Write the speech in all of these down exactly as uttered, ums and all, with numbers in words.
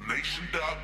Nation dub.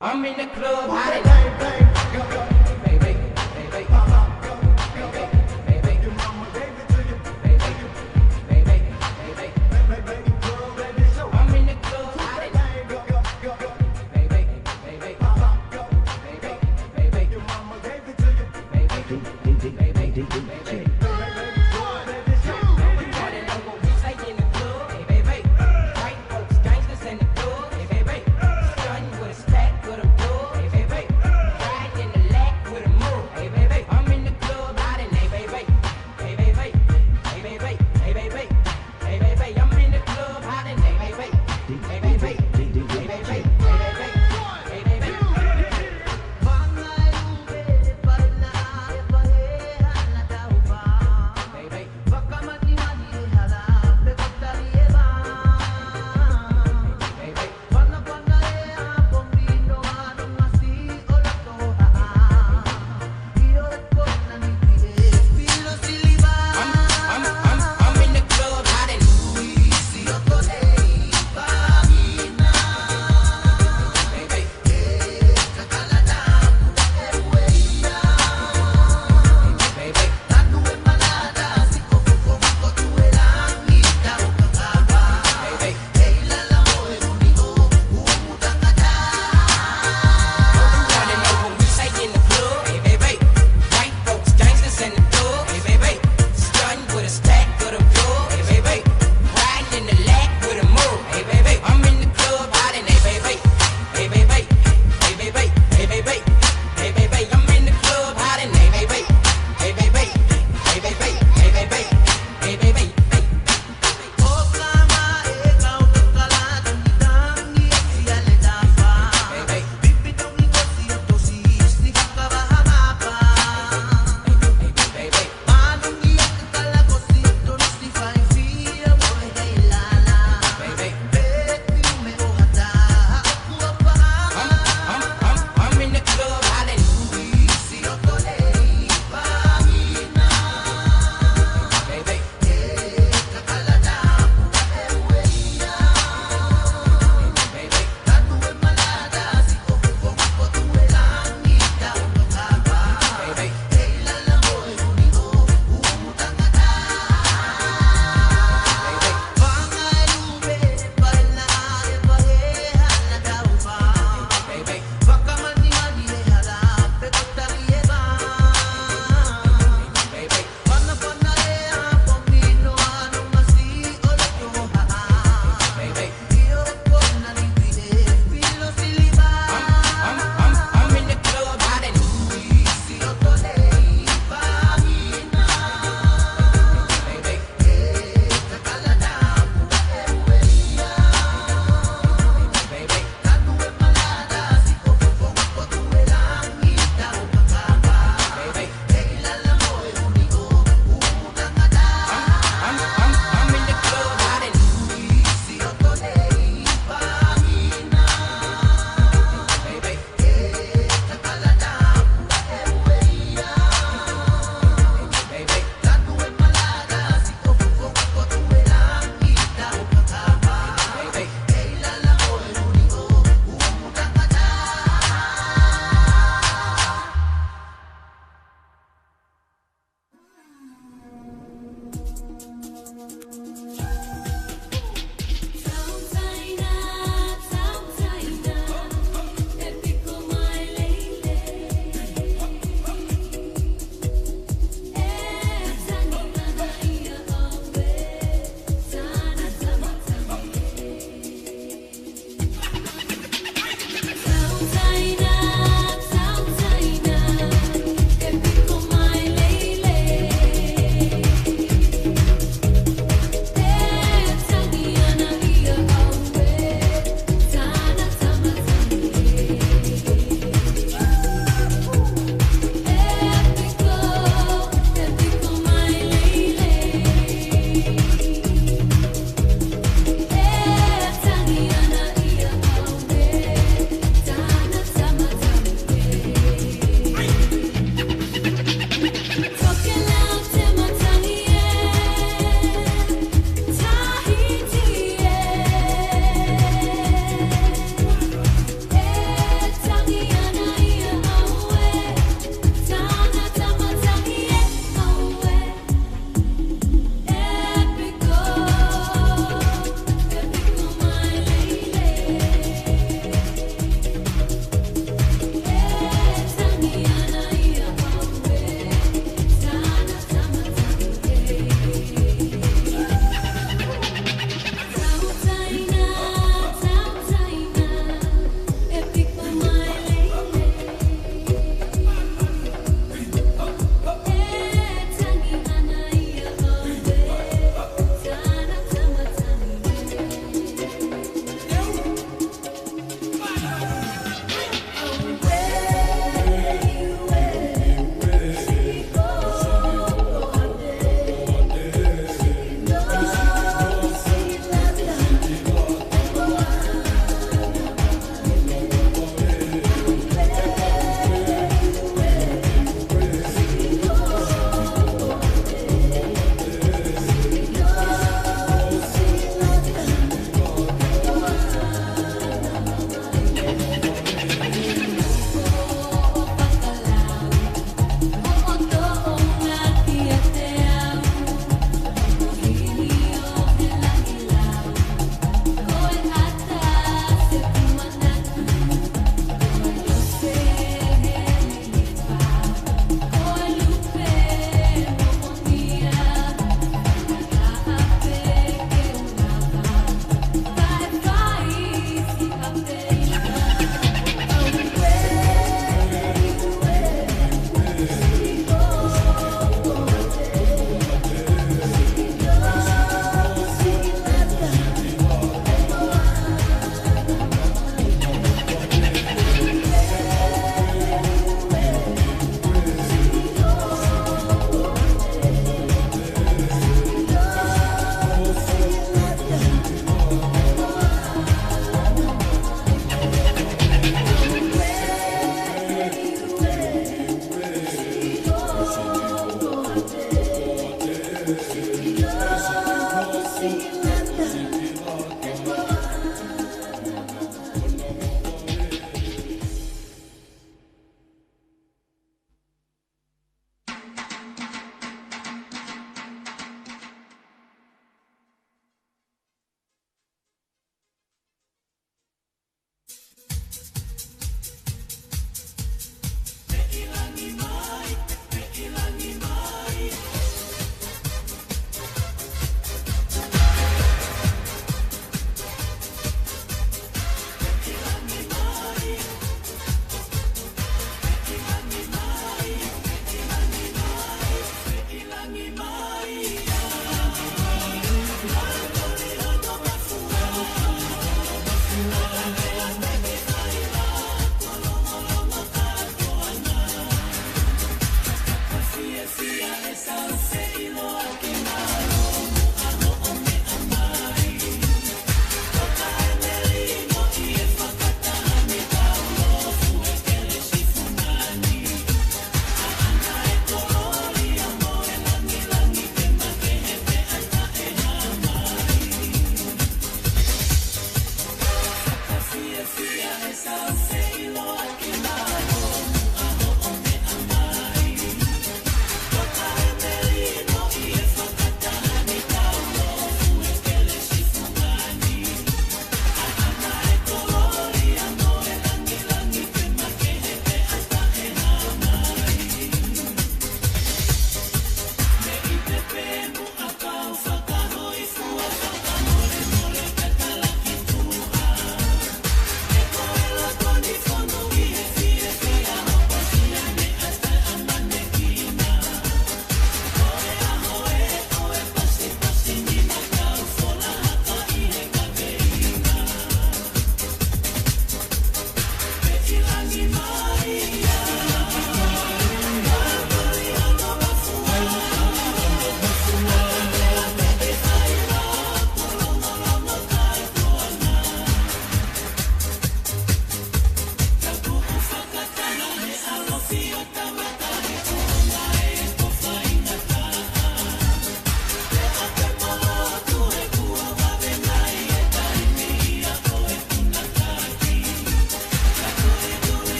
I'm in the club, how they bang, bang, go, go, baby, baby, pop, pop, go, go, baby, baby, your mama gave it to you, baby, baby, baby, baby, baby, club, baby, show. I'm in the club, how they bang, go, go, go, go, baby, baby, pop, pop, go, baby, baby, your mama gave it to you, baby, baby, baby, baby, baby, club, baby, show. Everybody know what we say in the club, baby, baby. White folks, gangsters in the club, baby, baby. Stunning with a stack of the blood, baby, baby. Riding in the lag,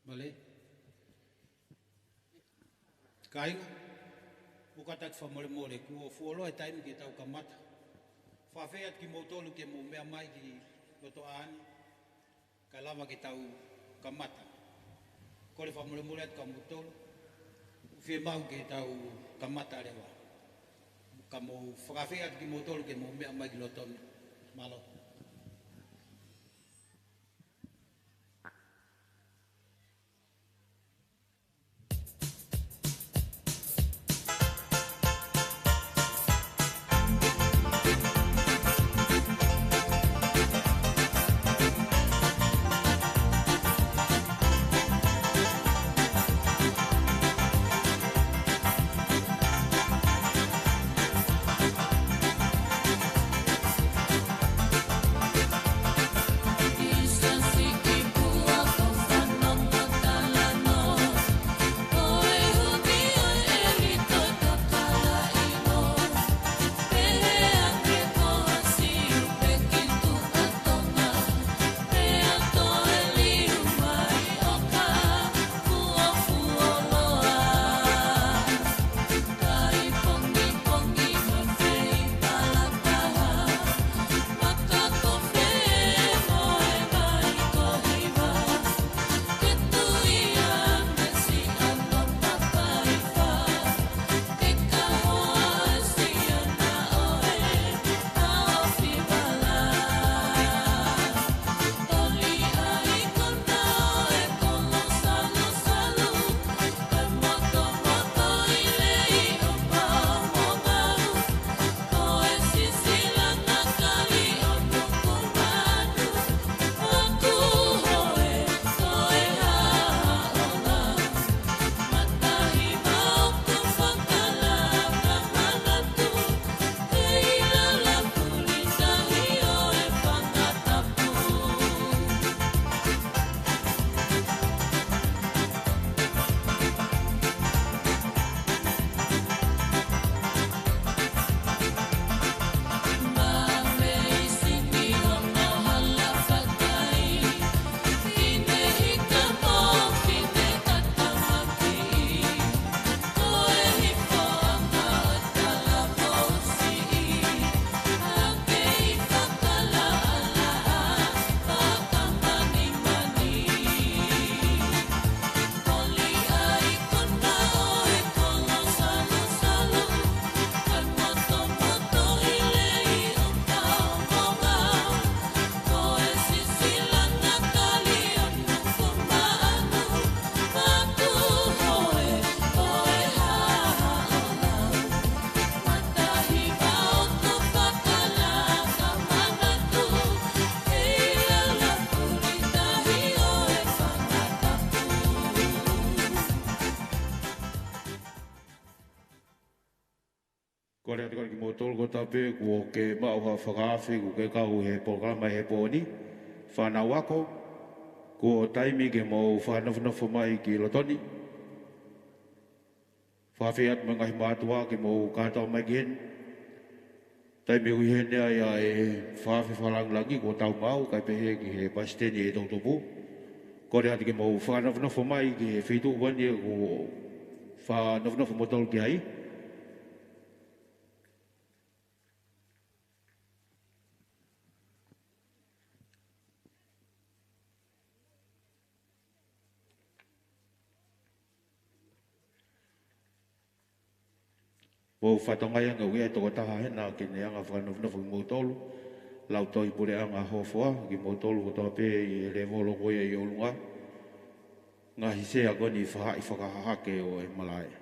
Mālie. Kāinga, ʻoku kātaki fakamolemole kuo fuoloa e taimi ke tau kamata. Fakafeʻiloaki atu kimoutolu ke mou meʻa mai ki loto ʻaʻani, kae lava ke tau kamata. Kole fakamolemole atu kia moutolu, ʻoku fiemaʻu ke tau kamata leva. Ka mou fakafeʻiloaki atu kimoutolu ke mou meʻa mai ki loto ni. Mālō. Kole atu kimoutolu kotoa pē kuo ke maʻu ha fakaafe kuo ke kau he polokalama he pō ni. Fānau ako, kuo taimi ke mou fakanofonofo mai ki loto ni. Fakafeʻiloaki atu mo e ngaahi mātuʻa ke mou kātoa mai ki heni. Taimi ʻoku ʻi heni ai ʻa e fakaafe fakalāngilangi kuo tau maʻu, kae pehē ki he palesiteni ʻo e toʻutupu. Kole atu ke mou fakanofonofo mai ki he feituʻu ko eni ʻoku fakanofonofo moutolu ki ai. Mou fakatokangaʻi ange ʻoku ʻi ai e tokotaha hena ke ne hanga ʻo fakanofonofo kimoutolu. Lautohi Puleʻanga Hofoa, kimoutolu kotoa pē ʻi he lēvolo ko ia ʻi ʻolunga. Ngaahi sea ko eni faʻahi fakahahake ʻo e malaʻe.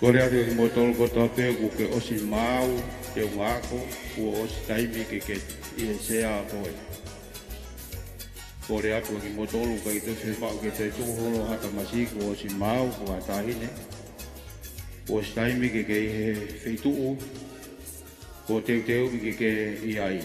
Kole atu kimoutolu kotoa pē kuo ke ʻosi maau, teunga ako, kuo ʻosi taimi ke ke ʻi he sea ko ē. Kole atu kimoutolu ʻikai toe fiemaʻu ke toe tuʻu holo ha tamasiʻi kuo ʻosi maau, pe ha taʻahine. Kuo ʻosi taimi ke ke ʻi he feituʻu kuo teuteuʻi ke ke ʻi ai.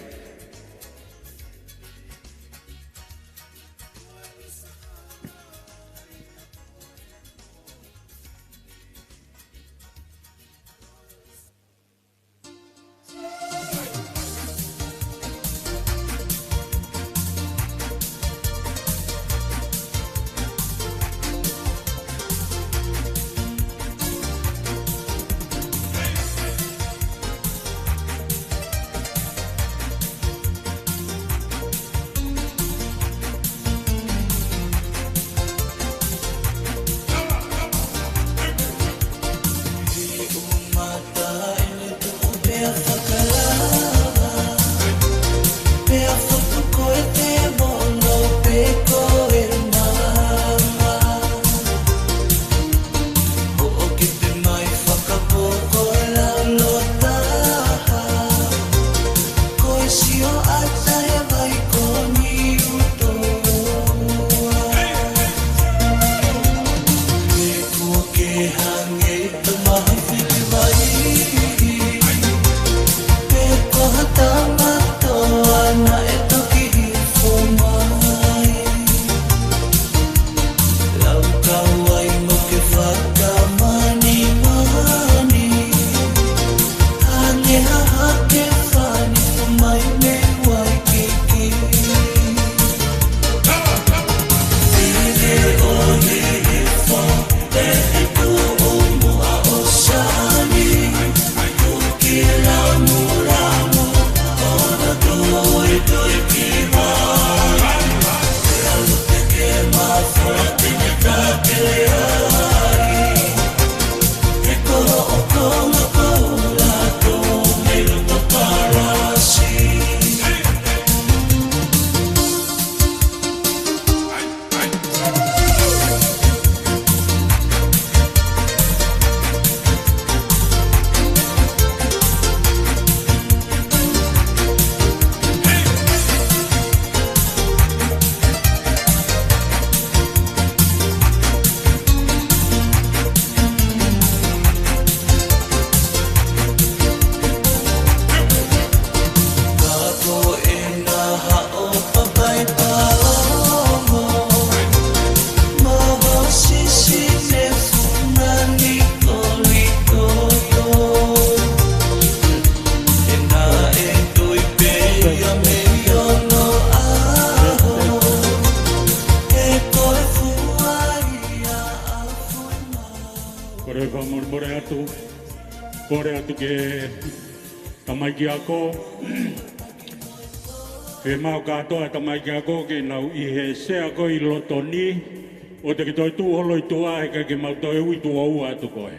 Kole fakamolemole atu. Kole atu ki he tamaiki ako. Fiemaʻu kātoa e tamaiki ako ke nau ʻi he sea ko ē ʻi loto ni, ʻoua te ke toe tuʻu holo ʻi tuʻa he ʻikai ke mau toe ui tuʻo ua atu koe.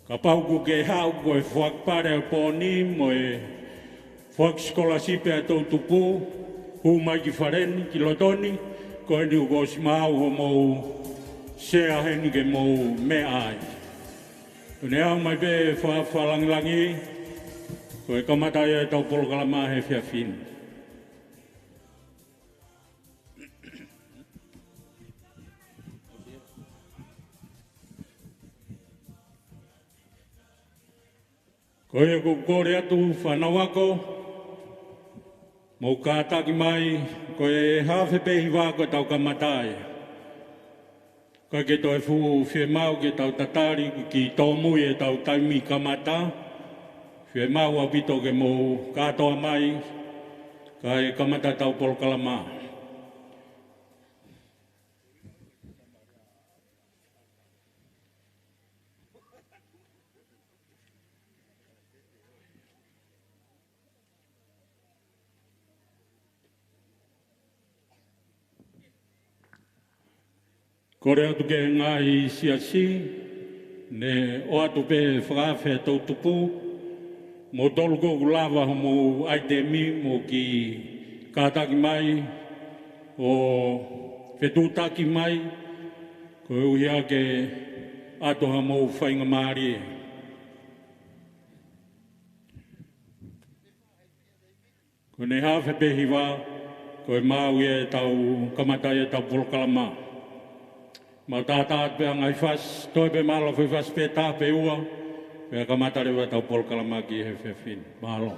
Kapau ʻoku ke haʻu ko e foaki pale ʻo e pō ni mo e foaki sikolasipi ʻa e toʻutupu, hū mai ki fale ni, ki loto ni, ko eni kuo ʻosi maau homou sea heni ke mou meʻa ai. ʻOku ne aʻu mai pē fa-, fakalāngilangi, ko e kamata ia ʻetau polokalama he efiafi ni. Ko ia ʻoku ou kole atu fānau ako, mou kātaki mai, ko e haafe pē hiva ko ʻetau kamata ia. Ka ke toe fuʻu fiemaʻu ke tau tatali ki tōmui ʻetau taimi kamata, fiemaʻu ʻaupito ke mou kātoa mai, kae kamata ʻetau polokalama. Kole atu ki he ngaahi siasi, ne ʻoatu pē fakaafe ʻa e toʻutupu, kimoutolu ʻoku lava homou ʻaitemi, mou kiʻi kātaki mai, ʻo fetuʻutaki mai, koeʻuhi ke ʻoatu haʻamou faingamālie. Ko ʻene hafe pē hiva, ko e maʻu ia ʻetau kamata ʻetau polokalama. Mau tātā atu pē ʻa e ngaahi fasi, toe pē mālō foʻi fasi pē taha pe ua, pea kamata leva ʻetau polokalama ki he efiafi ni. Mālō.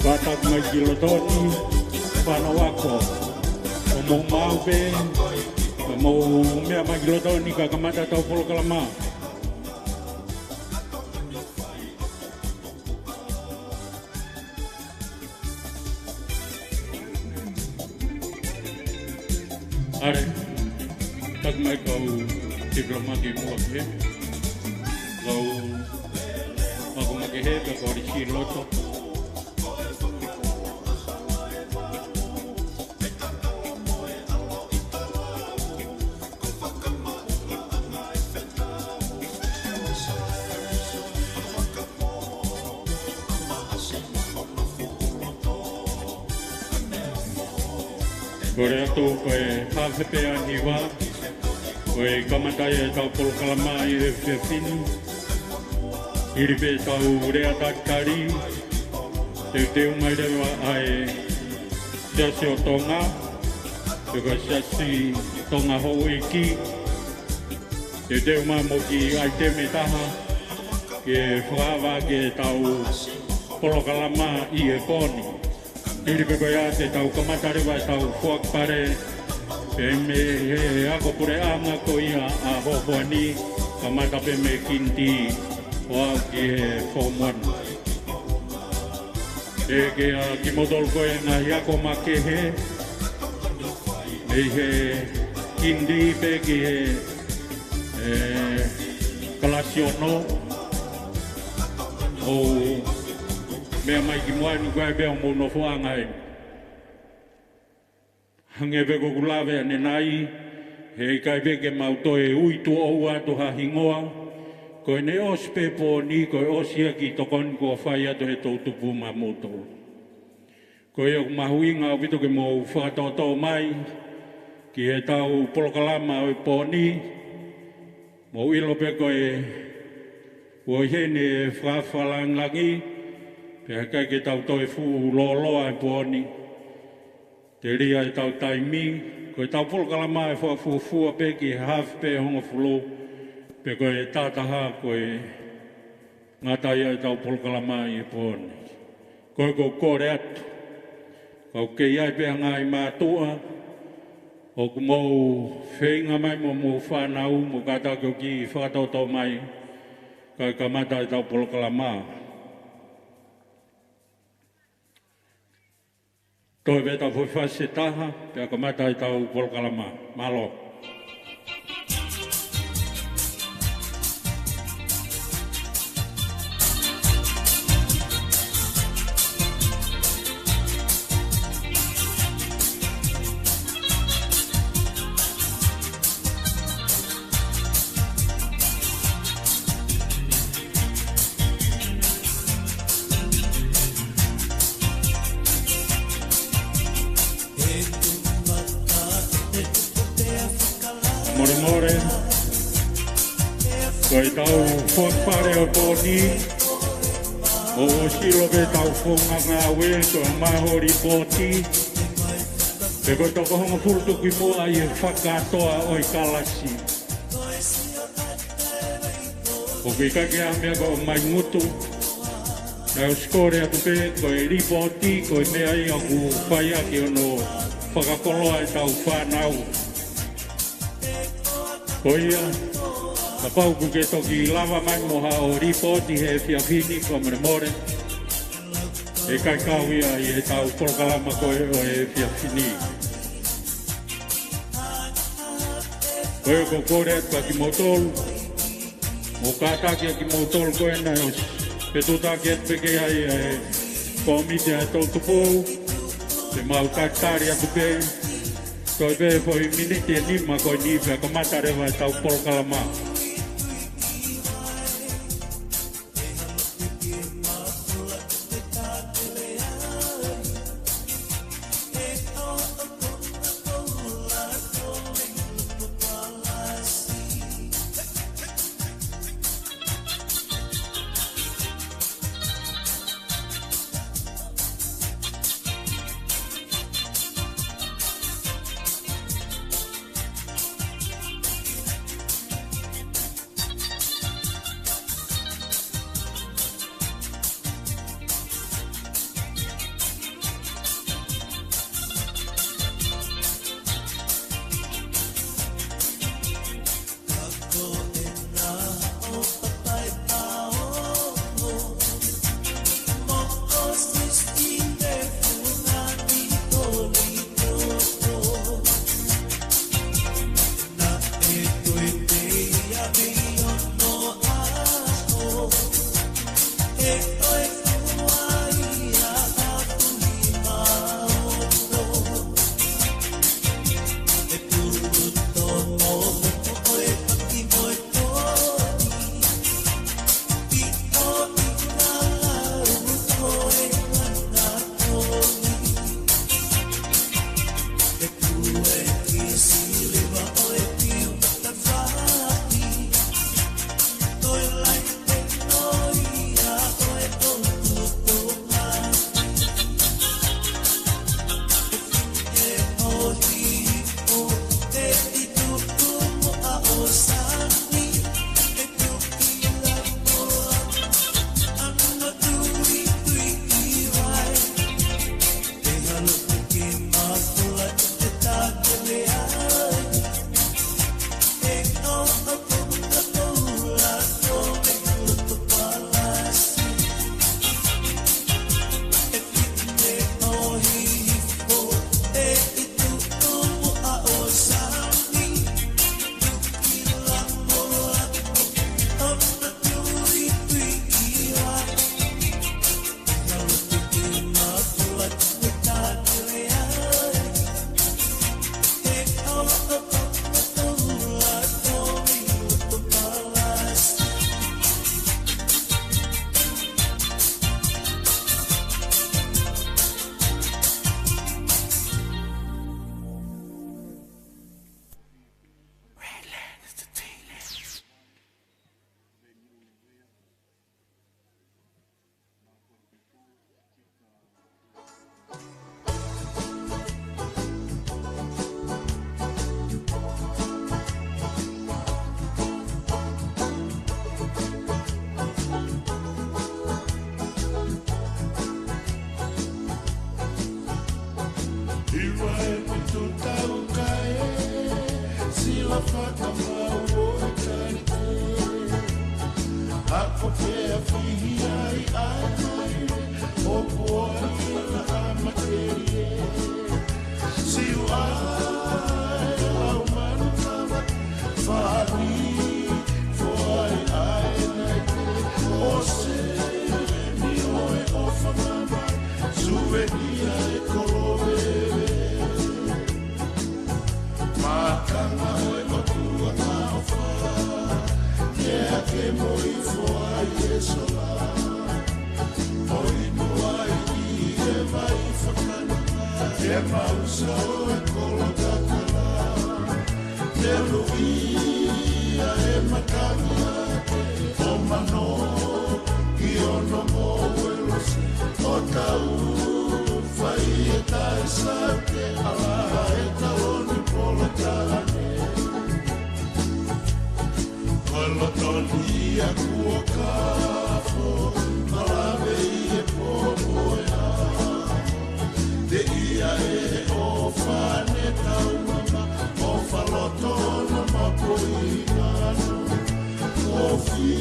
Kātaki mai ki loto ni, fānau ako, ʻo mou maʻu pē, ʻo mou meʻa mai ki loto ni ka kamata ʻetau polokalama. ʻAle, taki mai kau tipilōmati Makehe, kau Makehe, kau Alisi Loto. Kole atu ko e hafe pē ʻa e hiva, ko e kamata ia ʻetau polokalama ʻi he efiafi ni. Hili pē ʻetau lea talitali, teuteu mai leva ʻa e Siasi ʻo Tonga, pe ko e Siasi Tonga Houʻeiki, teuteu mai mo e kiʻi ʻaitemi ʻe taha, ke fakaava ki heʻetau polokalama ʻi he pō ni. Hili pē ko ia te tau kamata leva ʻetau foaki pale, pea mei he ako puleʻanga ko ia ʻa Hohoa ni, kamata pē mei he kiniti ʻo aʻu ki he foomu ua. ʻE ke ʻa kimoutolu ko e ngaahi ako makehe, mei he kiniti pē ki he, ē, kalasi ono, ʻo meʻa mai ki muʻa ni ko e pea mou nofoʻanga ai. Hangē pē ko ʻeku lave ʻanenai, heʻikai pē ke mau toe ui tuʻo ua atu ha hingoa, ko ʻene ʻosi pē pō ni, ko e ʻosi ia e kiʻi tokoni kuo fai atu ʻe he toʻutupu maʻamoutolu. Ko ia ʻoku mahuʻinga ʻaupito ke mou fakatoʻotoʻo mai ki heʻetau polokalama ʻo e pō ni, mou ʻilo pē ko e ʻuhinga ʻene fakafakalāngilangi, pea ʻikai ke tau toe fuʻu lōloa he pō ni. Telia ʻetau taimi, ko ʻetau polokalama ʻe fakafuofua pē ki he hafe pē hongofulu, pe ko e taha taha ko e ngata ia ʻetau polokalama ʻi he pō ni. Ko ia ʻoku ou kole atu, ka ʻoku kei ʻi ai pē ha ngaahi mātuʻa ʻoku mou feinga mai mo homou fānau, mou kātaki ʻo kiʻi fakatoʻotoʻo mai, kae kamata ʻetau polokalama. Toe pē ʻetau foʻi fasi ʻe taha, pea kamata ʻetau polokalama. Mālō. Molemole, ko ʻetau foʻi pale ʻo e pō ni, ʻoku ʻosi ʻilo pē ʻetau founga ngāue, ko e maho lipooti, pe ko e toko hongofulu tuku ʻi muʻa ʻi he fakakātoa ʻo e kalasi. ʻOku ʻikai ke ʻi ai ha meʻa ko e ʻomai ngutu. Naʻe ʻosi kole atu pē ko e lipooti, ko e meʻa ia ʻoku fai ʻaki hono fakakoloa ʻetau fānau. Ko ia, kapau ʻoku ke toki lava mai mo haʻo lipooti he efiafi ni, ko e molemole. ʻE ʻikai kau ia ʻi heʻetau polokalama ko ē ʻo e efiafi ni. Ko ia ʻoku ou kole atu kia kimoutolu, ʻo kātaki ʻa kimoutolu ko ena ʻosi, pea tuʻutaki atu pē ki ai ʻa e kōmiti ʻa e toʻutupu, te mau tatali atu pē, toe pē foʻi miniti ʻe nima ko eni pea kamata leva ʻetau polokalama. ʻe mausa ʻo e kolo kakala. Te luia e matangi ʻa e ʻomano ki ono mo e lose. ʻO tau fai e taisa ke ala e taloni polo taane. Ko e loto ni ʻa kuo kafo, malave ʻi he popo ʻe ʻaho. Te ia ʻe he ʻofa ne taumama, ʻofa loto na mapoina no. Kofi,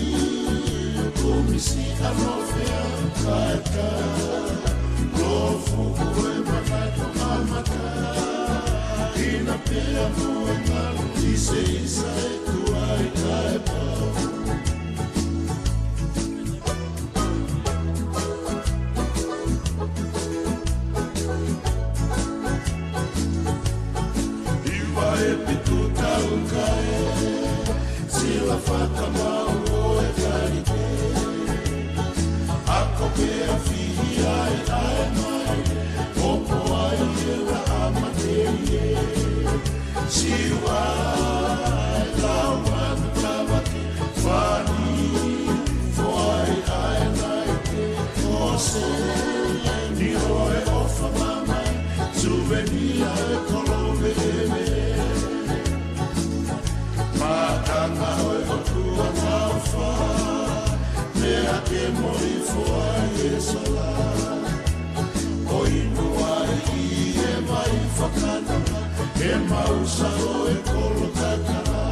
kumisi ano fea kaeka. Lofu kue manato amata. Ina pea mo e ngalu ise ise. Tuai kae pau. Iva e pitu tau kae, sila fakamau ʻo e kalite. Ako pea fihi ai ʻa e mai, ʻoku ai e la amate ie. Siua e lau manu tavake fani, foai ʻa e nai ke ose, ni ʻo e ʻofa mamae, suvenia e kolo veve. Makanga ʻo e ʻOtua maofa, mea ke moli foai e sola. ʻO inu ai ʻi he vai fakanana, ʻe mausa ʻo e kolo kakala.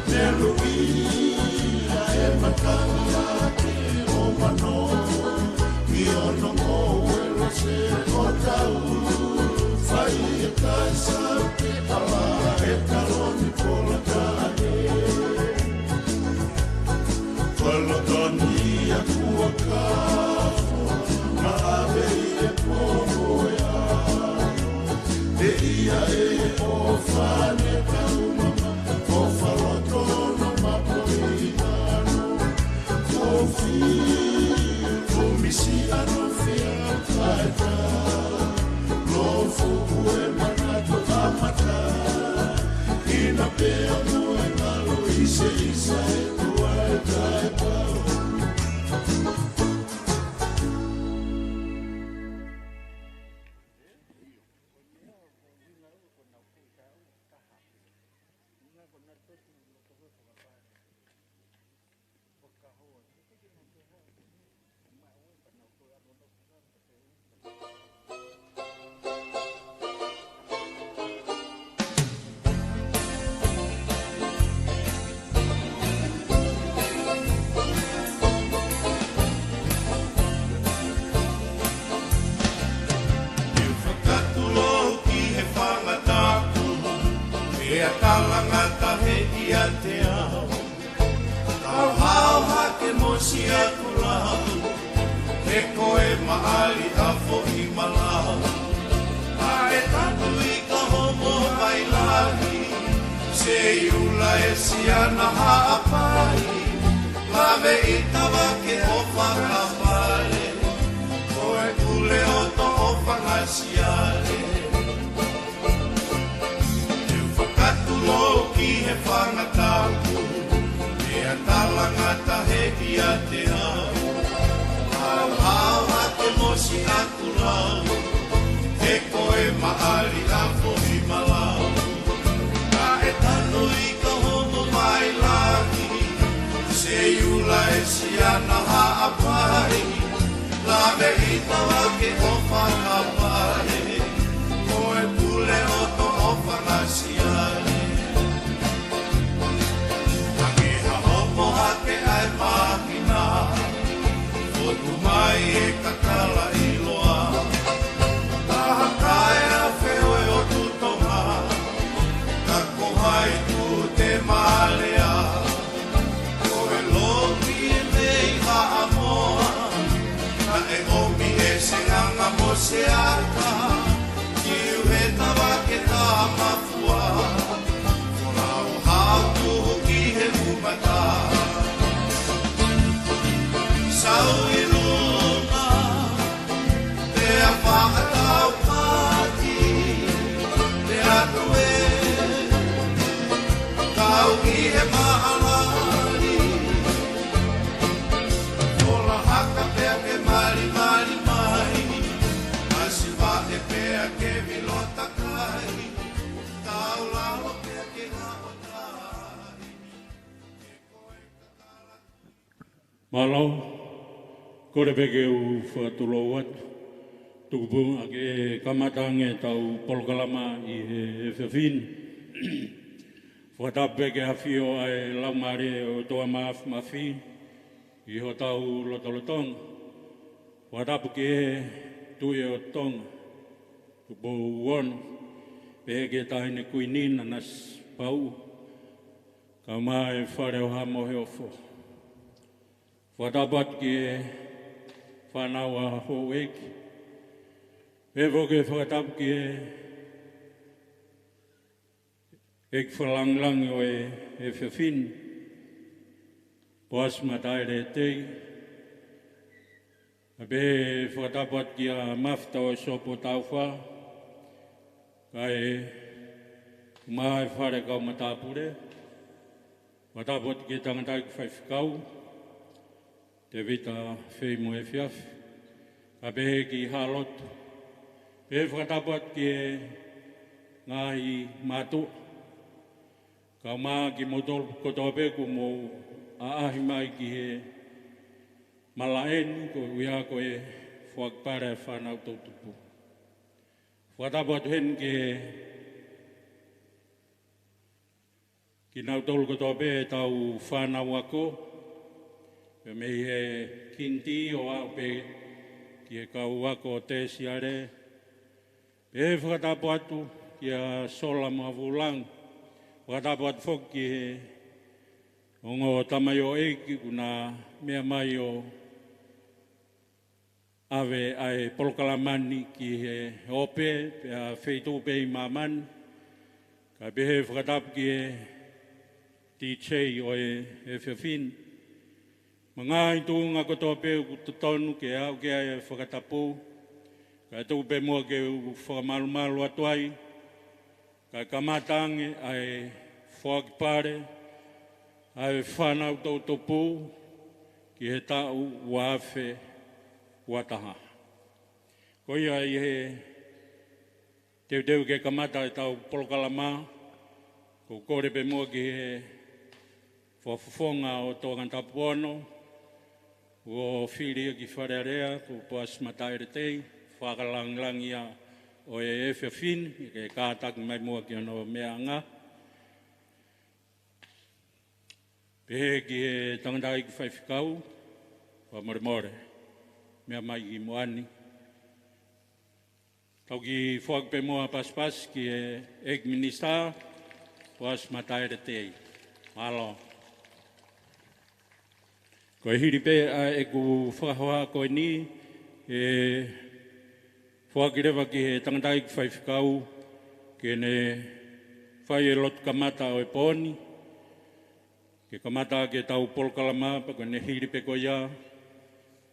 Te luia e matangi ʻa e ʻomano ki ono mo e lose. ʻO tau fai e taisa ke ala e taloni polo taane. Ko e loto ni ʻa kuo kafo, malave ʻi he popo ʻe ʻaho. Te ia ʻe he ʻofa ne taumama, ʻofa loto na mapoina no. Kofi, kumisi ano fea kaeka. Lofu kue manato amata. Ina pea mo e ngalu ise ise. Tuai kae pau. Te u fakatulou ki he fanga tapu, pea talangata he ʻiate au. Kau hao hake mo siʻaku lau, he ko e maʻali ʻa Foʻimalau. Naʻe tanu ʻi ka homo mai lahi, Seiula ʻe Siana Haʻapai. Lave ʻi Tavake ʻo Fakapale, ko e pule ʻo Toʻo Fangasiale. Te u fakatulou ki he fanga tapu, pea talangata he ʻiate au. Hao hao hake mo siʻaku lau, he ko e maʻali ʻa Foʻimalau. Naʻe tanu ʻi ka homo mai lahi, Seiula ʻe Siana Haʻapai. Lave ʻi Tavake ʻo Fakapale, ko e pule ʻo Toʻo Fangasiale. Hake ha hopo hake ʻa e mākina, fotu mai e kakala ʻiloa. Taha kae afe ʻo e ʻotu Tonga, ka ko hai tu te malea. Ko e loki e mei Haʻamoa, naʻe ʻomi ʻe Senganga mo Sea Mālō, kole pē ke u fakatulou atu. Tuku pē ʻa ke kamata ange ʻetau polokalama ʻi he efiafi ni. Fakatapu pē ki he ʻafio ʻa e Laumālie ʻo e ʻOtua Māfimafi ʻi hotau lotolotonga. Fakatapu ki he Tuʻi ʻo Tonga, Tupou Ono, pehē ki he Taʻahine Kuini Nanasipauʻu, kae ʻumaʻā e Fale ʻo Haʻa Moheofo. Fakatapu atu ki he fānau ʻa houʻeiki. Pehē foki e fakatapu ki he ʻEiki Fakalāngilangi ʻo e efiafi ni, Poasi Mataele Tei. Kae pehē fakatapu atu kia Mafi Tauʻasopo Taufa, kae ʻumaʻā e Fale Kau Matāpule. Fakatapu atu ki he Tangataʻeiki Faifekau, Tevita Feimoefiafi, kae pehē ki Haʻa Lotu. Pehē fakatapu atu ki he ngaahi mātuʻa, kae ʻumaʻā kimoutolu kotoa pē kuo mou ʻaʻahi mai ki he malaʻe ni koeʻuhi ko e foaki pale ʻa e fānau toʻutupu. Fakatapu atu heni ki he kinautolu kotoa pē ʻetau fānau ako, pea mei he kinitī ʻo aʻu pē ki he kau ako tēsiale. Pehē fakatapu atu kia Sola mo Vulang. Fakatapu atu foki ki he ongo tamaioʻeiki kuo na meʻa mai ʻo ʻave ʻa e polokalama ni ki he ope pea feituʻu pē ʻi māmani. Kae pehē fakatapu ki he DJ ʻo e efiafi ni. Mo e ngaahi tuʻunga kotoa pē ʻoku totonu ke aʻu ki ai e fakatapu, kae tuku pē muʻa ke u fakamalumalu atu ai, kae kamata ange ʻa e foaki pale ʻa e fānau toʻutupu ki he taʻu ua afe ua taha. Ko ia ʻi he teuteu ke kamata ʻetau polokalama, ʻoku ou kole pē muʻa ki he fakafofonga ʻo Tongatapu Ono, ʻoku fili ia ki Fale Alea, ko Poasi Mataele Tei, Fakalāngilangi ia ʻo e efiafi ni, ke kātaki mai muʻa ki hono meʻaʻanga. Pehē ki he Tangataʻeiki Faifekau, fakamolemole, meʻa mai ki muʻa ni. Tau kiʻi foaki pē muʻa pasipasi ki he ʻEiki Minisitā, Poasi Mataele Tei. Mālō. Ko e hili pē ʻa ʻeku fakahoha ko eni, ʻe foaki leva ki he Tangataʻeiki Faifekau ke ne fai e lotu kamata ʻo e pō ni, ke kamata ʻaki ʻetau polokalama, pea ko ʻene hili pē ko ia,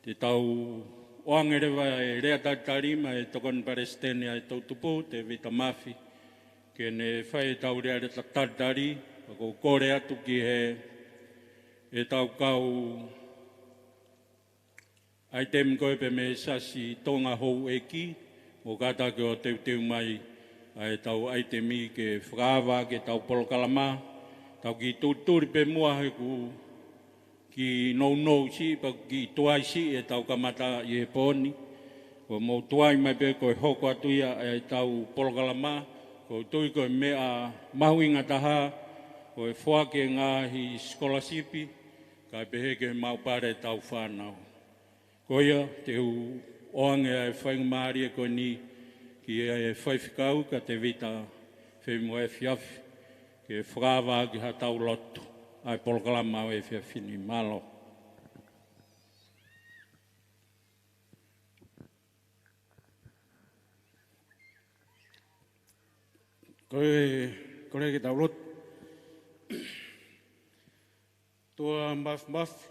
te tau ʻoange leva e lea talitali maʻa e Tokoni Palesiteni ʻa e toʻutupu, Tevita Mafi, ke ne fai ʻetau lea talitali, pea ʻoku ou kole atu ki he, ʻetau kau ʻaitemi ko ē pē mei he Siasi Tonga Houʻeiki, ʻo kātaki ʻo teuteu mai ʻa ʻetau ʻaitemi ke fakaava ʻaki ʻetau polokalama. Tau kiʻi tutuli pē muʻa he ʻoku kiʻi nounou siʻi pea kiʻi tuai siʻi ʻetau kamata ʻi he pō ni. Ko mou tuai mai pē ko e hoko atu ia ʻetau polokalama, ʻoku ou tui ko e meʻa mahuʻinga taha, ko e foaki e ngaahi sikolasipi, kae pehē ki he maʻu pale ʻetau fānau. Ko ia, te u ʻoange ʻa e faingamālie ko eni ki he Faifekau kia Tevita Feimoefiafi, ke fakaava ʻaki haʻatau lotu, ʻa e polokalama ʻo e efiafi ni. Mālō. Ko e, kole ke tau lotu. ʻOtua Māfimafi,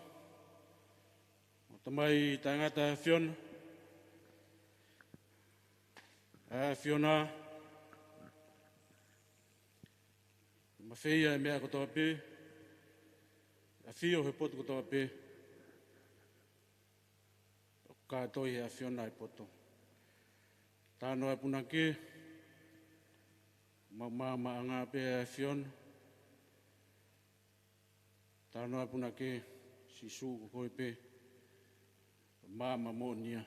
ʻOtua mai taʻengata ʻa e ʻAfiona, ʻa e ʻAfiona, mafeia e meʻa kotoa pē, ʻafio he potu kotoa pē, ʻoku kātoi ʻe he ʻAfiona e poto. Talanoa e punake, maʻu maʻamaʻanga pē ʻa e ʻAfiona. Talanoa e punake, Sīsū, ko koe pē, maama moʻonia.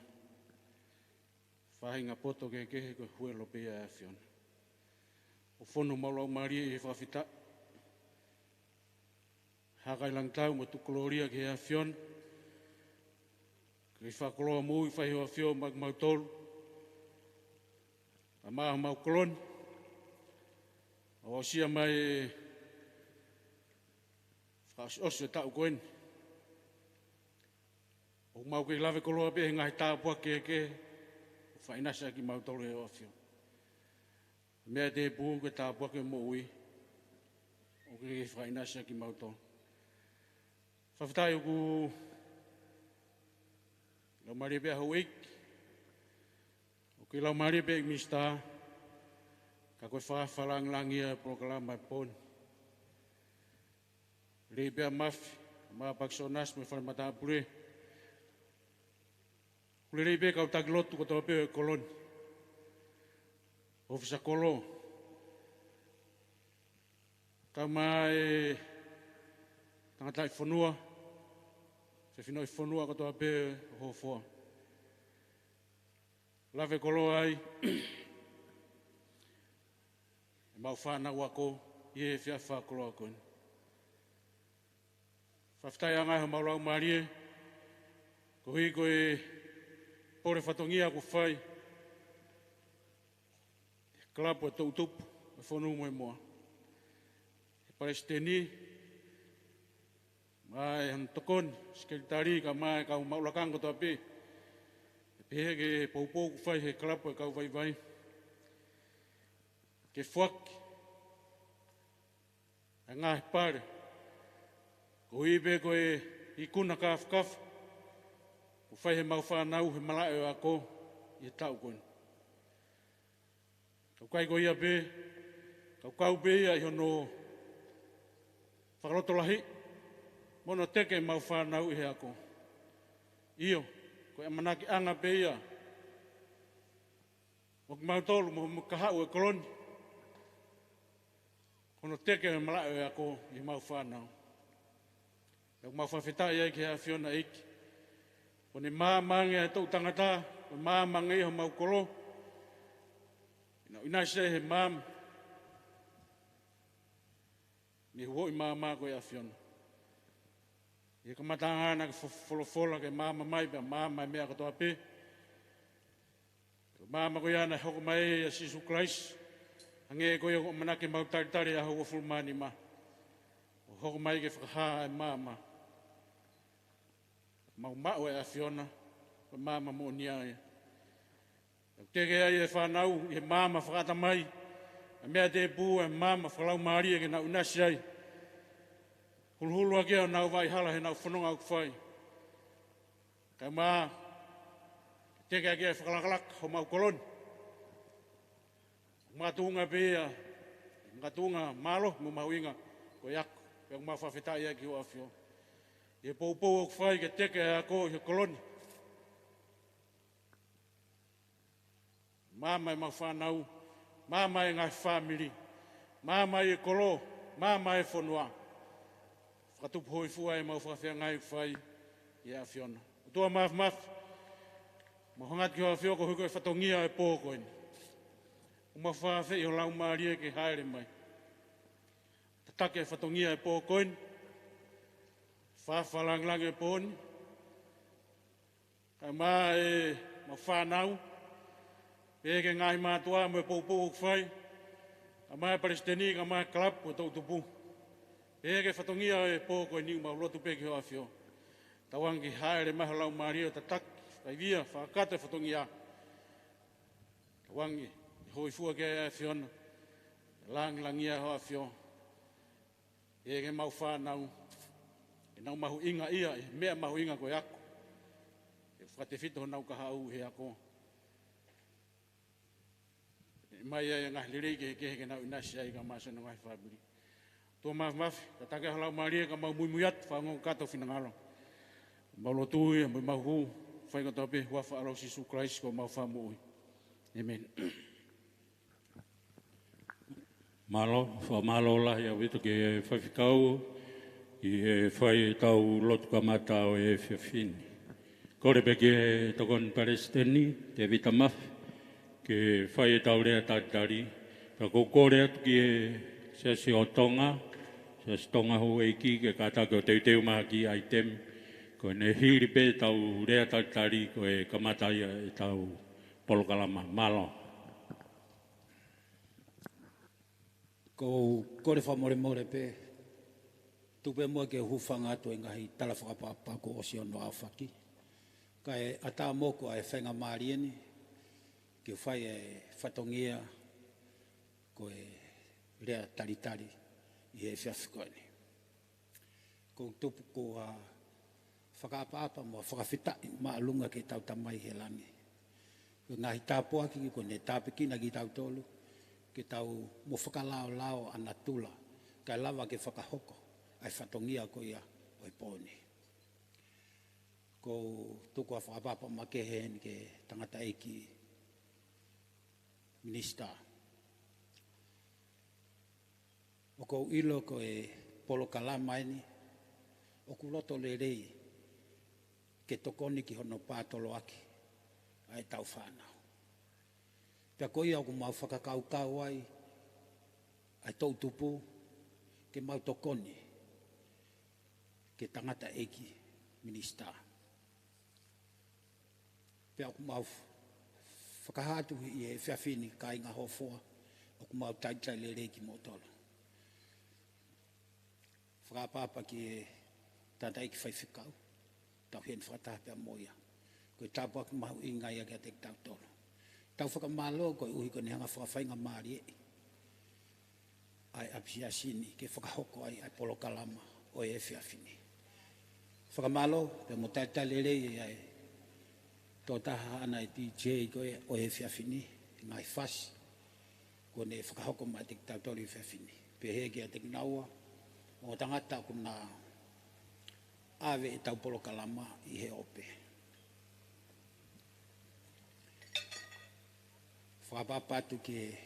Faʻahinga poto kehekehe, ko e huelo pē ia ʻa e ʻAfiona. ʻOku fonu homau laumālie ʻi he fakafetaʻi. Hākailangitau mo tuku kolōlia ki he ʻAfiona. Ke fakakoloa moʻui fai ʻe he ʻAfio maʻa kimautolu. Kae ʻumaʻā homau kolo ni. ʻO aʻusia mai e fakaʻosiʻosi ʻo e taʻu ko eni. ʻOku mau kei lave koloa pē he ngaahi tāpuaki kehekehe ʻoku fakaʻinasi ʻaki kimautolu ʻe he ʻAfio. Meʻa tēpū ke tāpuaki moʻui ʻoku kei fakaʻinasi ʻaki kimautolu. Fakafetaʻi ʻoku laumālie pē ʻa houʻeiki. ʻOku kei laumālie pē ʻeiki minisitā. Ka ko e fakafalangilangila e polokalama e pō ni. Lelei pē ʻa Mafi, mo Pakisonasi, mo e fale matāpule. ʻOku lelei pē kau taki lotu kotoa pē ʻo e kolo ni. ʻOfisa kolo. Kae ʻumaʻā e tangataʻi fonua. Fefine ʻo e fonua kotoa pē ʻo Hofoa. Lave koloa ai ʻemau fānau ako ʻi he efiafi fakakoloa ko eni. Fakafetaʻi ange homau laumālie, koeʻuhi ko e pole fatongia kuo fai ʻe he kalapu ʻo e toʻutupu ʻo e Fonu mo e Moa. ʻE palesiteni, mo e hano tokoni, sekelitali, kae ʻumaʻā e kau maʻu lakanga kotoa pē. ʻE pehē ki he poupou kuo fai ʻe he kalapu ʻo e kau vaivai. Ke foaki ʻa e ngaahi pale. Koeʻuhi pē ko e ikuna kāfakafa kuo fai ʻe heʻemau fānau he malaʻe ʻo e ako ʻi he taʻu ko eni. Ka ʻoku ʻikai ko ia pē, ka ʻoku kau pē ia ʻi hono fakalotolahiʻi mo hono teke ʻemau fānau ʻi he ako. ʻIo, ko e ʻamanakiʻanga pē ia ʻo kimautolu mo, mo e kahaʻu ʻo e kolo ni, ko hono teke ʻo e malaʻe ʻo e ako ʻi heʻemau fānau. ʻOku mau fakafetaʻi ai ki he ʻAfiona ʻEiki. Kuo ne maama ange ʻa e toʻu tangata, kuo maama ange ʻi homau kolo. ʻI heʻenau ʻinasi ai he maama mei he huoʻi maama ko e ʻAfiona. ʻI he kamataʻanga naʻa ke fo-, folofola ke maama mai pea maama e meʻa kotoa pē. Ko e maama ko ia naʻe hoko mai ʻia Sīsū Kalaisi. Hangē ko ia ʻoku ʻamanaki ʻemau talitali he ʻaho uofulu mā nima. ʻO hoko mai ke fakahā e maama. Mau maʻu e ʻAfiona, ko e maama moʻonia ia. ʻOku teke ai e fānau ʻi he maama fakaʻatamai, ʻa e meʻa tēpū e maama fakalaumālie ke nau ʻinasi ai. Huluhulu ʻaki ʻenau vaʻa hala heʻenau fononga ʻoku fai. Kae ʻumaʻā, teke ʻaki e fakalakalaka homau kolo ni. Makatuʻunga pē ia, makatuʻunga mālohi mo mahuʻinga ko e ako, pea ʻoku mau fakafetaʻi ai ki he ʻAfio. ʻI he poupou ʻoku fai ke teke e ako ʻi he kolo ni. Maama ʻemau fānau, maama e ngaahi fāmili, maama e kolo, maama e fonua. Fakatupu hōifua ʻemau fakafeangai ʻoku fai ʻi he ʻAfiona. ʻOtua Māfimafi, mau hanga atu ki he ʻAfio koeʻuhi ko e fatongia e pō ko eni. ʻOku mau fakaafeʻi ho Laumālie ke hāʻele mai. Tataki e fatongia e pō ko eni. Fakafakalāngilangi e pō ni. Kae ʻumaʻā ʻemau fānau, pehē ki he ngaahi mātuʻa mo e poupou ʻoku fai, kae ʻumaʻā e palesiteni, kae ʻumaʻā e kalapu ʻo e toʻutupu. Pehē ki he fatongia e pō ko eni ʻoku mau lotu pē ki he ʻAfio. Tauange ke hāʻele mai ho Laumālie ʻo tataki, fakaivia, fakakakato e fatongia. Tauange ke hōifua ki ai e ʻAfiona, lāngilangiʻia ho ʻAfio. ʻE ke mau fānau, ke nau mahuʻingaʻia, ʻi he meʻa mahuʻinga ko e ako. ʻE fakatefito honau kahaʻu he ako. ʻE mai ai e ngaahi lelei kehekehe ke nau ʻinasi ai kae ʻumaʻā siʻonau ngaahi fāmili. ʻOtua Māfimafi, tataki ho Laumālie kae mau muimui atu, fakaongo kakato ho finangalo. Mau lotu ia, mo mau hū, fai kotoa pē, huafa ʻo Sīsū Kalaisi ko homau Fakamoʻui. ʻĒmeni. Mālō, fakamālō lahi ʻaupito ki he faifekau, ʻI he fai ʻetau lotu kamata ʻo e efiafi ni, kole pē ki he Tokoni Palesiteni, Tēvita Mafi, ke fai ʻetau lea talitali. Pea ʻoku ou kole atu ki he Siasi ʻo Tonga, Siasi Tonga Houʻeiki, ke kātaki ʻo teuteu mai ha kiʻi ʻaitemi, ko ʻene hili pē ʻetau lea talitali, ko e kamata ia ʻetau polokalama. Mālō. ʻOku ou kole fakamolemole pē, tuku pē muʻa ke u hūfanga atu he ngaahi tala fakaʻapaʻapa kuo ʻosi hono aofaki. Kae ʻatā moʻoku ʻa e faingamālie ni ke fai e fatongia ko e lea talitali ʻi he efiafi ko eni. ʻOku ou tupu ko ha fakaʻapaʻapa mo ha fakafetaʻi māʻolunga ki heʻetau Tamai ʻi he langi. Ko e ngaahi tāpuaki ko ʻene tāpuekina kitautolu ke tau mo fakalaolao ʻa natula, kae lava ke fakahoko ʻa e fatongia ko ia ʻo e pō ni. ʻOku ou tuku ha fakaʻapaʻapa makehe heni ki he tangataʻeiki Minisitā. ʻOku ou ʻilo ko e polokalama eni ʻoku loto lelei ke tokoni ki hono pātoloaki ʻa ʻetau fānau. Pea ko ia ʻoku mau fakakaukau ai ʻa e toʻutupu ke mau tokoni ki he tangataʻeiki Minisitā. Pea ʻoku mau fakahā atu ʻi he efiafi ni, kāinga Hofoa, ʻoku mau talitali lelei kimoutolu. Fakaʻapaʻapa ki he tangataʻeiki faifekau, tau heni fakataha pea mo ia. Ko e tāpuaki mahuʻinga ia kiate kitautolu. Tau fakamālō koeʻuhi ko ʻene hanga fakafaingamālieʻi ʻa e ʻapisiasi ni ke fakahoko ai ʻa e polokalama ʻo e efiafi ni. Fakamālō pea mo talitali lelei ʻa e tokotaha ʻa e D J ko ē ʻo e efiafi ni, ngaahi fasi kuo ne fakahoko maʻa kitautolu ʻi he efiafi ni. Pehē kiate kinaua mo e tangata ʻoku na ʻave ʻetau polokalama ʻi he ope. Fakaʻapaʻapa atu ki he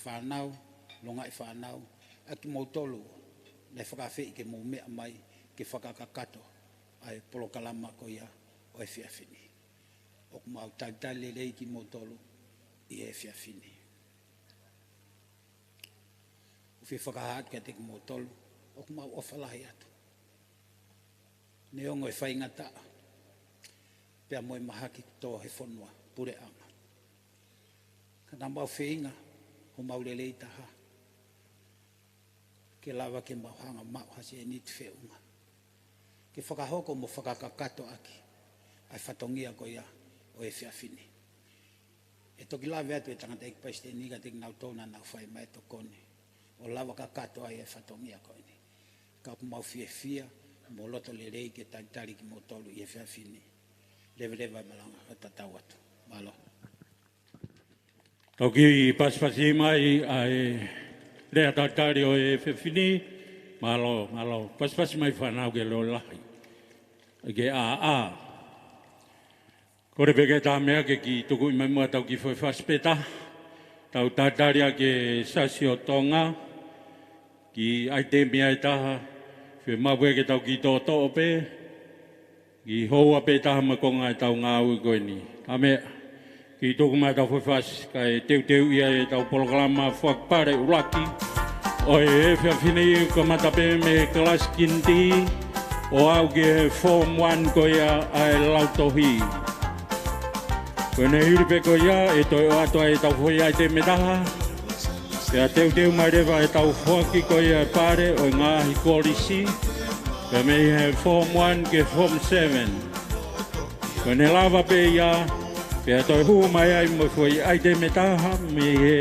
fānau, longaʻi fānau, ʻa kimoutolu naʻe fakaafeʻi ke mou meʻa mai ke fakakakato ʻa e polokalama ko ia ʻo e efiafi ni. ʻOku mau talitali lelei kimoutolu ʻi he efiafi ni. ʻOku ou fie fakahā atu kiate kimoutolu, ʻoku mau ʻofa lahi atu. Neongo e faingataʻa pea mo e mahaki kuo tō he fonua puleʻanga, ka naʻa mau feinga ʻo mau lelei taha ke lava ke mau hanga maʻu ha sēniti feʻunga ke fakahoko mo fakakakato ʻaki ʻa e fatongia ko ia ʻo e efiafi ni. ʻE toki lave atu e tangataʻeiki palesiteni kiate kinautolu naʻa nau fai mai e tokoni ʻo lava kakato ai e fatongia ko eni. Ka ʻoku mau fiefia mo loto lelei ke talitali kimoutolu ʻi he efiafi ni. Leveleva e malanga, ka tatau atu. Mālō. Tau kiʻi pasipasi mai ʻa e lea talitali ʻo e efiafi ni. Mālō, mālō. Pasipasi mai fānau ke leʻo lahi, ke ʻāʻā. Kole pē ke tā meʻa ke kiʻi tuku mai muʻa, tau kiʻi foʻi fasi pē taha. Tau talitali ʻa e Siasi ʻo Tonga, kiʻi ʻaitemi ʻe taha, fiemaʻu pē ke tau kiʻi toʻotoʻo pē, kiʻi houa pē taha mo e konga ʻetau ngāue ko eni. Tā meʻa, kiʻi tuku mai ʻetau foʻi fasi kae teuteuʻi ai ʻetau polokalama fakapale ʻuluaki ʻo e efiafi ni, kamata pē mei he kalasi kinitī ʻo aʻu ki he Form One ko ia ʻa e Lautohi. Ko ʻene hili pē ko ia ʻe toe ʻoatu ai ʻetau foʻi ʻaitemi ʻe taha, pea teuteu mai leva ʻetau foaki ko ia e pale ʻo e ngaahi kolisi, pea mei he Form One ki he Form Seven. Ko ʻene lava pē ia, pea toe hū mai ai mo e foʻi ʻaitemi ʻe taha mei he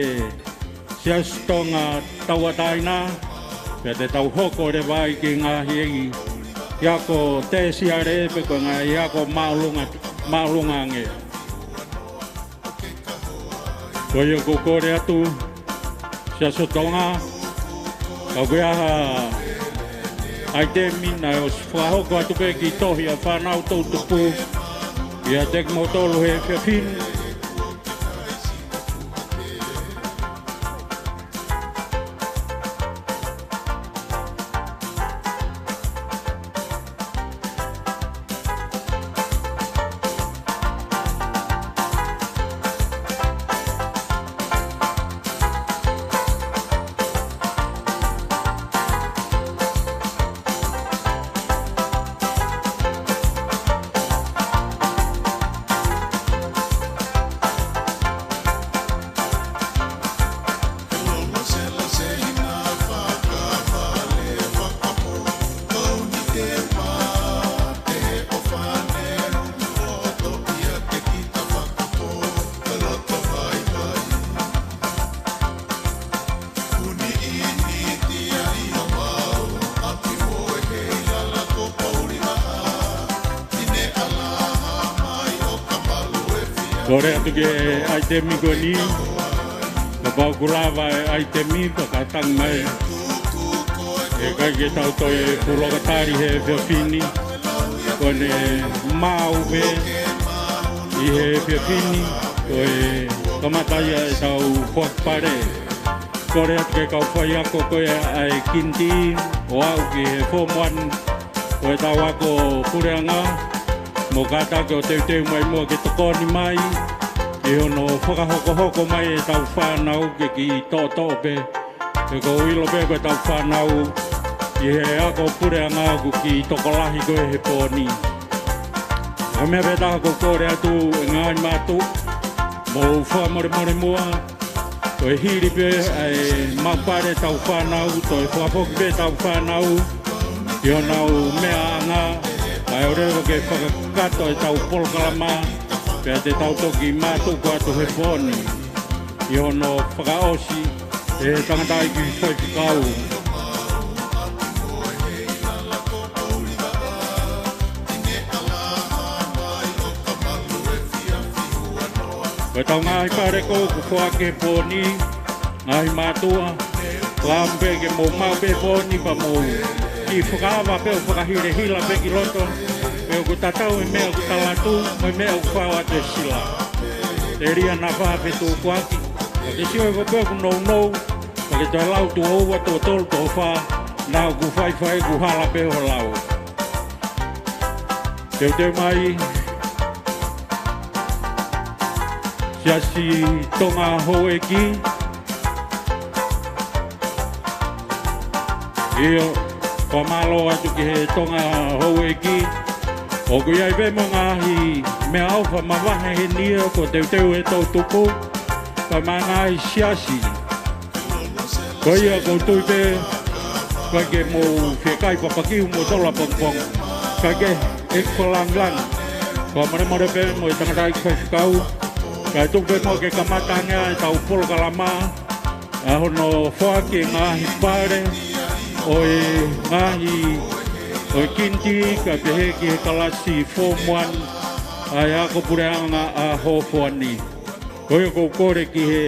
Siasi Tonga Tauʻatāina, pea te tau hoko leva ai ki he ngaahi ako tēsiale pe ko e ngaahi ako māʻolunga, māʻolunga ange. Ko ia ʻoku ou kole atu, Siasi ʻo Tonga, ka ʻoku ʻi ai ha ʻaitemi naʻe ʻosi fakahoko atu pē kiʻi tohi ʻa e fānau toʻutupu ʻiate kimoutolu he efiafi ni. Kole atu ki he ʻaitemi ko eni, kapau ʻoku lava e ʻaitemi, pea ka tangi mai. ʻE ʻikai ke tau toe fuoloa tali he efiafi ni, ko ʻene maʻu pē ʻi he efiafi ni, ko e kamata ia ʻetau foaki pale. Kole atu ki he kau faiako ko ia ʻa e kinitī ʻo aʻu ki he form one ʻo ʻetau ako puleʻanga, mo kātaki ʻo teuteu mai muʻa ke tokoni mai ʻi hono fakahokohoko mai ʻetau fānau ke kiʻi toʻotoʻo pē. He ʻoku ou ʻilo pē ko ʻetau fānau ʻi he ako puleʻanga ʻoku kiʻi tokolahi ko ē he pō ni. Ko e meʻa pē taha ʻoku ou kole atu, ʻe ngaahi mātuʻa, mou fakamolemole muʻa, ko e hili pē ʻa e maʻu pale ʻetau fānau, toe fakafoki pē ʻetau fānau ʻi honau meʻaʻanga, kae ʻoua ke fakakakato ʻetau polokalama, pea te tau toki mātuku atu he pō ni ʻi hono fakaʻosi ʻe he tangataʻeiki faifekau. Ko ʻetau ngaahi pale ko ē ʻoku foaki he pō ni, ngaahi mātuʻa, ʻoku ou pehē ke mou maʻu pē pō ni pea mou kiʻi fakaava pē ʻo fakahilahila pē ki loto, pe ʻoku tatau e meʻa ʻoku tala atu mo e meʻa ʻoku fai atu e sila. Telia naʻa faʻa fetukuaki, ka ke sio ʻe koe pē ʻoku nounou, ka ke toe lau tuʻo ua, tuʻo tolu, tuʻo fā, naʻa ʻoku faifai, ʻoku hala pē hoʻo lau. Teuteu mai Siasi Tonga Houʻeiki. ʻIo, fakamālō atu ki he Tonga Houʻeiki. ʻOku ʻi ai pē mo e ngaahi meʻaʻofa mavahe heni ia kuo teuteu ʻe he toʻutupu, pea mo e ngaahi siasi. Ko ia ʻoku ou tui pē, ʻikai ke mou fie kai papaki mo tola pongipongi. ʻIkai ke, ʻe ko langilangi. Fakamolemole pē mo e tangataʻeiki faifekau. Kae tuku pē muʻa ke kamata ange ʻetau polokalama, ʻa hono foaki e ngaahi pale ʻo e ngaahi, ʻo e kinitī kae pehē ki he kalasi form one ʻa e ako puleʻanga ʻa Hofoa ni. Ko ia ʻoku ou kole ki he,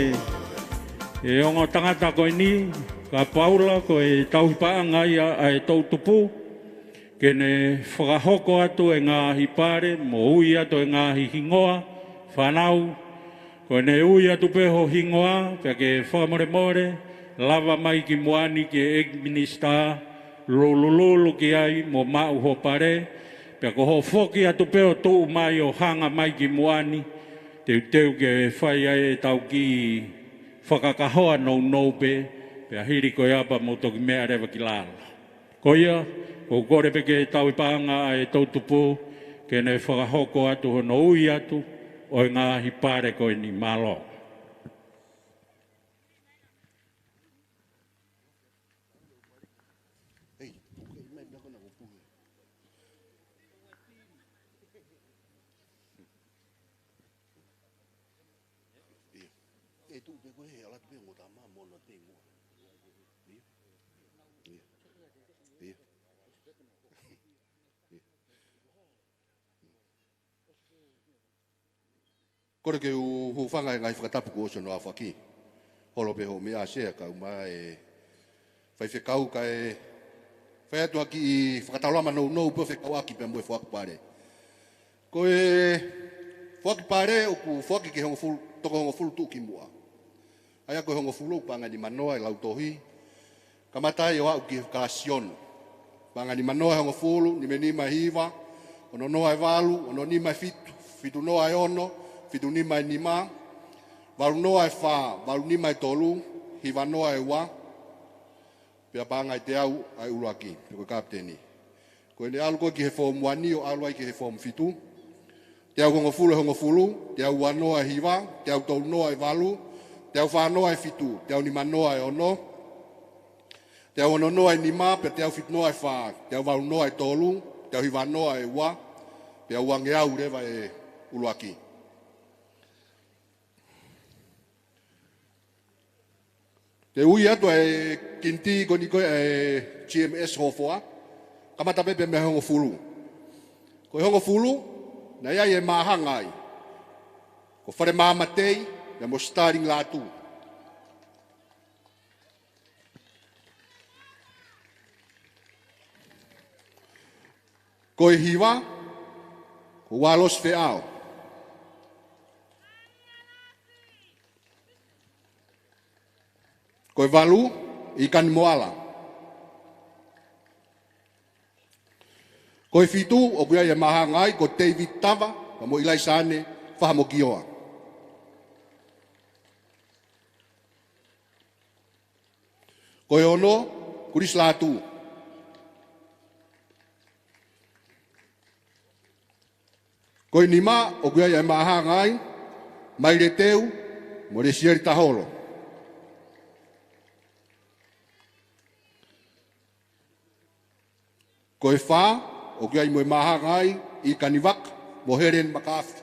he ongo tangata ko eni, ko Paula, ko e tauhi paʻanga ia ʻa e toʻutupu, ke ne fakahoko atu e ngaahi pale, mo ui atu e ngaahi hingoa fānau. Ko ʻene ui atu pē ho hingoa, pea ke fakamolemole, lava mai ki muʻa ni ki he ʻEiki Minisitā, lulululu ki ai mo maʻu ho pale, pea ko hoʻo foki atu pē ʻo tuʻu mai ʻo hanga mai ki muʻa ni, teuteu ke fai ai ʻetau kiʻi fakakahoa nounou pē, pea hili ko ia pea mou toki meʻa leva ki lalo. Ko ia, ʻoku ou kole pē ki he tauhi paʻanga ʻa e toʻutupu, ke ne fakahoko atu hono ui atu ʻo e ngaahi pale ko eni, mālō. ʻIo. ʻE tuʻu pē ko ē he ʻalu atu pē ʻo ngota ma mono te mo. ʻIo. ʻIo. ʻIo. Kole ke u hūfanga he ngaahi fakatapu kuo ʻosi hono aofaki. Holo pē hoʻo meʻa Sea kae ʻumaʻā e faifekau kae fai atu ha kiʻi fakataulama nounou pē ʻo fekauʻaki pea mo e foaki pale. Ko e foaki pale ʻoku foaki ki he hongofulu, toko hongofulu tuʻu ki muʻa. ʻA ia ko e hongofulu ʻoku paʻanga ʻe nimanoa e lautohi. Kamata ai ʻo aʻu ki he kalasi ono. Paʻanga ʻe nimanoa e hongofulu, nima nima e hiva, ono noa e valu, ono nima e fitu, fitu noa e ono, fitu nima e nima, valu noa e fā, valu nima e tolu, hiva noa e ua, pea paʻanga ʻe teau ʻa e ʻuluaki, pe ko e kapiteni. Ko ʻene ʻalu ko ē ki he form one ʻo ʻalu ai ki he form fitu. Teau hongofulu e hongofulu, teau ua noa e hiva, teau tolu noa e valu, teau fā noa e fitu, teau nima noa e ono, teau ono noa e nima, pea teau fitu noa e fā, teau valu noa e tolu, teau hiva noa e ua, pea ua ngeau leva e ʻuluaki. Te u ui atu ʻa e kinitī ko eni ko ē ʻa e G M S Hofoa, kamata pē pea mei he hongofulu. Ko e hongofulu, naʻe ʻi ai e māhanga ai. Ko Fale Mamatei, pea mo Starling Lātū. Ko e hiva, ko Ualosi Feʻao. Ko e valu, ʻIkani Moala. Ko e fitu, ʻoku ʻi ai e māhanga ai, ko David Tava, pea mo ʻIlaisane Fahamokioa. Ko e ono, Kulisi Lātū. Ko e nima, ʻoku ʻi ai e māhanga ai, Maile Teu, mo Lesieli Taholo. Ko e fā, ʻoku ʻi ai mo e māhanga ai, ʻIkani Vaka, mo Helen Makafi.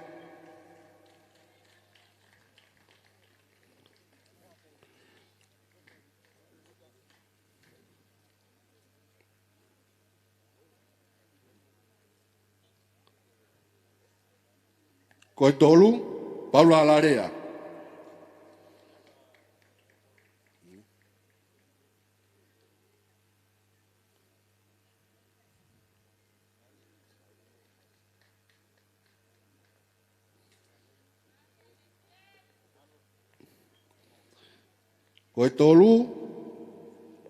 Ko e tolu, Paula Lalea. Ko e tolu,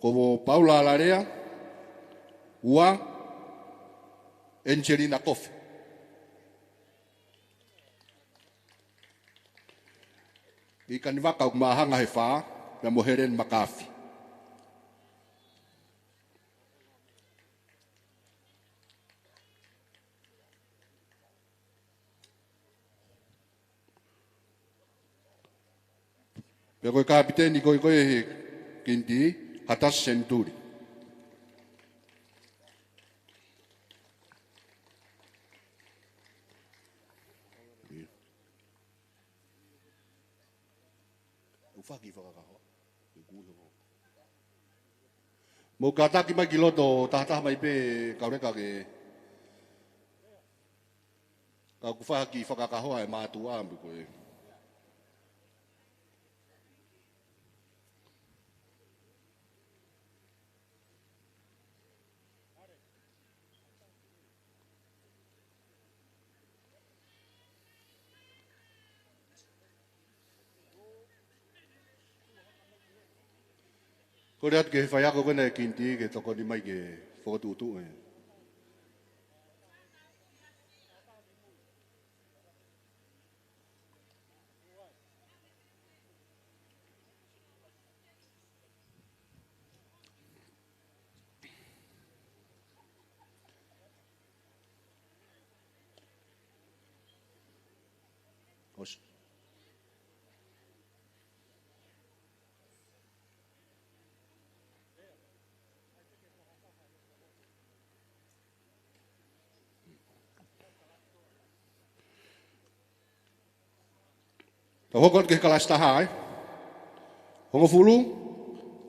ko Paula Lalea. Ua, Angelina Kofe. ʻIkani Vaka ʻoku māhanga he fā, pea mo Helen Makafi. Pea ko e kapiteni ko ē ko ē he Kinitī, Hatas Senituli. ʻOku faki fakakahoa. Mou kātaki mai ki loto, tahataha mai pē kau leka ke, ka ʻoku faki fakakahoa e mātuʻa ʻamu ko ē. Kole atu ki he faiako ko ena e Kinitī ke tokoni mai ke fokotuʻutuʻu e. ʻOsi. Tau hoko atu ki he kalasi taha, ē. Hongofulu,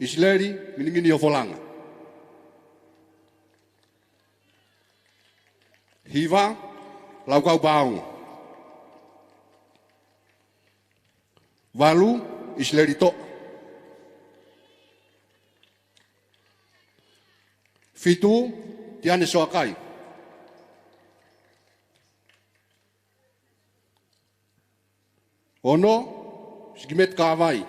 ʻIsileli Miningini Ofolanga. Hiva, Laukau Paongo. Valu, ʻIsileli Toʻa. Fitu, Tiane Soakai. Ono, Sikimeti Kāvai.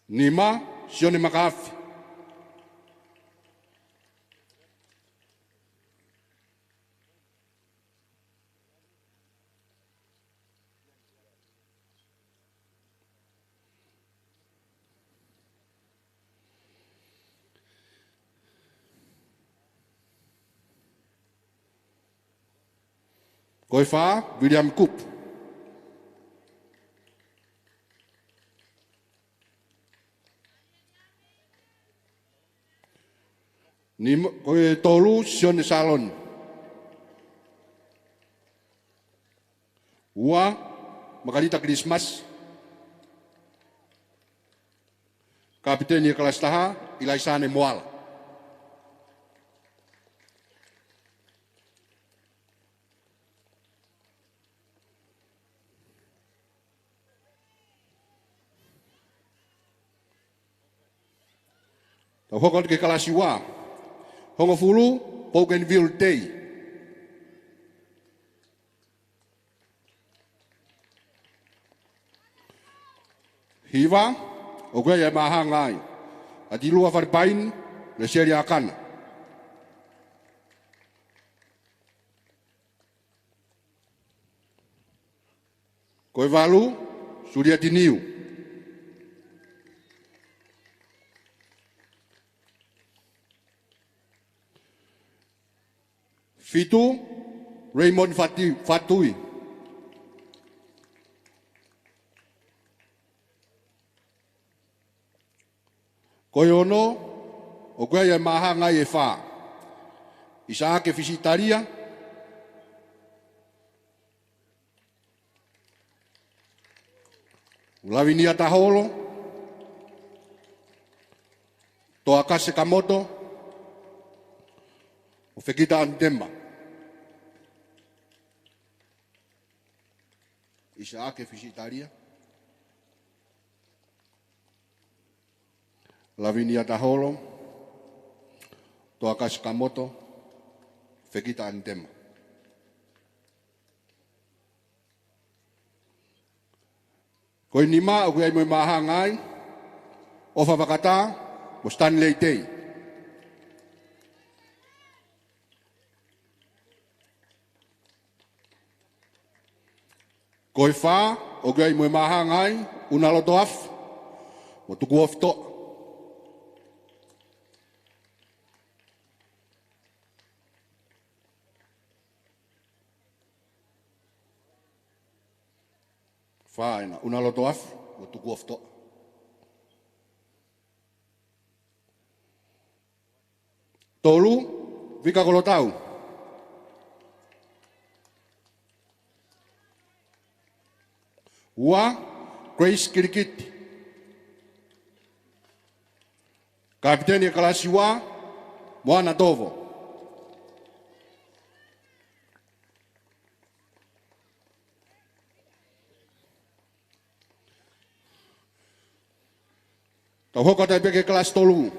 Nima, Sione Makafi. Ko e fā, William Coop. Nima, ko e tolu, Sione Saloni. Ua, Makalita Kilisimasi. Kapiteni e kalasi taha, ʻIlaisane Moala. Tau hoko atu ki he kalasi ua. Hongofulu, Bougainville Day. Hiva, ʻoku ʻi ai e māhanga ai, ʻAtilua Falepaini, Leseli ʻAkana. Ko e valu, Sulieti Niu. Fitu, Raymond Fati-, Fatui. Ko e ono, ʻoku ʻi ai e māhanga ai e fā, ʻIsaake Fisitalia, Lavinia Taholo, Toakasi Kamoto, mo Fekita Anitema. ʻIsaake Fisitalia, Lavinia Taholo, Toakasi Kamoto, Fekita Anitema. Ko e nima, ʻoku ʻi ai mo e māhanga ai, ʻOfa Vakatā mo Stanley Tei. Ko e fā, ʻoku ʻi ai mo e māhanga ai, ʻUnaloto Afi mo Tukuofi Toʻa. Fā ena, ʻUnaloto Afi mo Tukuofi Toʻa. Tolu, Vika Kolotau. Ua, Grace Kilikiti. Kapiteni e kalasi ua, Moana Tovo. Tau hoko atu ai pē ki he kalasi tolu.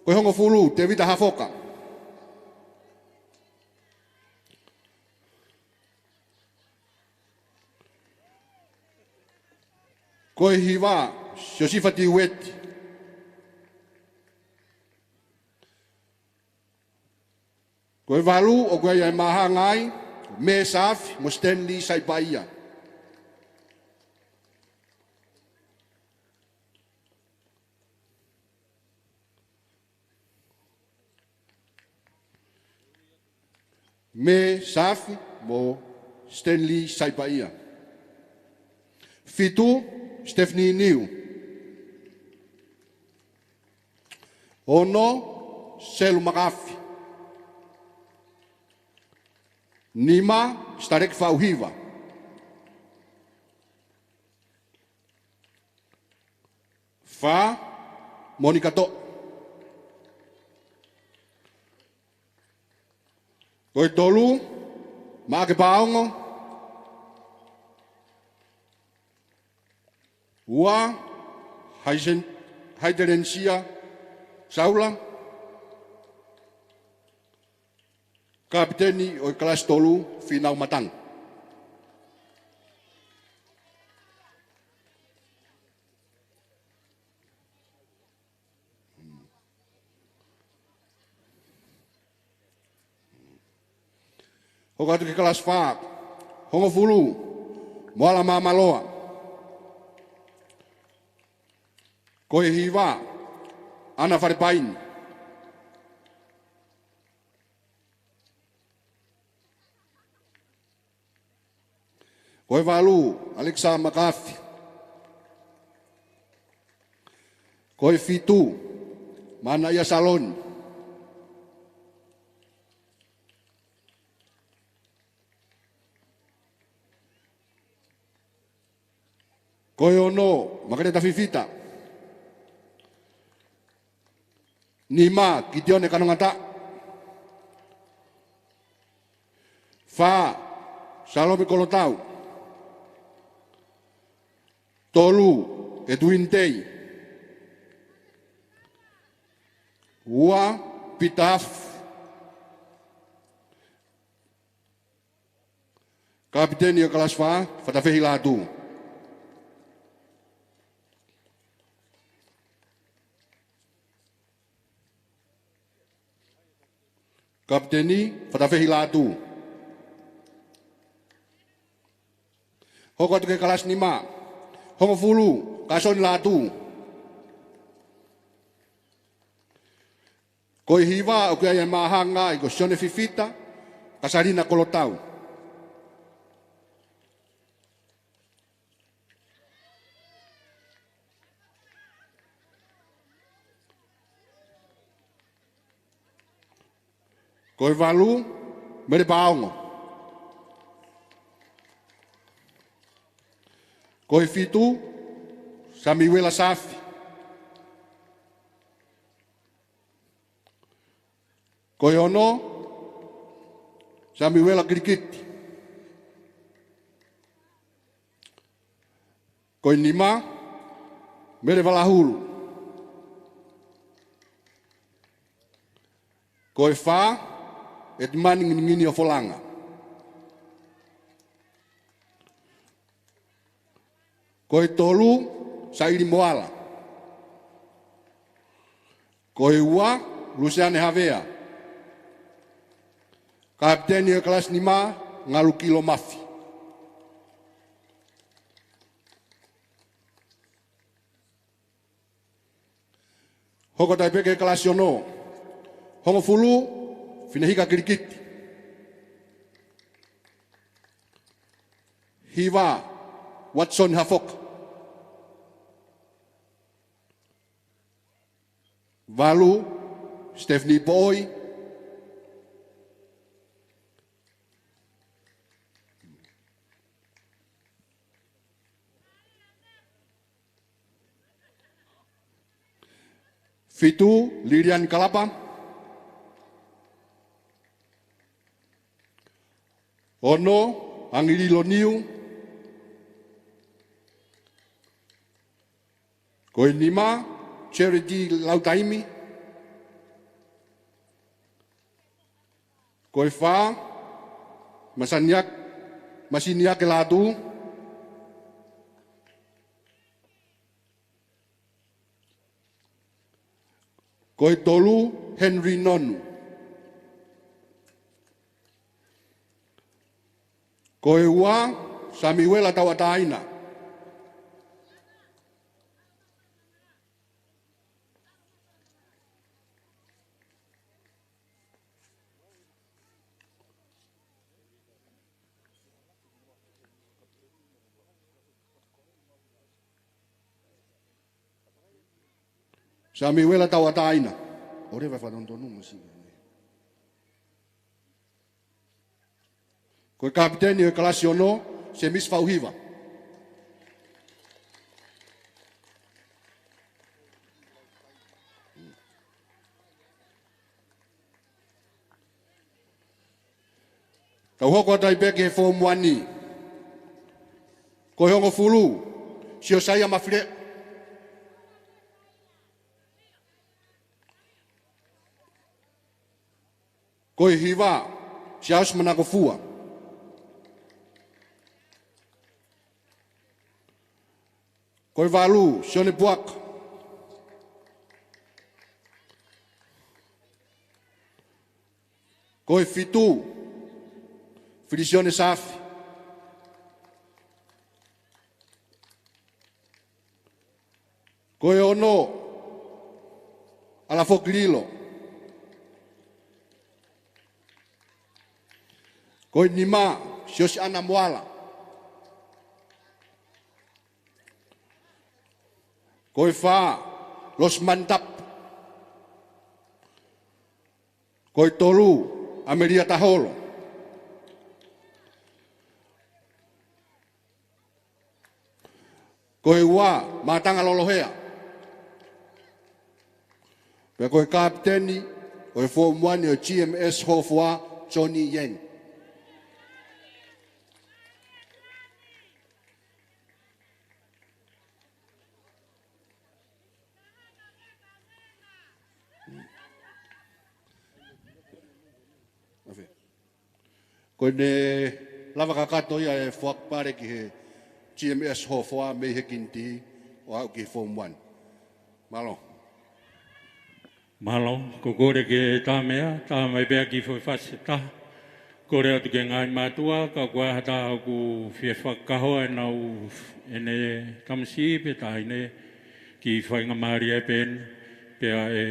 Ko e hongofulu, Tevita Hafoka. Ko e hiva, Siosifa Tiueti. Ko e valu, ʻoku ʻi ai e māhanga ai, Mē Saafi mo Stanley Saipaia. Mē Saafi mo Stanley Saipaia. Fitu, Stephanie Niu. Ono, Selu Makafi. Nima, Sitaleki Faʻuhiva. Fā, Monika Toʻa. Ko e tolu, Maʻake Paongo. Ua, Haisen-, Haitelenisia Saula. Kapiteni ʻo e kalasi tolu, Fīnau Matangi. Hoko atu ki he kalasi fā, hongofulu, Moala Māmaloa. Ko e hiva, ʻAna Falepaini. Ko e valu, ʻAlekisa Makafi. Ko e fitu, Manaia Saloni. Ko e ono, Makeleta Fifita. Nima, Kitione Kanongata. Fā, Salome Kolotau. Tolu, ʻEtuini Tei. Ua, Pita Afu. Kapiteni ʻo e kalasi fā, Fatafehi Lātū. Kapiteni, Fatafehi Lātū. Hoko atu ki he kalasi nima. Hongofulu, Kasoni Lātū. Ko e hiva ʻoku ʻi ai e māhanga ʻi ko Sione Fifita, Kasalina Kolotau. Ko e valu, Mele Paongo. Ko e fitu, Samiuela Safi. Ko e ono, Samiuela Kilikiti. Ko e nima, Mele Valahulu. Ko e fā, ʻEtimani Nginingini ʻo Folanga. Ko e tolu, Saili Moala. Ko e ua, Luseane Havea. Kapiteni ʻo e kalasi nima, Ngalu Kilo Mafi. Hoko atu ai pē ki he kalasi ono. Hongofulu, Finehika Kilikiti. Hiva, Watson Hafoka. Valu, Stephanie Poʻoi. Fitu, Lilian Kalapa. Ono, Angililo Niu. Ko e nima, Charity Lautaimi. Ko e fā, Masaniak-, Masiniake Lātū. Ko e tolu, Henry Nonu. Ko e ua, Samiuela Tauʻatāina. Samiuela Tauʻatāina. ʻOua leva e fakatonutonu masiʻi. Ko e kapiteni ʻo e kalasi ono, Semisi Fauhiva. Tau hoko atu ai pē ki he Form One. Ko e hongofulu, Siosaia Mafileʻo. Ko e hiva, Siaosi Manakofua. Ko e valu, Sione Puaka. Ko e fitu, Filisione Safi. Ko e ono, ʻAlafoki Lilo. Ko e nima, Siosiana Moala. Ko e fā, Losimani Tapu. Ko e tolu, ʻAmelia Taholo. Ko e ua, Matanga Lolohea. Pea ko e kapiteni ʻo e Form One ʻo e G M S Hofoa, Johnny Yang. Ko ʻene lava kakato ia e foaki pale ki he G M S Hofoa mei he Kinitī ʻo aʻu ki he Form One. Mālō. Mālō, ko e kole ki he Tāmea, tā mai pē ʻa e kiʻi foʻi fasi ʻe taha. Kole atu ki he ngaahi mātuʻa, ka ʻoku ʻi ai ha taha ʻoku fie fakakahoa ʻenau, ʻene tamasiʻi pe taʻahine, kiʻi faingamālie pē eni, pea ʻe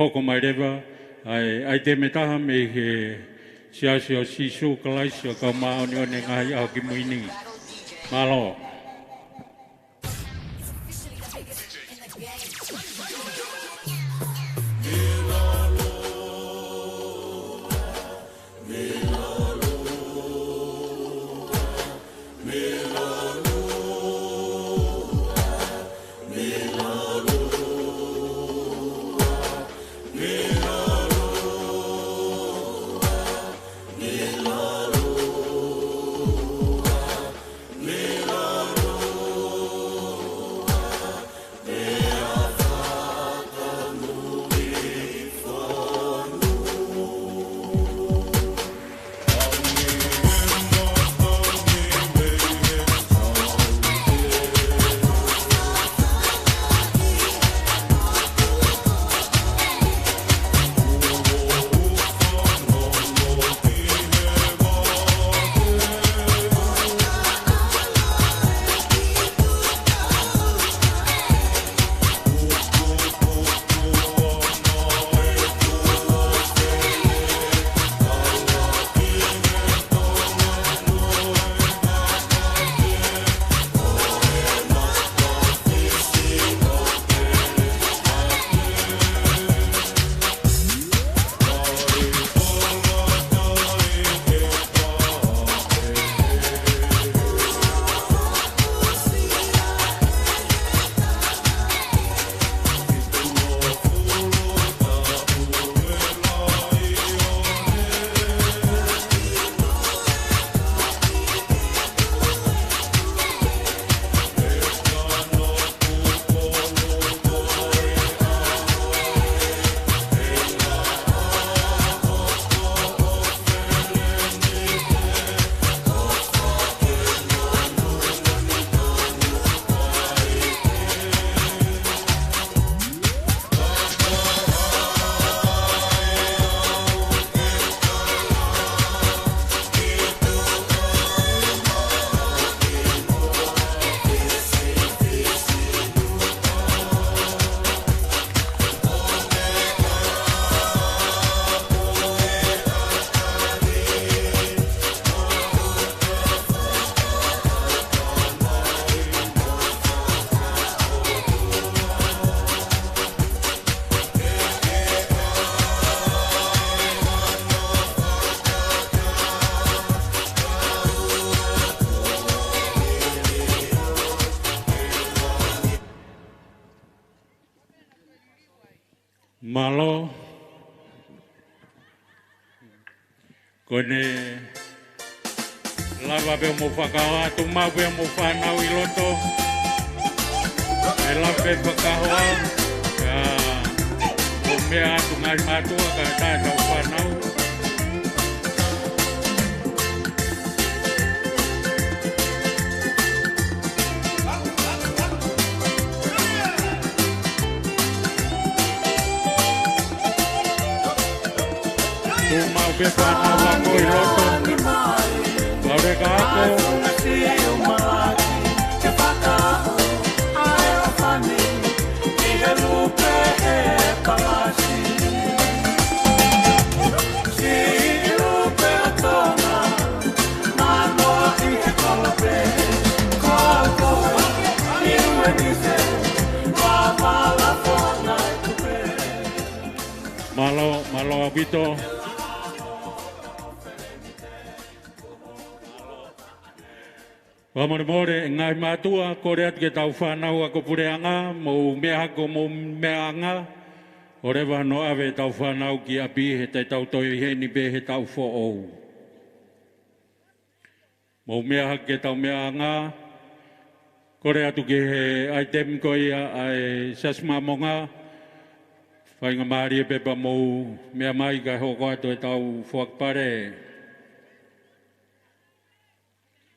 hoko mai leva ʻa e ʻaitemi ʻe taha mei he Siasi ʻo Sīsū Kalaisi ʻo e Kau Māʻoniʻoni ʻi he Ngaahi ʻAho Kimui Ni. Mālō. Mālō. Ko ʻene lava pē ʻo mou fakahā atu, maʻu pē ʻa e fānau ʻi loto. ʻE lava pē fakahā. Ka ʻoku meʻa atu ngaahi mātuʻa ka tau fānau. Kuo maʻu pē fānau ako ʻi loto. Kae ʻoua ke ako. Mālō, mālō ʻaupito. Fakamolemole, ngaahi mātuʻa, kole atu ki heʻetau fānau ako puleʻanga, mou meʻa hake ko hoʻomou meʻaʻanga, ʻo leva hono ʻave ʻetau fānau ki ʻapi he te tau toe ʻi heni pē he taʻu foʻou. Mou meʻa hake ki heʻetau meʻaʻanga, kole atu ki he ʻaitemi ko ia ʻa e Siasi Māmonga, faingamālie pē pea mou meʻa mai kae hoko atu ʻetau foaki pale.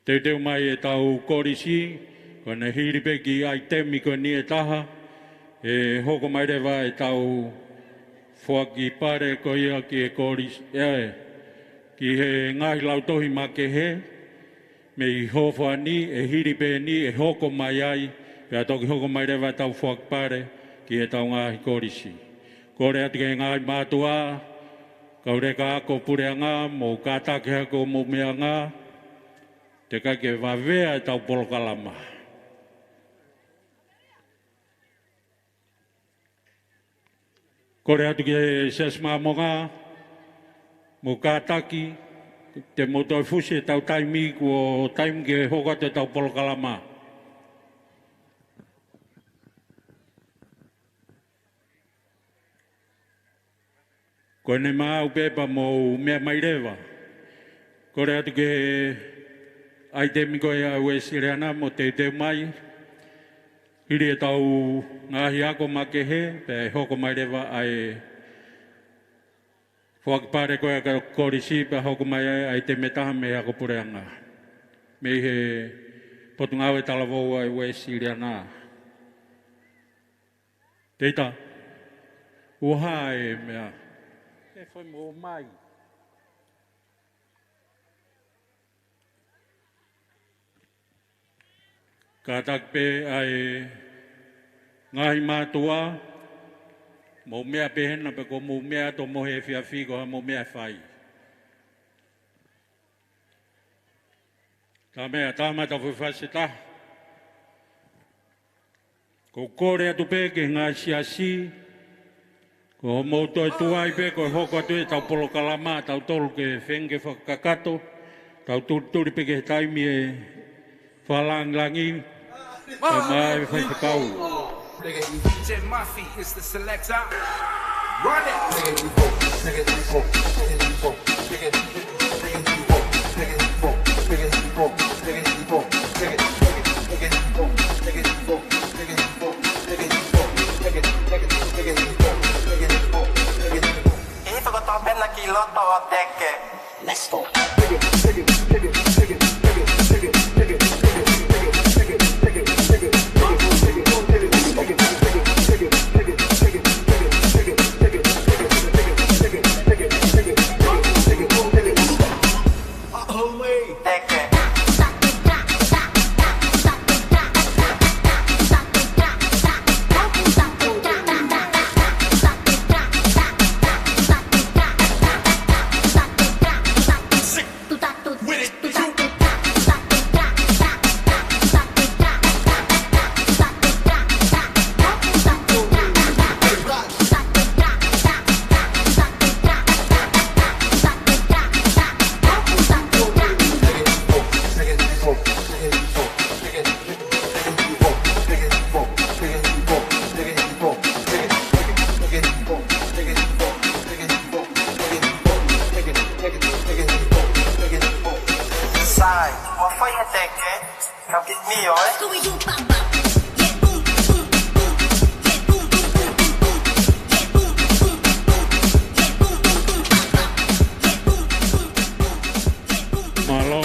Teuteu mai ʻetau kolisi, ko ʻene hili pē kiʻi ʻaitemi ko eni ʻe taha, ʻe hoko mai leva ʻetau foaki pale ko ia ki he kolisi, ē, ki he ngaahi lautohi makehe, mei Hofani, ʻe hili pē eni ʻe hoko mai ai, pea toki hoko mai leva ʻetau foaki pale ki heʻetau ngaahi kolisi. Kole atu ki he ngaahi mātuʻa, kau leka ako puleʻanga, mou kātaki hake hoʻomou meʻangāue, teʻeki ai ke vave ʻetau polokalama. Kole atu ki he Siasi Māmonga, mou kātaki, te mou toe fusi ʻetau taimi kuo taimi ke hoko atu ʻetau polokalama. Ko ʻene maʻu pē pea mou meʻa mai leva. Kole atu ki he ʻaitemi ko ia ʻa e Uēsiliana mo teuteu mai. Hili ʻetau ngaahi ako makehe, pea ʻe hoko mai leva ʻa e foaki pale ko ia ki he kolisi, pea hoko mai ai ʻa e ʻaitemi ʻe taha mei he ako puleʻanga. Mei he Potungāue Talavou ʻa e Uēsiliana. Teita, ʻoku hā e meʻa. ʻE fai mo mai. Kātaki pē ʻa e ngaahi mātuʻa, mou meʻa pē hena pe ko mou meʻa atu mo he efiafi ko ha mou meʻa fai. Tā meʻa, tā mai ʻetau foʻi fasi ʻe taha. Ko e kole atu pē ki he ngaahi siasi, ko hoʻomou toe tuai pē, ko e hoko atu ʻetau polokalama, tautolu ke feinga ke fakakakato, tau tulituli pē ki he taimi ʻe fakalāngilangi, ʻe mai faifekau. D J Muffy is the selector. Run it. ʻI he fakatōpena ki loto ʻo Teke. Let's go. Sai, ʻoua fai he Teke, kau ki mio, ē? Mālō.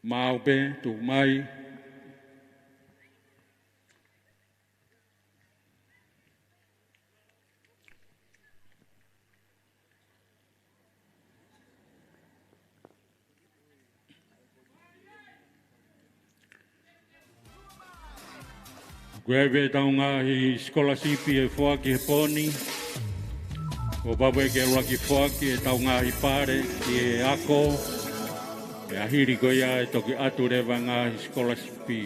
Maʻu pē, tuku mai. Ko e ʻai pē ʻetau ngaahi sikolasipi ʻe foaki he pō ni. Kuo pau pē ke ʻuluaki foaki ʻetau ngaahi pale ki he ako. Pea hili ko ia ʻe toki ʻatu leva ngaahi sikolasipi.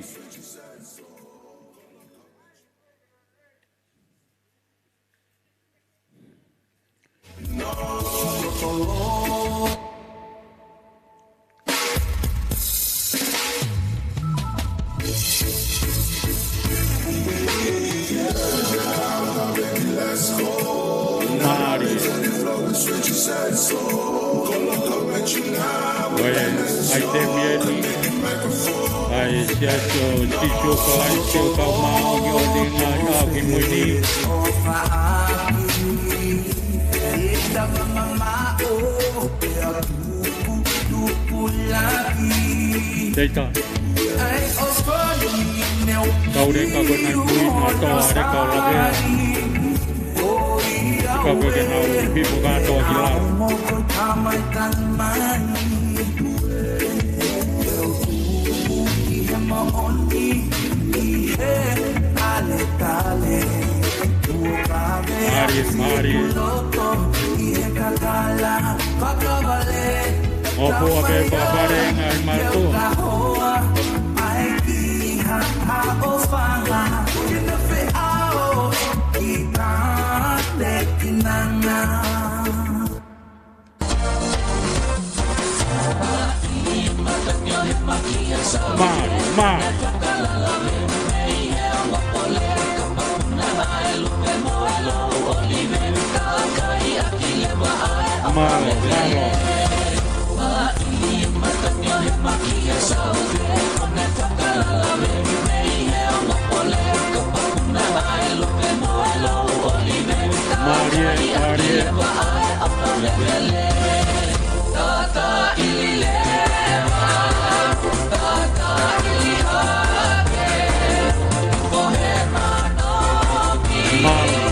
Mālie. Ko e ʻaitemi eni ʻa e Siasi ʻo Sīsū Kalaisi ʻo e Kau Māʻoniʻoni ʻi he Ngaahi ʻAho Kimui Ni. Leita. Kau leka ko e nai kui, nai toa leka ʻo Lavea. Ka ko e ke nau pipo kātoa ki lalo. Mālie, mālie. ʻOku ʻa pē papare ngaahi mātuʻa. Mālie, mālie. Mālie, mālie. Mālie, mālie. Mālie, mālie. Mālie, mālie.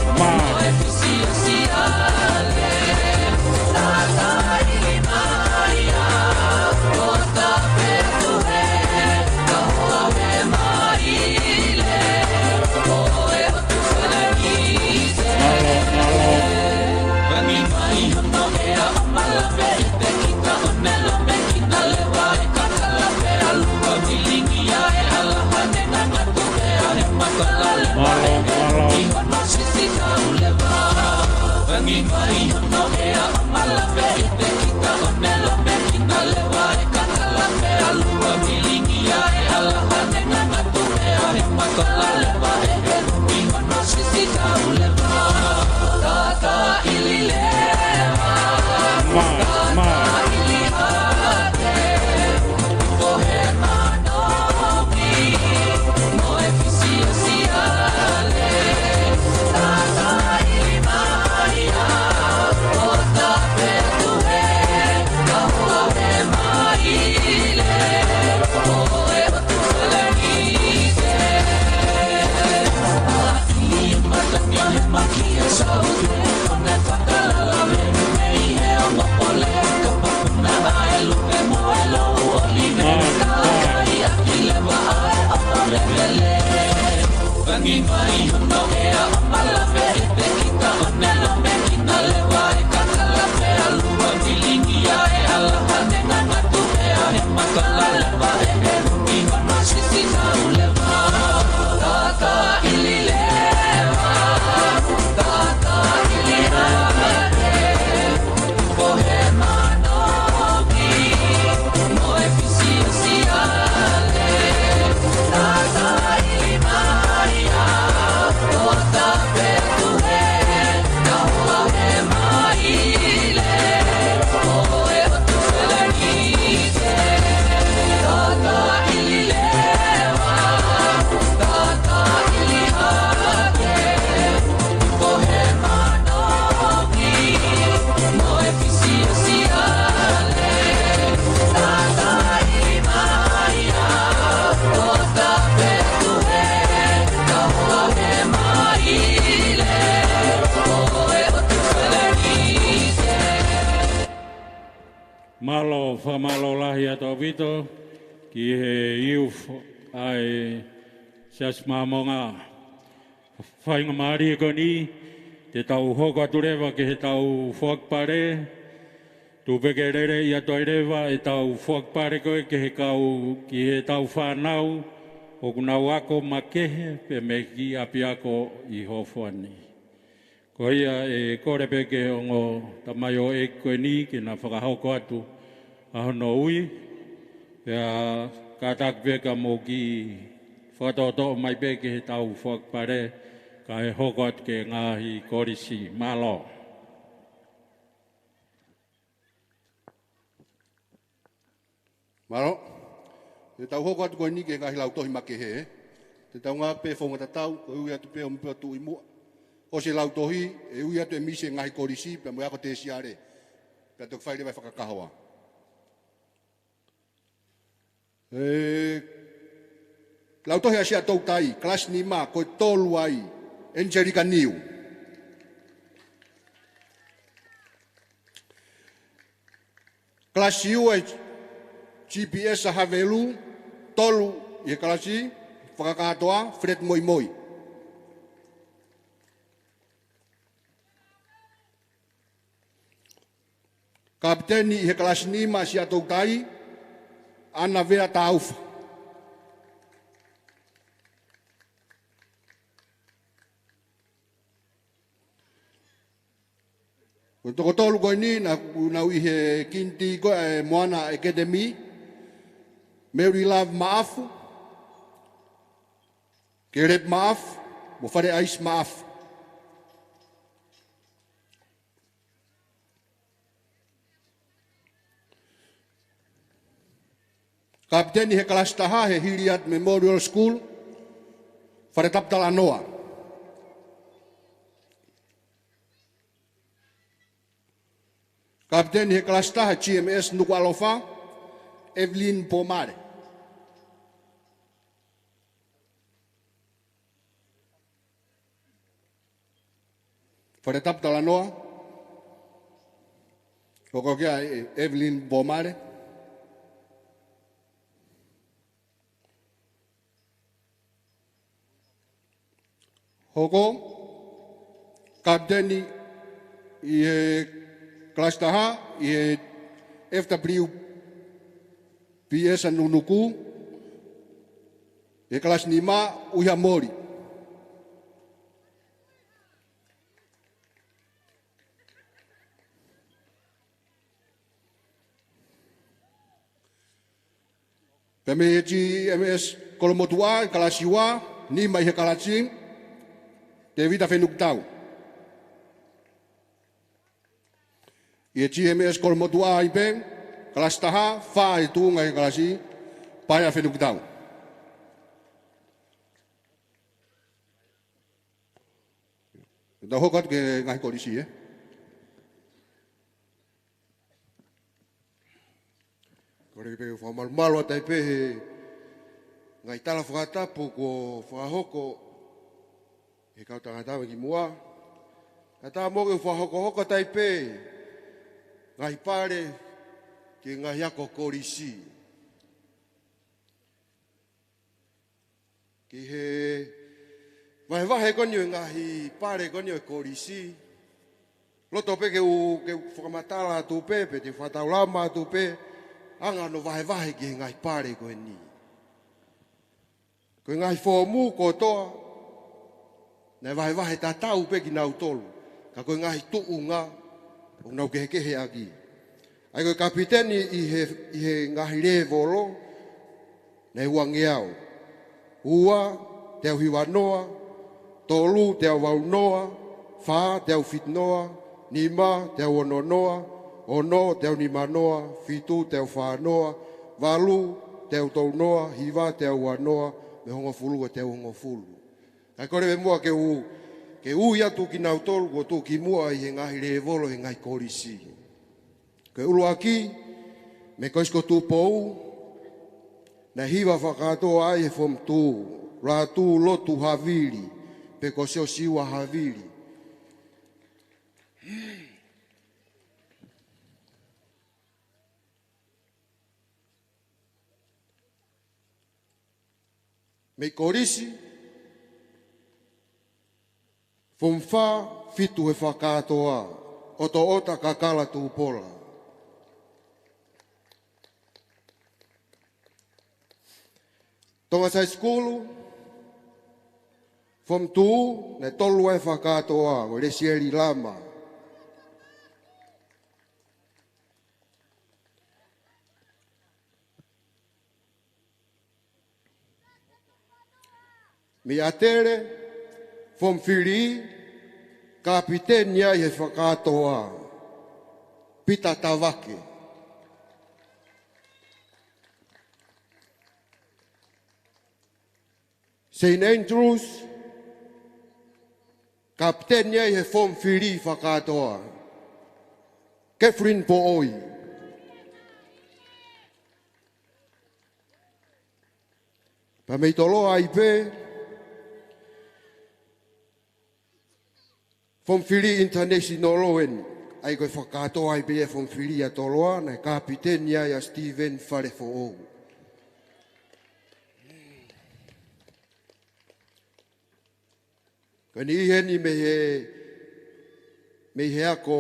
Mālie, mālie. Mālie, mālie. Mālō, fakamālō lahi atu ʻaupito ki he youth ʻa e Siasi Māmonga. Faingamālie ko eni, te tau hoko atu leva ki heʻetau foaki pale, tuku pē ke lele atu ai leva ʻetau foaki pale ko ē ki he kau, ki heʻetau fānau, ʻoku nau ako makehe pē mei he kiʻi ʻapiako ʻi Hōfoa ni. Ko ia ʻe kole pē ki he ongo tamaioʻeiki ko eni ke na fakahoko atu ʻa hono ui, pea kātaki pē ka mou kiʻi fakatoʻotoʻo mai pē ki heʻetau foaki pale, kae hoko atu ki he ngaahi kolisi. Mālō. Mālō. Te tau hoko atu ko eni ki he ngaahi lautohi makehe, ē. Te tau ngāueʻaki pē founga tatau, ko e ui atu pē ʻo mou pē ʻo tuʻu ʻi muʻa. ʻOsi e lautohi, ʻe ui atu ʻe Misi e ngaahi kolisi, pea mo e ako tēsiale. Pea toki fai leva e fakakahoa. E, Lautohi ʻa Siaʻatoutai, kalasi nima, ko e tolu ai, Angelica Niu. Kalasi ua, G P S ʻa Havelu, tolu ʻi he kalasi, fakakātoa, Fred Moimoi. Kapiteni ʻi he kalasi nima ʻa Siaʻatoutai, ʻAnavea Taufa. Ko e toko tolu ko eni, naʻa nau ʻi he kinitī ko ē ʻa e Moana Academy, Mary Love Maʻafu, Caleb Maʻafu, mo Fale ʻAisi Maʻafu. Kapiteni he kalasi taha he Hilliard Memorial School, Fale Tapu Talanoa. Kapiteni he kalasi taha G M S Nukuʻalofa, Evelyn Pomale. Fale Tapu Talanoa. Hoko ki ai ʻa Evelyn Pomale. Hoko, kapiteni ʻi he kalasi taha, ʻi he F W P S ʻa Nukunuku, ʻi he kalasi nima, ʻUiha Moli. Pea mei he G M S Kolomotuʻa, kalasi ua, nima ʻi he kalasi, Tevita Fenukitau. ʻI he G M S Kolomotuʻa ai pē, kalasi taha, fā ʻi he tuʻunga ʻi he kalasi, Paea Fenukitau. Tau hoko atu ki he ngaahi kolisi, ē? Kole pē ke u fakamalumalu atu ai pē he ngaahi tala fakatapu kuo fakahoko ʻe he kau tangata mai kimuʻa. Kae ʻatā mo au ke u fakahokohoko atu ai pē ngaahi pale ki he ngaahi ako kolisi. Ki he vahevahe ko eni ʻo e ngaahi pale ko eni ʻo e kolisi. Loto pē ke u, ke u fakamatala atu pē, pe te u fakataulama atu pē, anga hono vahevahe ki he ngaahi pale ko eni. Ko e ngaahi foomu kotoa, naʻe vahevahe tatau pē kinautolu, ka ko e ngaahi tuʻunga ʻoku nau kehekehe ʻaki. ʻA ia ko e kapiteni ʻi he, ʻi he ngaahi lēvolo, naʻe uangeau. Ua, teau hivanoa, tolu, teau vaunoa, fā, teau fitunoa, nima, teau ononoa, ono, teau nimanoa, fitu, teau fānoa, valu, teau tolunoa, hiva, teau uanoa, mo e hongofulu, ko e teau hongofulu. Kae kole pē muʻa ke u, ke u ui atu kinautolu kuo tuʻu kimuʻa ʻi he ngaahi lēvolo he ngaahi kolisi. Ko e ʻuluaki, mei he Kolisi ko Tupou, naʻe hiva fakakātoa ai he Form Two, Lātū Lotu Havili, pe ko Siosiua Havili. Mei he kolisi, Form Four, fitu he fakakātoa, ʻOtoʻota Kakala Tupola. Tonga High School, Form Two, naʻe tolu ai fakakātoa, ko Lesieli Lama. Mei ʻAtele, Form Three, kapiteni ai he fakakātoa, Pita Tavake. Saint Andrews, kapiteni ai he Form Three fakakātoa, Catherine Poʻoi. Pea mei Toloa ai pē, Form Three International eni. ʻA ia ko e fakakātoa ai pē ia Form Three ʻa Toloa, naʻe kapiteni ai ʻa Stephen Falefoʻou. Ko e niʻihi eni mei he, mei he ako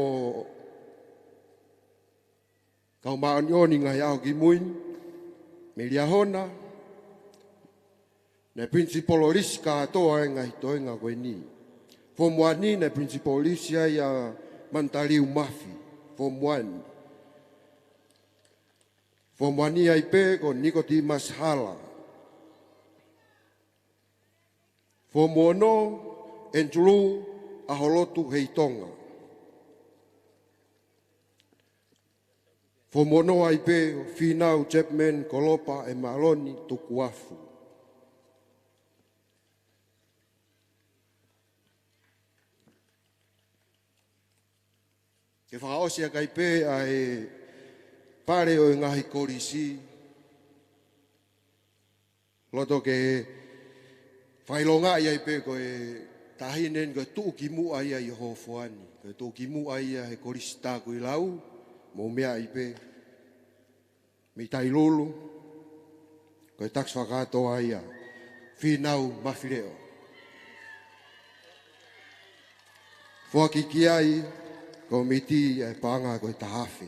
kau māʻoniʻoni ngaahi ʻaho kimui ni, mei Liahona, naʻe principal lisi kātoa e ngaahi toenga ko eni. Form One naʻe principal lisi ai ʻa Mantaliu Mafi, Form One. Form One ai pē ko Nikotimasi Hala. Form Ono, Andrew ʻAholotu Heitonga. Form Ono ai pē, Fīnau Chapman Kolopa ʻEmaloni Tukuafu. Ke fakaʻosi ʻaki ai pē ʻa e pale ʻo e ngaahi kolisi, loto ke fakaʻilongaʻi ai pē ko e taʻahine ni ko e tuʻukimuʻa ia ʻi Hofoa ni. Ko e tuʻukimuʻa ia he Kolisi Takuilau, mou meaʻi pē. Mei Tailulu, ko e takisi fakakātoa ia, Fīnau Mafileʻo. Foaki ki ai, Kōmiti ʻa e paʻanga ko e taha afe.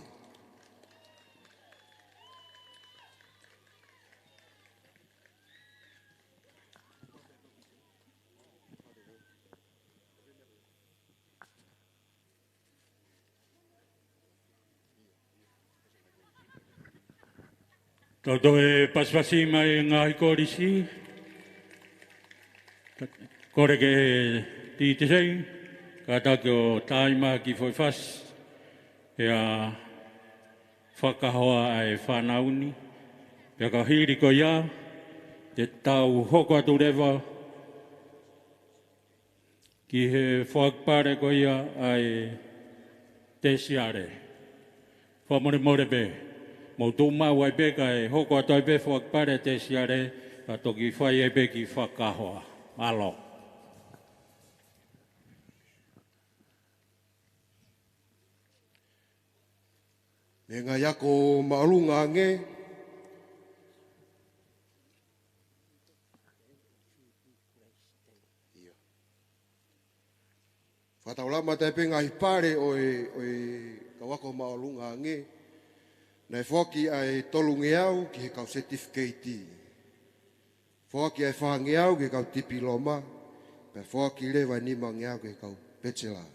Tau toe pasipasi mai e ngaahi kolisi. Kole ke titesei, kātaki ʻo taimi ki he foʻi fasi, ʻe fakahoa ʻa e fānau ni. Pea ka hili ko ia, te tau hoko atu leva ki he foaki pale ko ia ʻa e tesiale. Fakamolemole pē, mou tuʻu maʻu ai pē kae hoko atu ai pē foaki pale tesiale, ka toki fai ai pē ki he fakahoa. Mālō. Mei he ngaahi ako māʻolunga ange. ʻIo. Fakataulama atu ai pē ngaahi pale ʻo e, ʻo e kau ako māʻolunga ange. Naʻe foaki ʻa e tolungeau ki he kau certificate. Foaki ʻa e fāngeau ki he kau tipiloma. Pea foaki leva e nimangeau ki he kau bachelor.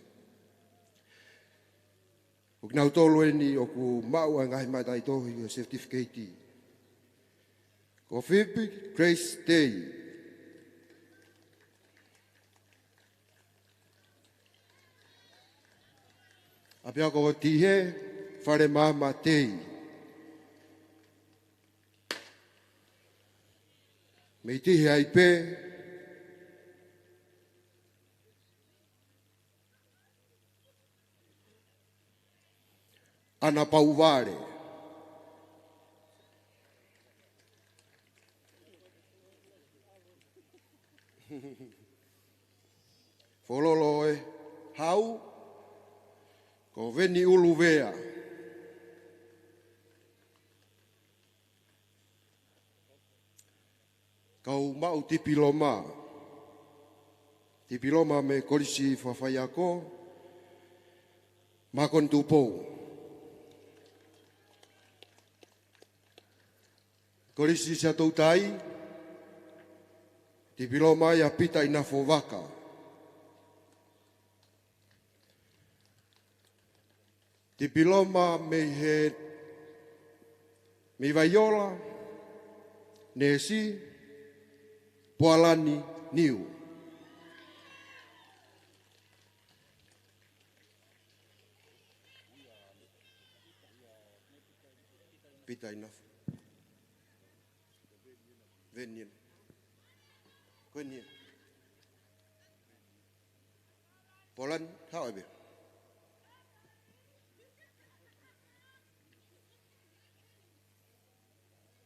Ko kinautolu eni ʻoku maʻu ʻa e ngaahi mataʻitohi ʻo e certificate. Ko Fipi Grace Tei. ʻApiako Tihe Falemaama Tei. Mei Tihe ai pē, ʻAna Pauvale. Fololo e hau, ko Veni Uluvea. Kau maʻu tipiloma. Tipiloma mei he Kolisi Fakafaiako, Makoni Tupou. Kolisi Siaʻatoutai, tipiloma ia Pita Inafovaka. Tipiloma mei he, mei Vaiola, Nesi, Pualani Niu. Pita Inafo. Veni ena. Ko eni ena. Polan, hao ebe.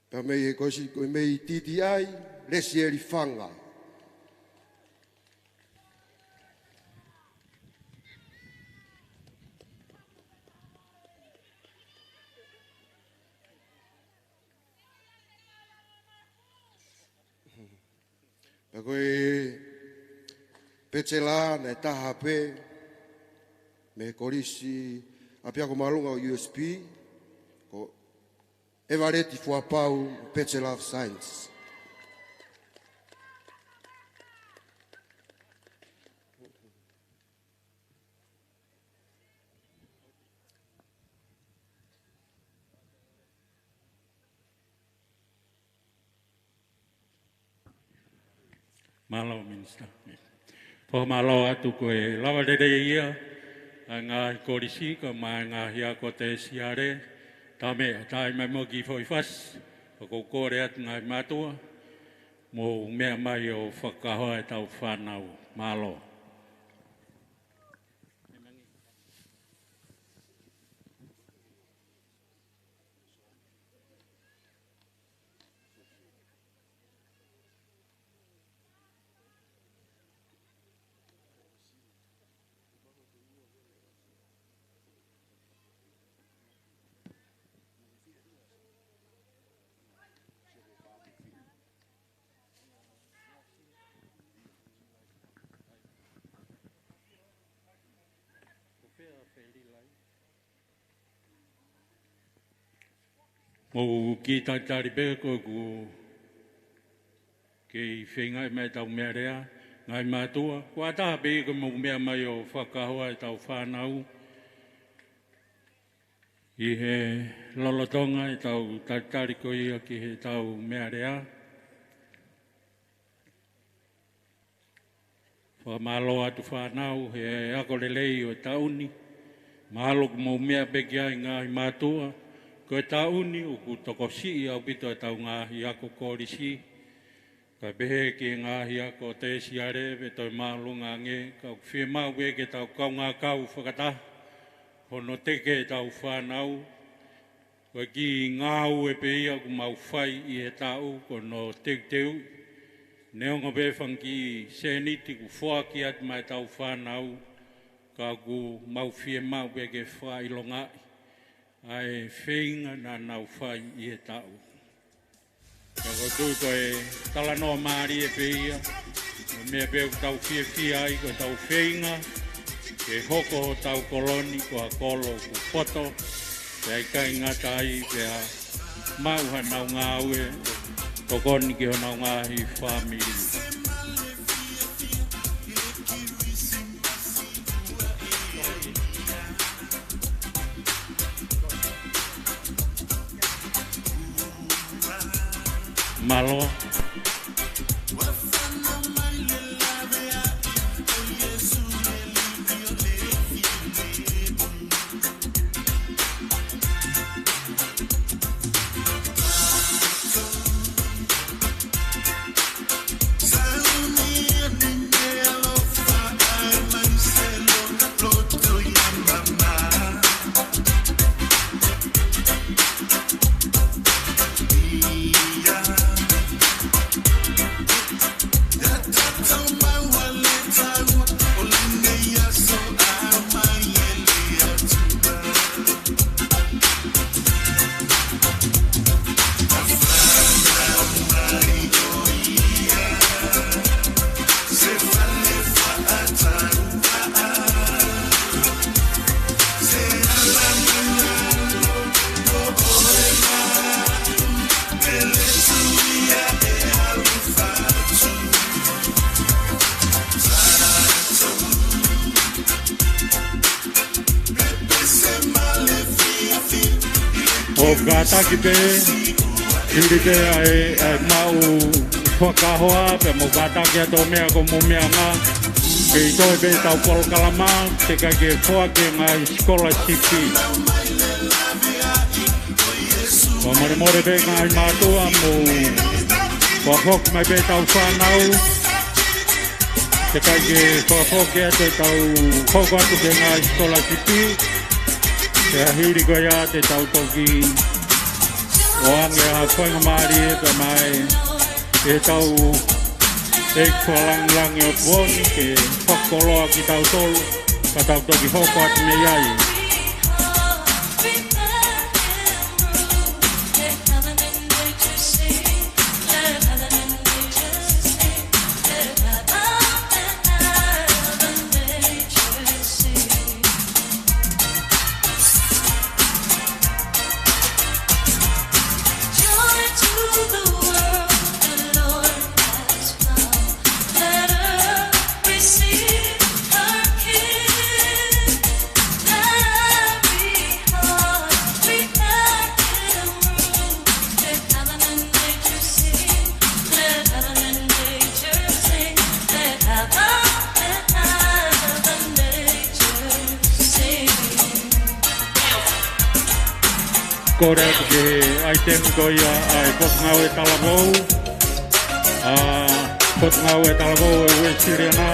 Pea mei he kosi, ko mei T T I, Lesieli Fanga. Pea ko e Pechelā naʻe taha pē mei he Kolisi ʻApiako Māʻolunga ʻo U S P, ko ʻEvaleti Fuapau, Bachelor of Science. Mālō, Minisitā. Fakamālō atu ko e lava lelei ia ʻa e ngaahi kolisi kae ʻumaʻā e ngaahi ako tēsiale. Taimi ʻe taha mai mo e kiʻi foʻi fasi, pea ʻoku ou kole atu ngaahi mātuʻa, mou meʻa mai ʻo fakakahoa ʻetau fānau. Mālō. Mou kiʻi talitali pē, ko ʻeku kei feingaʻi mai ʻetau meʻalea, ngaahi mātuʻa, ko e taha pē ia ke mou meʻa mai ʻo fakakahoa ʻetau fānau ʻi he lolotonga ʻetau talitali ko ia ki heʻetau meʻalea. Fakamālō atu fānau he ako lelei ʻo e taʻu ni. Mahalo ʻoku mou meʻa pē ki ai ngaahi mātuʻa, ko e taʻu ni ʻoku tokosiʻi ʻaupito ʻetau ngaahi ako kolisi, kae pehē ki he ngaahi ako tēsiale pea toe māʻolunga ange, ka ʻoku fiemaʻu pē ke tau kaungā kau fakataha hono teke ʻetau fānau. Ko e kiʻi ngāue pē ia ʻoku mau fai ʻi he taʻu, ko hono teuteuʻi. Neongo pē fanga kiʻi sēniti kuo foaki atu maʻa ʻetau fānau, ka ʻoku mau fiemaʻu pē ke fakaʻilongaʻi ʻa e feinga naʻa nau fai ʻi he taʻu. Ka ko e tuʻu ko e talanoa mālie pē ia, ko e meʻa pē ʻoku tau fiefia ai, ko ʻetau feinga ke hoko hotau kolo ni ko ha kolo ʻoku poto, pea ʻikai ngata ai pea maʻu haʻanau ngāue, tokoni ki honau ngaahi fāmili. Mālō. ʻOku kātaki pē, hili pē ʻa e, ʻa e maʻu fakakahoa, pea mou kātaki atu ʻo meʻa ko mou meʻa ngā. Kei toe pē ʻetau polokalama, teʻeki ai ke foaki e ngaahi sikolasipi. Fakamolemole pē ngaahi mātuʻa, mou fakafoki mai pē ʻetau fānau. Teʻeki ai ke fakafoki atu ʻetau hoko atu ki he ngaahi sikolasipi. Pea hili ko ia te tau toki ʻoange ha faingamālie pea mai. ʻetau ʻEiki fakalāngilangi ʻo e pō ni ke fakakoloa kitautolu, ka tau toki hoko atu mei ai. Kole atu ki he ʻaitemi ko ia ʻa e Potungāue Talavou, ʻa e Potungāue Talavou ʻo e Uēsiliana.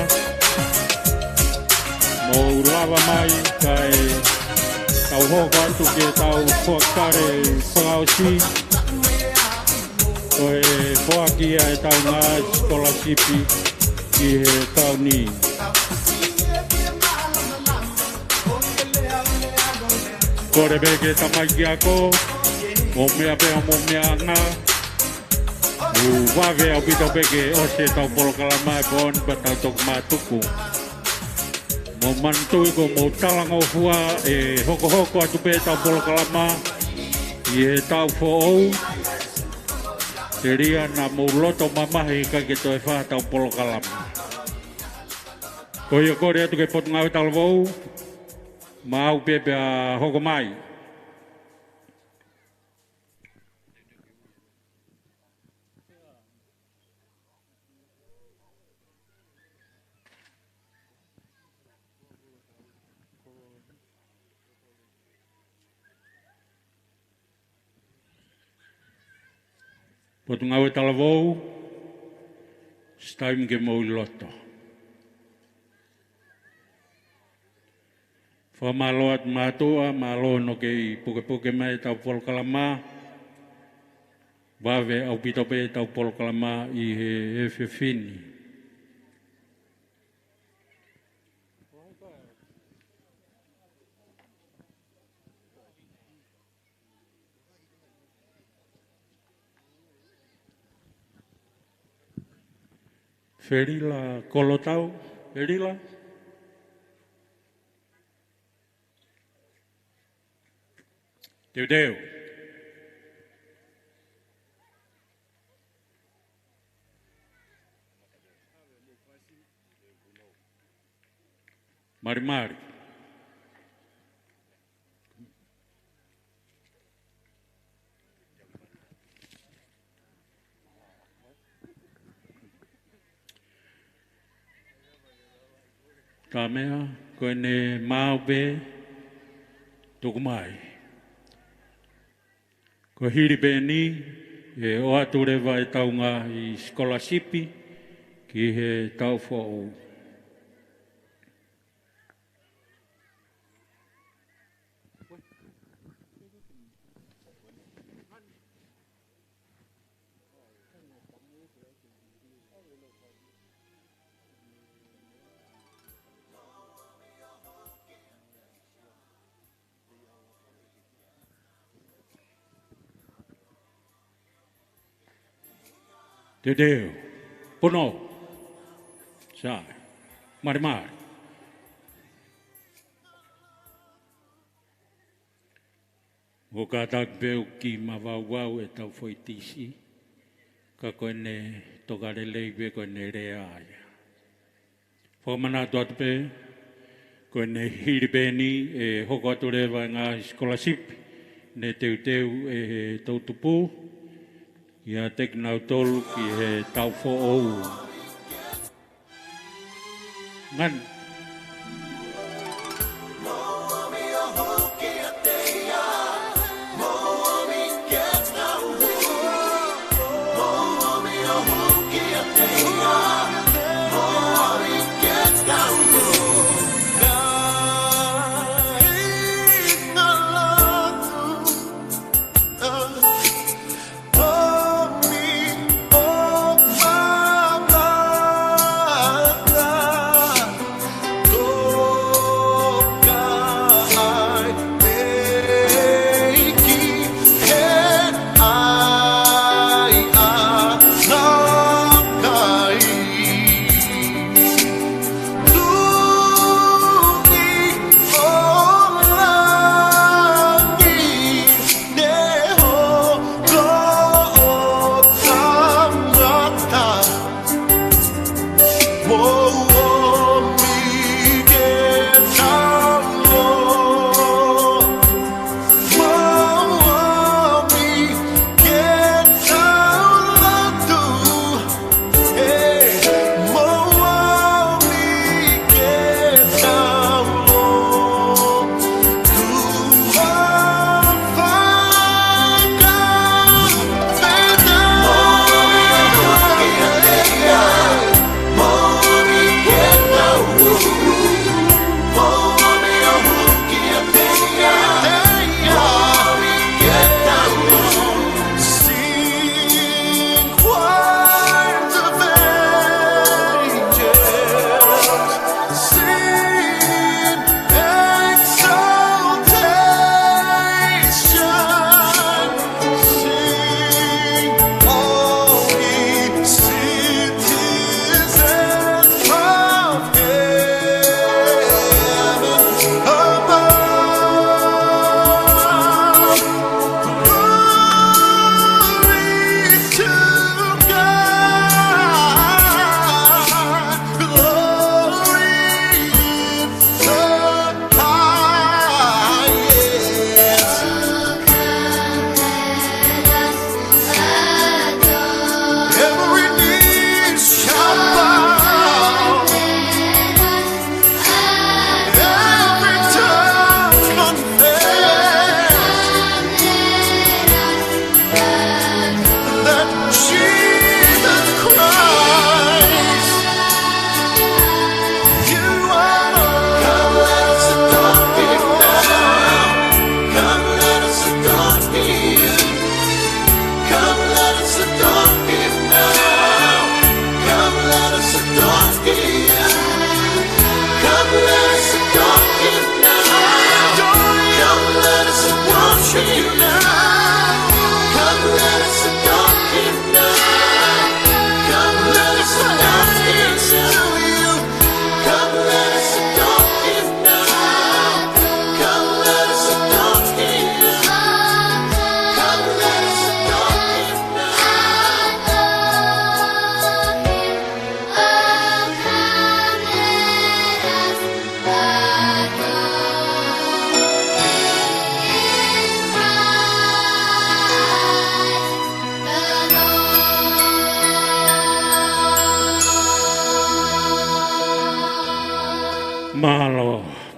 Mou lava mai kae tau hoko atu ki heʻetau foaki tale fakaʻosi. Ko e foaki ia ʻetau ngaahi sikolasipi ki he taʻu ni. Kole pē ki he tamaiki ako, mou meʻa pē ʻo mou meʻa ʻanga, ʻo vave ʻaupito pē ke ʻosi ʻetau polokalama he pō ni pea tau toki mātuku. Mou manatuʻi ko hoʻomou talangofua ʻe hokohoko atu pē ʻetau polokalama ʻi he taʻu foʻou. Telia naʻa mou loto mamahi kae ʻikai ke toe fai haʻatau polokalama. Ko ia kole atu ki he Potungāue Talavou, maʻu pē pea hoko mai. Potungāue Talavou, it's time ke mou ʻi loto. Fakamālō atu mātuʻa, mālō hono kei pukepuke mai ʻetau polokalama. Vave ʻaupito pē ʻetau polokalama ʻi he efiafi ni. Felila Kolotau, Felila. Teuteu. Malimali. Ka meʻa, ko ʻene maʻu pē, tuku mai. Ko e hili pē eni, ʻe ʻoatu leva ʻetau ngaahi sikolasipi ki he taʻu foʻou. Teuteu. Punou. Sai. Malimali. ʻOku kātaki pē ʻoku kiʻi mavauvau ʻetau foʻi tisi, ka ko ʻene toka lelei pē ko ʻene lea ia. Fakamanatu atu pē, ko ʻene hili pē eni ʻe hoko atu leva e ngaahi sikolasipi ne teuteu ʻe he toʻutupu kiate kinautolu ki he taʻu foʻou. Ngani.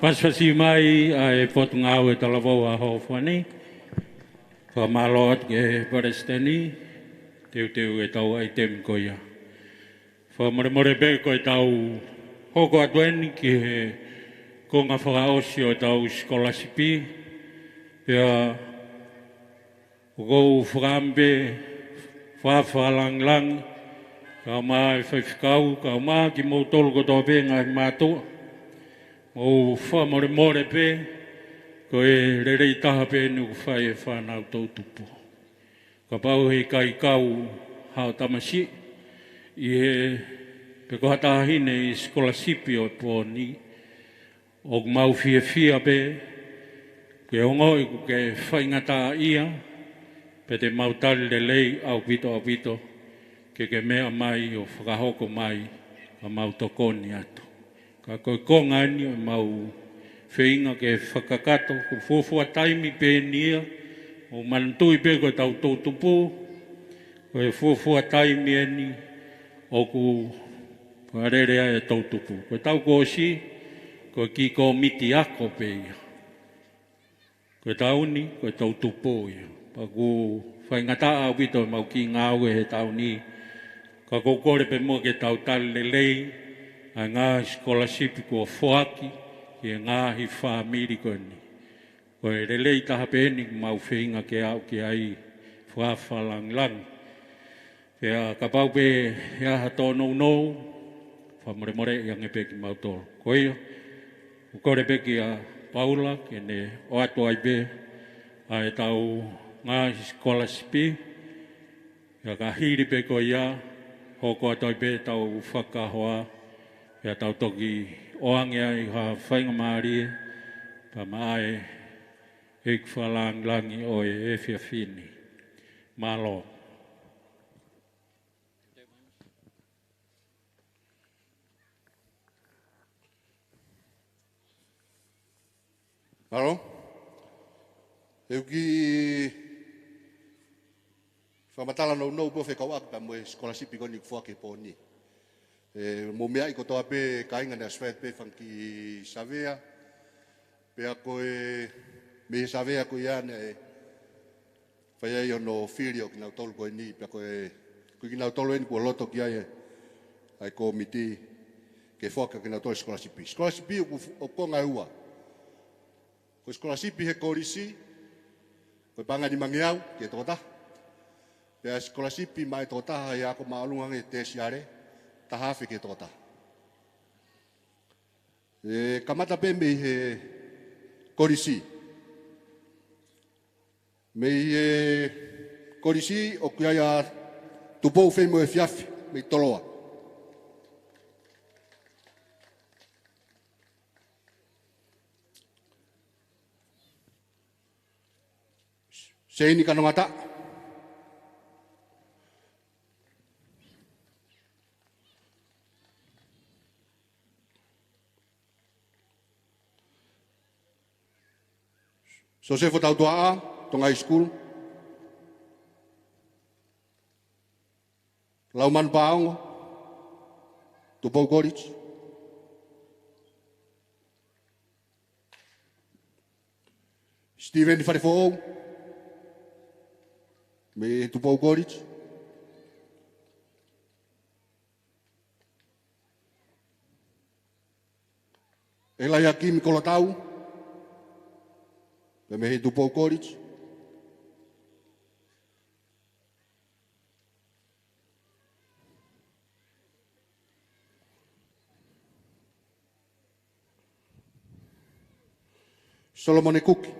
Pasipasi mai ʻa e Potungāue Talavou ʻa Hoʻofua ni. Fakamālō atu ki he Palesiteni, teuteu ʻetau ʻaitemi ko ia. Fakamolemole pē ko ʻetau hoko atu eni ki he konga fakaʻosi ʻo ʻetau sikolasipi, pea ʻoku ou fakaʻamu pē fakafakalāngilangi, kae ʻumaʻā e faifekau, kae ʻumaʻā kimoutolu kotoa pē ngaahi mātuʻa. Mou fakamolemole pē, ko e lelei taha pē eni ʻoku fai ʻe he fānau toʻutupu. Kapau he ʻikai kau haʻo tamasiʻi ʻi he, pe ko ha taʻahine ʻi he sikolasipi ʻo e pō ni, ʻoku mau fiefia pē ke ongoʻi ʻoku ke faingataʻaʻia, pea te mau tali lelei ʻaupito ʻaupito ke ke meʻa mai ʻo fakahoko mai, ka mau tokoni atu. Ka ko e konga eni ʻo ʻemau feinga ke fakakakato, ko e fuofua taimi pē eni ia, ʻo manatuʻi pē ko ʻetau toʻutupu, ko e fuofua taimi eni ʻoku fakalele ai e toʻutupu. Ko ʻetau kōsi, ko e kiʻi kōmiti ako pē ia. Ko e taʻu ni, ko e toʻutupu ia. Pea ʻoku faingataʻa ʻaupito ʻemau kiʻi ngāue he taʻu ni. Ka ʻoku ou kole pē muʻa ke tau tali lelei ʻa e ngaahi sikolasipi kuo foaki ki he ngaahi fāmili ko eni. Ko e lelei taha pē eni ʻoku mau feinga ke aʻu ki ai, fakafakalāngilangi. Pea kapau pē ʻe ʻi ai ha tōnounou, fakamolemoleʻi ange pē kimautolu. Ko ia, ʻoku ou kole pē kia Paula ke ne ʻoatu ai pē ʻa ʻetau ngaahi sikolasipi, pea ka hili pē ko ia, hoko atu ai pē ʻetau fakahoa, pea tau toki ʻoange ai ha faingamālie, pea maʻa e ʻEiki Fakalāngilangi ʻo e efiafi ni. Mālō. Mālō. He ʻoku ou kiʻi fakamatala nounou pē ʻo fekauʻaki pea mo e sikolasipi ko eni ʻoku foaki he pō ni. ʻE, mou meaʻi kotoa pē kāinga naʻe ʻosi fai pē fanga kiʻi savea, pea ko e, mei he savea ko ia naʻe fai ai hono fili ʻo kinautolu ko eni, pea ko e, ko kinautolu eni kuo loto ki ai ʻa e kōmiti ke foaki kia kinautolu e sikolasipi. Sikolasipi ʻoku, ʻoku konga ʻe ua. Ko e sikolasipi he kolisi, ko e paʻanga ʻe nimangeau ki he tokotaha. Pea sikolasipi maʻa e tokotaha he ako māʻolunga ange tēsiale, taha afe ki he tokotaha. ʻE kamata pē mei he kolisi. Mei he kolisi ʻoku ʻi ai ʻa Tupou Feimōefiafi mei Toloa. Seini Kanongata. Sosefo Tautuaʻa, Tonga High School. Laumanu Paongo, Tupou College. Steven Falefoʻou, mei Tupou College. ʻElaiakimi Kolatau, mei Tupou College. Solomone Kuki.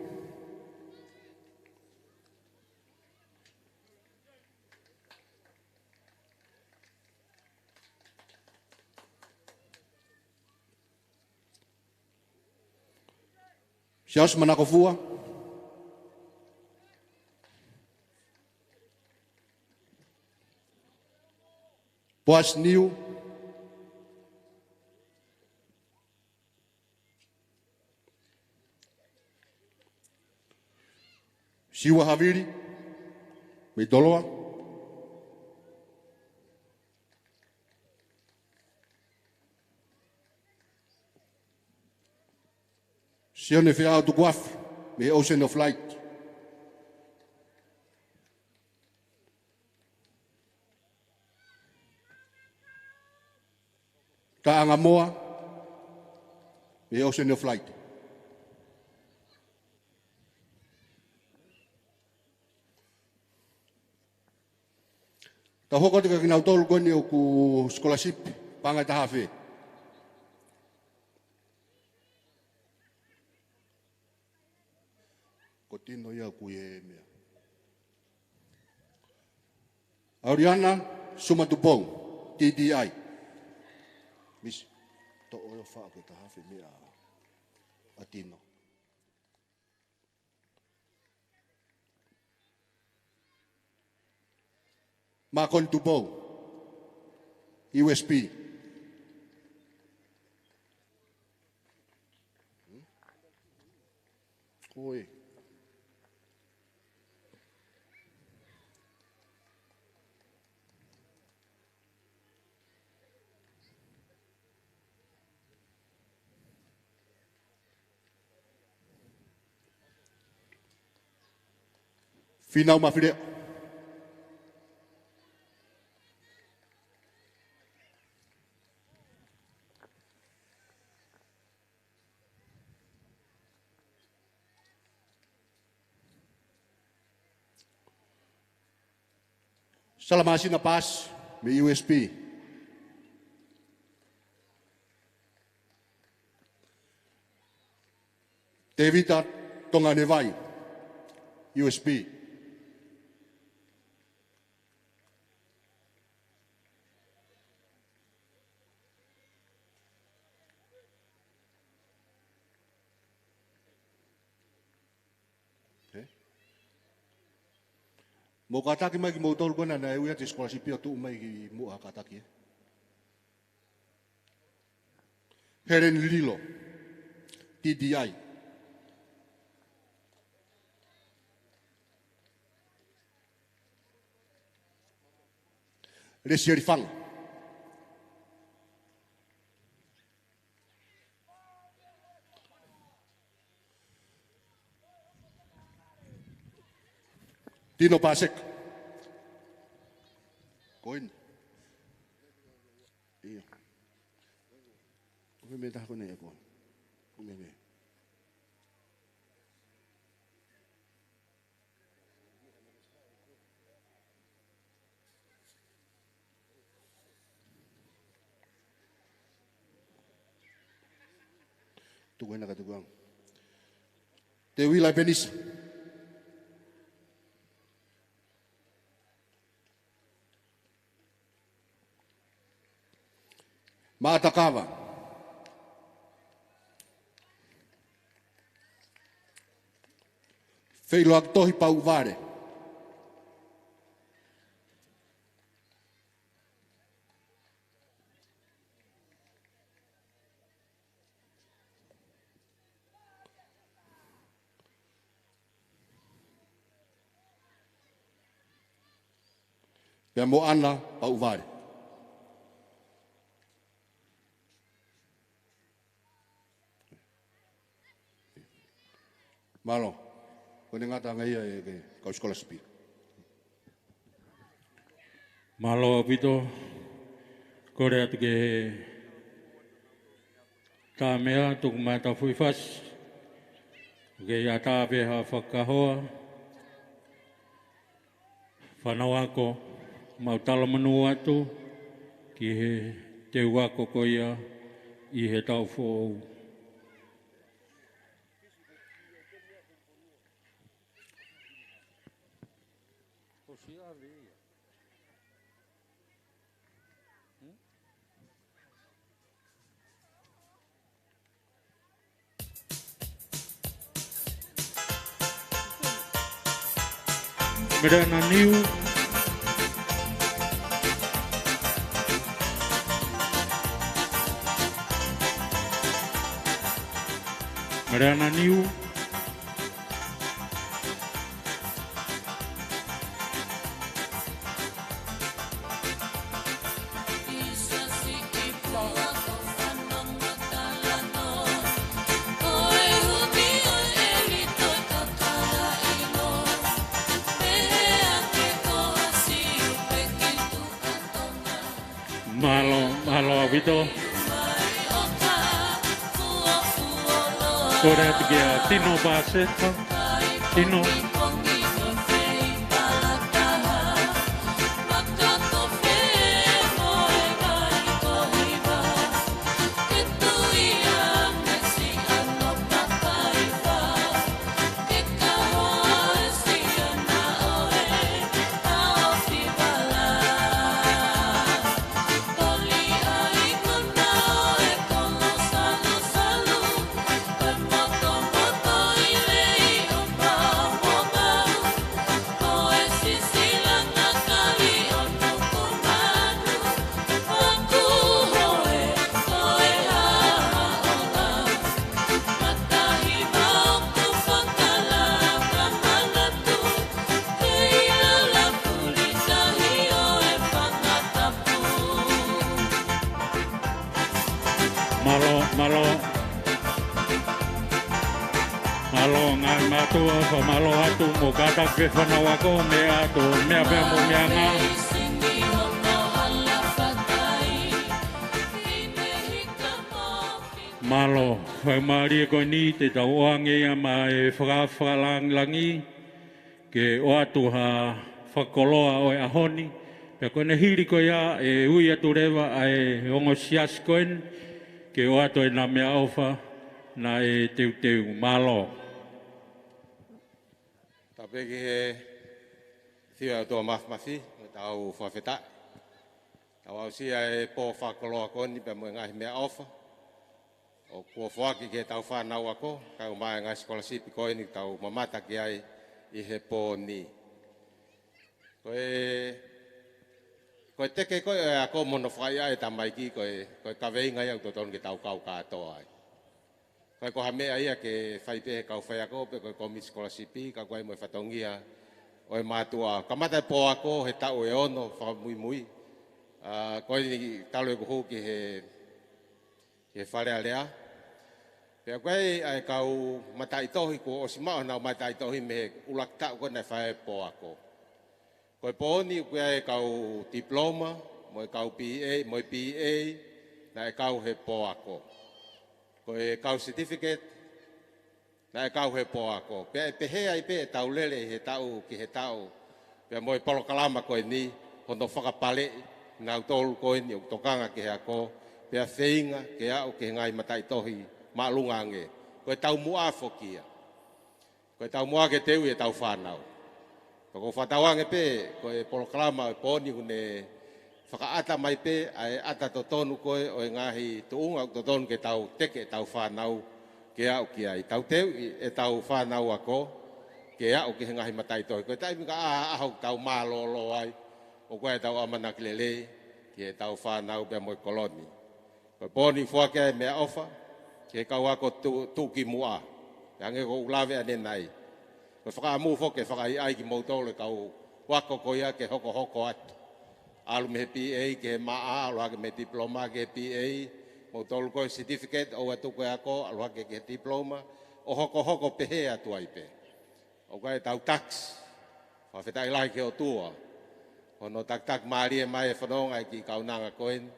Siaosi Manakofua. Boasi Niu. Siua Havili, mei Toloa. Sione Feao Tukuafe, mei he Ocean of Light. Taʻanga Moa, mei he Ocean of Light. Tau hoko atu kia kinautolu ko eni ʻoku scholarship, paʻanga ʻe taha afe. Ko Tino ia ʻoku ʻi he meʻa. ʻAuliana Suma Tupou, T D I. Misi, toʻo ʻo faʻo ke taha afe meʻa ʻa Tino. Makoni Tupou, U S P. Ko e. Fīnau Mafileʻo. Salamasina Paasi, mei he U S P. Tevita Tonganevai, U S P. Ē? Mou kātaki mai kimoutolu ko ena naʻe ui atu e scholarship ʻo tuʻu mai ki muʻa kātaki, ē? Helen Lilo, T D I. Lesieli Fanga. Tino Paseka. Ko eni. ʻIo. Ko e meʻa ʻe taha ko ena ia ko. Ko e meʻa. Tuku ena ka tuku anga. Teuila Penisi. Maʻata Kava. Feʻiloaki Tohi Pauʻuvale. Pea mo ʻAna Pauʻuvale. Mālō. Ko ʻene ngataʻanga ia ʻa e kau scholarship. Mālō ʻaupito. Kole atu ke tā meʻa, tuku mai ʻetau foʻi fasi. ʻOku ʻikai ha taha pē ha fakakahoa. Fānau ako, mau talamonū atu ki he teu ako ko ia ʻi he taʻu foʻou. Mereana Niu. Mereana Niu. Mālō, mālō ʻaupito. Kole atu kia Tino Paseta. Tino. Mālō, mālō. Mālō, ngaahi mātuʻa, fakamālō atu mo kātaki e fānau ako, meʻa atu, meʻa pea mo meʻa ngā. Mālō, fakamālie ko eni, te tau ʻoange ia maʻa e faka-, fakalāngilangi, ke ʻoatu ha fakakoloa ʻo e ʻaho ni. Pea ko ʻene hili ko ia ʻe ui atu leva ʻa e ongo siasi ko eni, ke ʻoatu ʻena meʻaʻofa naʻe teuteu. Mālō. Tapu ki he ʻEiki ʻa e ʻOtua Māfimafi, mo ʻetau fakafetaʻi. Tau aʻusia e pō fakakoloa ko eni pea mo e ngaahi meʻaʻofa ʻoku foaki ki heʻetau fānau ako, kae ʻumaʻā e ngaahi sikolasipi ko eni ʻoku tau mamata ki ai ʻi he pō ni. Ko e, ko e teke ko ē ʻo e ako mo hono fakaʻaiʻai e tamaiki, ko e, ko e kaveinga ia ʻoku totonu ke tau kau kātoa ai. Ko e, ko ha meʻa ia ke fai pē ʻe he kau faiako pe ko e kōmiti sikolasipi, ka ko e mo e fatongia ʻo e mātuʻa. Kamata e pō ako he taʻu ʻe ono fakamuimui. ʻA, ko eni talu ʻeku hū ki he ki he Fale Alea. Pea ko e ʻa e kau mataʻitohi kuo ʻosi maʻu honau mataʻitohi mei he ʻuluaki taʻu ko ē naʻe fai ai e pō ako. Ko e pō ni ʻoku ʻi ai e kau diploma, mo e kau B A, mo e B A, naʻe kau he pō ako. Ko e kau certificate, naʻe kau he pō ako. Pea ʻe pehē ai pē ʻetau lele ʻi he taʻu ki he taʻu. Pea mo e polokalama ko eni, hono fakapaleʻi, nautolu ko eni ʻoku tokanga ki he ako, pea feinga ke aʻu ki he ngaahi mataʻitohi māʻolunga ange. Ko e taumuʻa foki ia. Ko e taumuʻa ke teuʻi ʻetau fānau. Pea ʻoku ou fakatauange pē, ko e polokalama ʻo e pō ni ʻoku ne fakaʻata mai pē ʻa e ʻata totonu ko ē ʻo e ngaahi tuʻunga ʻoku totonu ke tau teke ʻetau fānau ke aʻu ki ai. Tau teuʻi ʻetau fānau ako ke aʻu ki he ngaahi mataʻitohi. Ko e taimi ka ʻaʻaho ʻoku tau mālōlō ai, ʻoku ʻi ai ʻetau ʻamanaki lelei ki heʻetau fānau pea mo e kolo ni. Ko e pō ni ʻoku foaki ai e meʻaʻofa ki he kau ako tu-, tuʻukimuʻa. ʻE hangē ko ʻeku lave ʻanenai. Ko e fakaʻamu foki ke fakaʻaiʻai kimoutolu e kau ako ko ia ke hokohoko atu. ʻAlu mei he B A ki he M A, ʻalu hake mei he diploma ki he B A, moutolu ko e certificate, ʻoua ʻe tuku e ako, ʻalu hake ki he diploma, ʻo hokohoko pehē atu ai pē. ʻOku ʻi ai ʻetau tax, fakafetaʻi lahi ki he ʻOtua. Hono takitaki mālie mai e fononga e kiʻi kaunanga ko eni,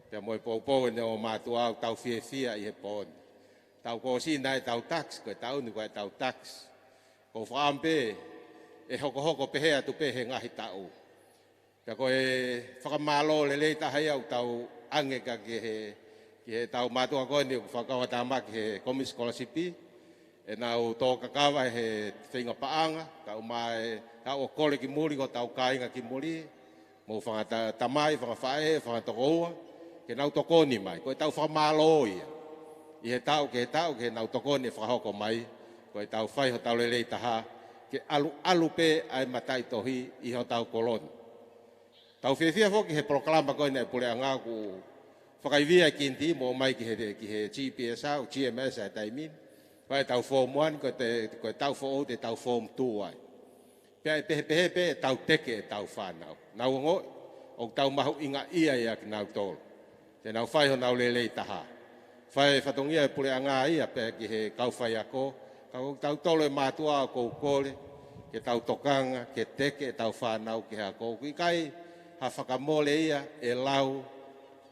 pea mo e poupou ʻene ō mātuʻa ʻoku tau fiefia ʻi he pō ni. Tau kōsina ʻetau tax, ko e taʻu ni ko ʻetau tax. ʻOku ou fakaʻamu pē, ʻe hokohoko pehē atu pē he ngaahi taʻu. Pea ko e fakamālō lelei taha ia ʻoku tau ʻange ka ki he, ki heʻetau mātuʻa ko eni ʻoku fakakauʻatāmaki he kōmiti sikolasipi, ʻenau tō kakava he feinga paʻanga, kae ʻumaʻā e taʻu ʻo kole ki muli, ko hotau kāinga ki muli, mo e fanga ta-, tamai, fanga faʻē, fanga tokoua, ke nau tokoni mai. Ko ʻetau fakamālō ia. ʻI he taʻu ki he taʻu, ke nau tokoni ʻe fakahoko mai, ko ʻetau fai hotau lelei taha, ke ʻaluʻalu pē ʻa e mataʻitohi ʻi hotau kolo ni. Tau fiefia foki he polokalama ko eni ʻa e puleʻanga ʻoku fakaivia e kiniti mo ʻomai ki he, ki he G P S ʻa, ʻo G M S ʻa e taimi ni. Ko ʻetau form one, ko e te, ko e taʻu foʻou te tau form two ai. Pea ʻe pehē, pehē pē ʻetau teke ʻetau fānau. Nau ongoʻi, ʻoku tau mahuʻingaʻia ia kinautolu. Te nau fai honau lelei taha. Fai e fatongia e puleʻanga ia pea ki he kau faiako. Ka ko kitautolu e mātuʻa ʻoku ou kole, ke tau tokanga, ke teke ʻetau fānau ki he ako. ʻOku ʻikai ha fakamole ia ʻe lau,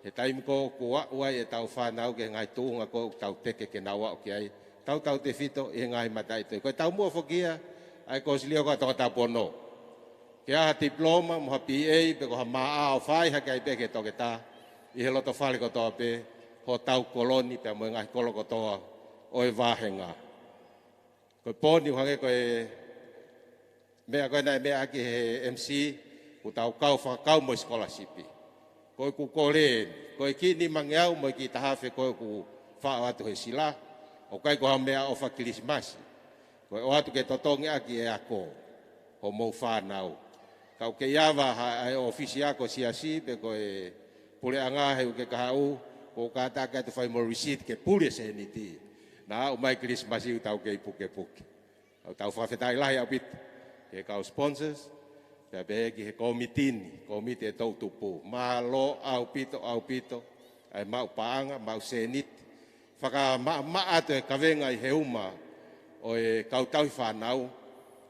He taimi ko ē ʻoku aʻu ai ʻetau fānau ki he ngaahi tuʻunga ko ē ʻoku tau teke ke nau aʻu ki ai, tautautefito ʻi he ngaahi mataʻitohi. Ko e taumuʻa foki ia ʻa e kōsilio ko ē ʻa Tongatapu ono. Ke ʻai ha tipiloma mo ha B A pe ko ha M A ʻo fai hake ai pē ki he toketā ʻi he lotofale kotoa pē hotau kolo ni pea mo e ngaahi kolo kotoa ʻo e vāhenga. Ko e poini ʻoku hangē ko e meʻa ko ē naʻe meʻa ʻaki he M C, kuo tau kau fakakau mo e sikolasipi. Ko ʻeku kole eni, ko e kiʻi nimangeau mo e kiʻi taha afe ko ē ʻoku faʻo atu he sila, ʻoku ʻikai ko ha meʻaʻofa Kilisimasi. Ko e ʻoatu ke totongi ʻaki e ako homou fānau. Ka ʻoku kei ava ha, ʻa e ʻōfisi ako Siasi pe ko e puleʻanga he uike kahaʻu, ʻoku kātaki atu fai mo e receipt ke puli e sēniti. Naʻa aʻu mai Kilisimasi ʻoku tau kei pukepuke. ʻOku tau fakafetaʻi lahi ʻaupito ki he kau sponsors, pea pehē ki he kōmiti ni, kōmiti e toʻutupu. Mālō ʻaupito, ʻaupito ʻa e maʻu paʻanga, maʻu sēniti. Fakamaʻamaʻa atu e kavenga ʻi he uma ʻo e kau tauhi fānau,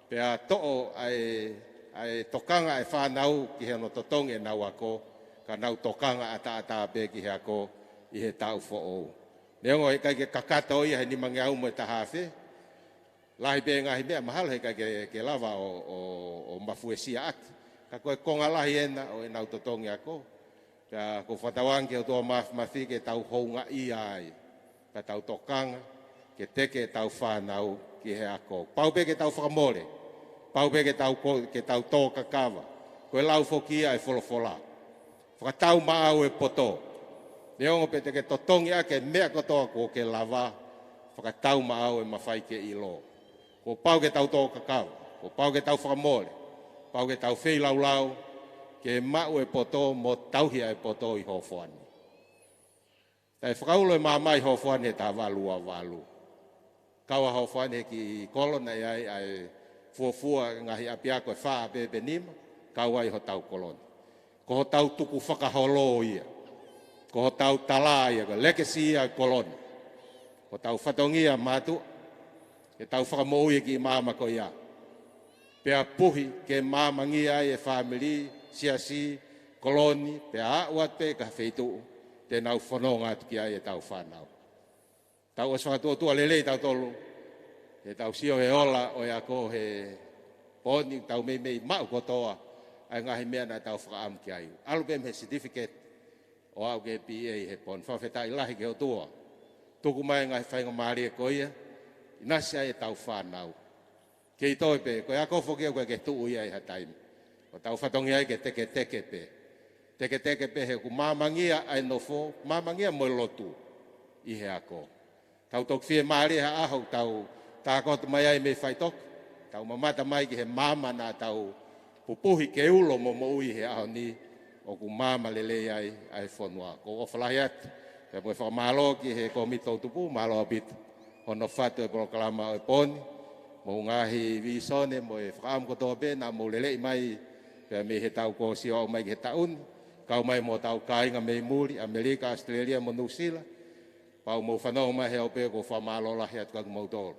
pea toʻo ʻa e, ʻa e tokanga ʻa e fānau ki hono totongi ʻenau ako, ka nau tokanga ʻataʻatā pē ki he ako ʻi he taʻu foʻou. Neongo ʻoku ʻikai ke kakato ia he nimangeau mo e taha afe, lahi pē ngaahi meʻa mahalo he ʻikai ke, ke lava ʻo, ʻo, ʻo mafuesia ʻaki. Ka ko e konga lahi ena ʻo ʻenau totongi ako. Pea ʻoku ou fakatauange ki he ʻOtua Māfimafi ke tau houngaʻia ai. Pea tau tokanga ke teke ʻetau fānau ki he ako. Pau pē ke tau fakamole. Pau pē ke tau, ko-, ke tau tō kakava. Ko e lau foki ia ʻa e folofola. Fakatau maʻau e poto. Neongo pe te ke totongi ʻaki e meʻa kotoa kuo ke lava, fakatau maʻau e mafai ke ʻilo. Kuo pau ke tau tō kakava, kuo pau ke tau fakamole, pau ke tau feilaulau, ke maʻu e poto mo tauhi ʻa e poto ʻi Hofoa ni. Naʻe fakaulo e maama ʻi Hofoa ni he taha valu ua valu. Kau ʻa Hofoa ni he kiʻi kolo naʻe ʻi ai ʻa e fuofua ngaahi ʻapiako ʻe fā pē pe nima, kau ai hotau kolo ni. Ko hotau tukufakaholo ia. Ko hotau tala ia, ko e legacy ia ʻa e kolo ni. Ko hotau fatongia mātuʻa, ke tau fakamoʻui e kiʻi maama ko ia. Pea puhi ke maamangia ai e fāmili, siasi, kolo ni, pea aʻu atu pē ki ha feituʻu te nau fononga atu ki ai ʻetau fānau. Tau ʻosi fakatuʻotuʻa lelei tautolu, he tau sio he ola ʻo e ako he pō ni, tau meimei maʻu kotoa ʻa e ngaahi meʻa naʻa tau fakaʻamu ki ai. ʻAlu pē mei he certificate ʻo aʻu ki he B A he pō ni. Fakafetaʻi lahi ki he ʻOtua. Tuku mai e ngaahi faingamālie ko ia, ʻinasi ai ʻetau fānau. Kei toe pē, ko e ako foki ʻoku ʻikai ke tuʻu ia ʻi ha taimi. Ko hotau fatongia ia ke teketeke pē. Teketeke pē he ʻoku māmangia ʻa e nofo, māmangia mo e lotu ʻi he ako. Tau toki fiemālie ha ʻaho ʻoku tau tākoto mai ai mei faʻitoka. Tau mamata mai ki he maama naʻa tau pupuhi ke ulo mo moʻui he ʻaho ni, ʻoku maama lelei ai ʻa e fonua. ʻOku ou ʻofa lahi atu. Pea mo e fakamālō ki he kōmiti toʻutupu, mālō ʻaupito hono fatu e polokalama ʻo e pō ni, mo e ngaahi vīsone mo e fakaʻamu kotoa pē naʻa mou leleʻi mai, pea mei he taʻu kuo ʻosi ʻo aʻu mai ki he taʻu ni, kau mai mo hotau kāinga mei muli, ʻAmelika, ʻAositelēlia mo Nuʻusila, pea mou fanongo mai he ʻope, ʻoku ou fakamālō lahi atu kiate kimoutolu.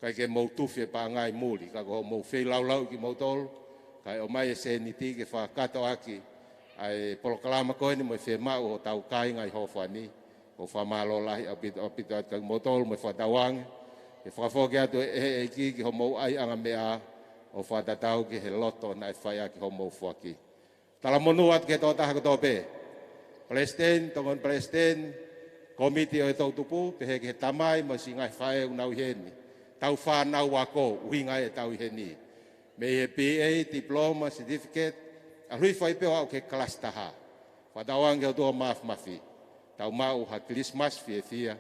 ʻIkai ke mou tufi e paʻanga ʻi muli, ka ko hoʻomou feilaulau kimoutolu, kae ʻomai e sēniti ke fakakakato ʻaki ʻa e polokalama ko eni mo e fiemaʻu hotau kāinga ʻi Hofoa ni. ʻOku ou fakamālō lahi ʻaupito, ʻaupito atu kiate kimoutolu mo e fakatauange ke fakafoki atu ʻe he ʻEiki ki hoʻomou ʻaiʻanga meʻa ʻo fakatatau ki he loto naʻe fai ʻaki hoʻomou foaki. Talamonū atu ki he tokotaha kotoa pē. Palesiteni, tokoni palesiteni, kōmiti ʻo e toʻutupu, pehē ki he tamai mo e siʻi ngaahi faʻē ʻoku nau ʻi heni. Tau fānau ako, ʻuhinga ia ʻetau ʻi heni. Mei he B A, diploma, certificate, ʻalu hifo ai pē ʻo aʻu ki he kalasi taha. Fakatauange ki he ʻOtua Māfimafi. Tau maʻu ha Kilisimasi fiefia,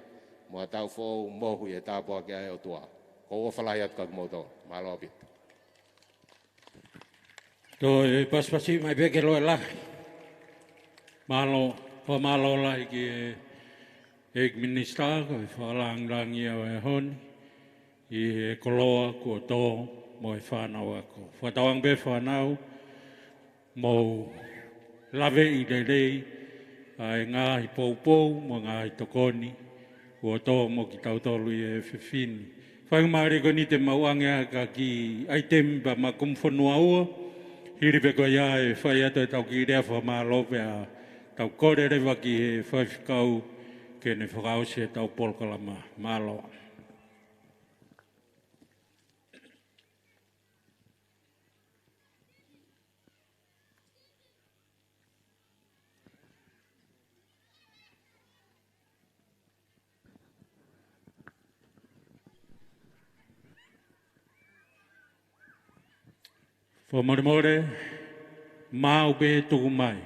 mo ha taʻu foʻou mohu ʻi he tāpuaki ʻa e ʻOtua. ʻOku ou ʻofa lahi atu kiate kimoutolu. Mālō ʻaupito. Toe pasipasi mai pē ke loe lahi. Mālō, fakamālō lahi ki he ʻEiki Minisitā, ko e fakalāngilangi ʻo e ʻaho ni, ʻi he koloa kuo tō mo e fānau ako. Fakatauange pē fānau, mou laveʻi lelei ʻa e ngaahi poupou mo e ngaahi tokoni kuo tō mo kitautolu ʻi he efiafi ni. Faingamālie ko eni te mau ʻoange ʻa e kiʻi ʻaitemi pea mo e kumu fonua ua, hili pē ko ia ʻe fai atu ʻetau kiʻi lea fakamālō pea Tau kole leva ki he faifekau ke ne fakaʻosi ʻetau polokalama. Mālō. Fakamolemole, maʻu pē tuku mai.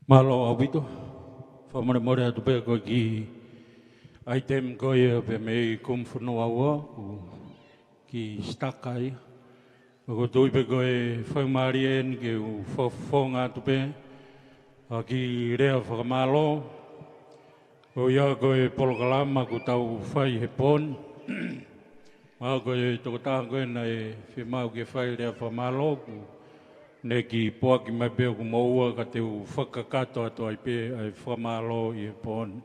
Mālō ʻaupito. Fakamolemole atu pē ko e kiʻi ʻaitemi ko ia pē mei Kumu Fonua Ua, ʻoku kiʻi stuck ai. Ka ʻoku ou tui pē ko e faingamālie eni ke u fakafofonga atu pē ha kiʻi lea fakamālō. Ko ia ko e polokalama ʻoku tau fai he pō ni. Mahalo ko e tokotaha ko ē naʻe fiemaʻu ke fai lea fakamālō ʻoku ne kiʻi poaki mai pē ʻoku moʻua ka te u fakakakato atu ai pē ʻa e fakamālō ʻi he pō ni.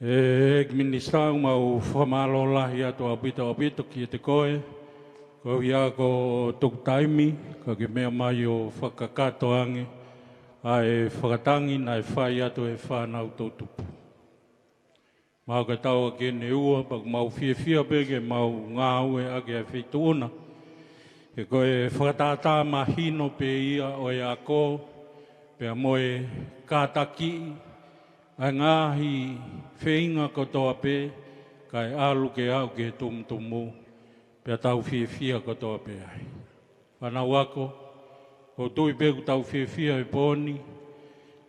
ʻEiki Minisitā, ʻoku mau fakamālō lahi atu ʻaupito ʻaupito kiate koe, koeʻuhi ko hoʻo tuku taimi, ka ke meʻa mai ʻo fakakakato ange ʻa e fakatangi naʻe fai atu ʻe he fānau toʻutupu. Mau ka tau ʻa ke ne ua, pea ʻoku mau fiefia pē ke mau ngāueʻaki ʻa e feituʻu na. He ko e fakatātā mahino pē ia ʻo e ako, pea mo e kātakiʻi ʻa e ngaahi feinga kotoa pē, kae ʻalu ke aʻu ki he tumutumu, pea tau fiefia kotoa pē ai. Fānau ako, ʻoku ou tui pē ʻoku tau fiefia he pō ni,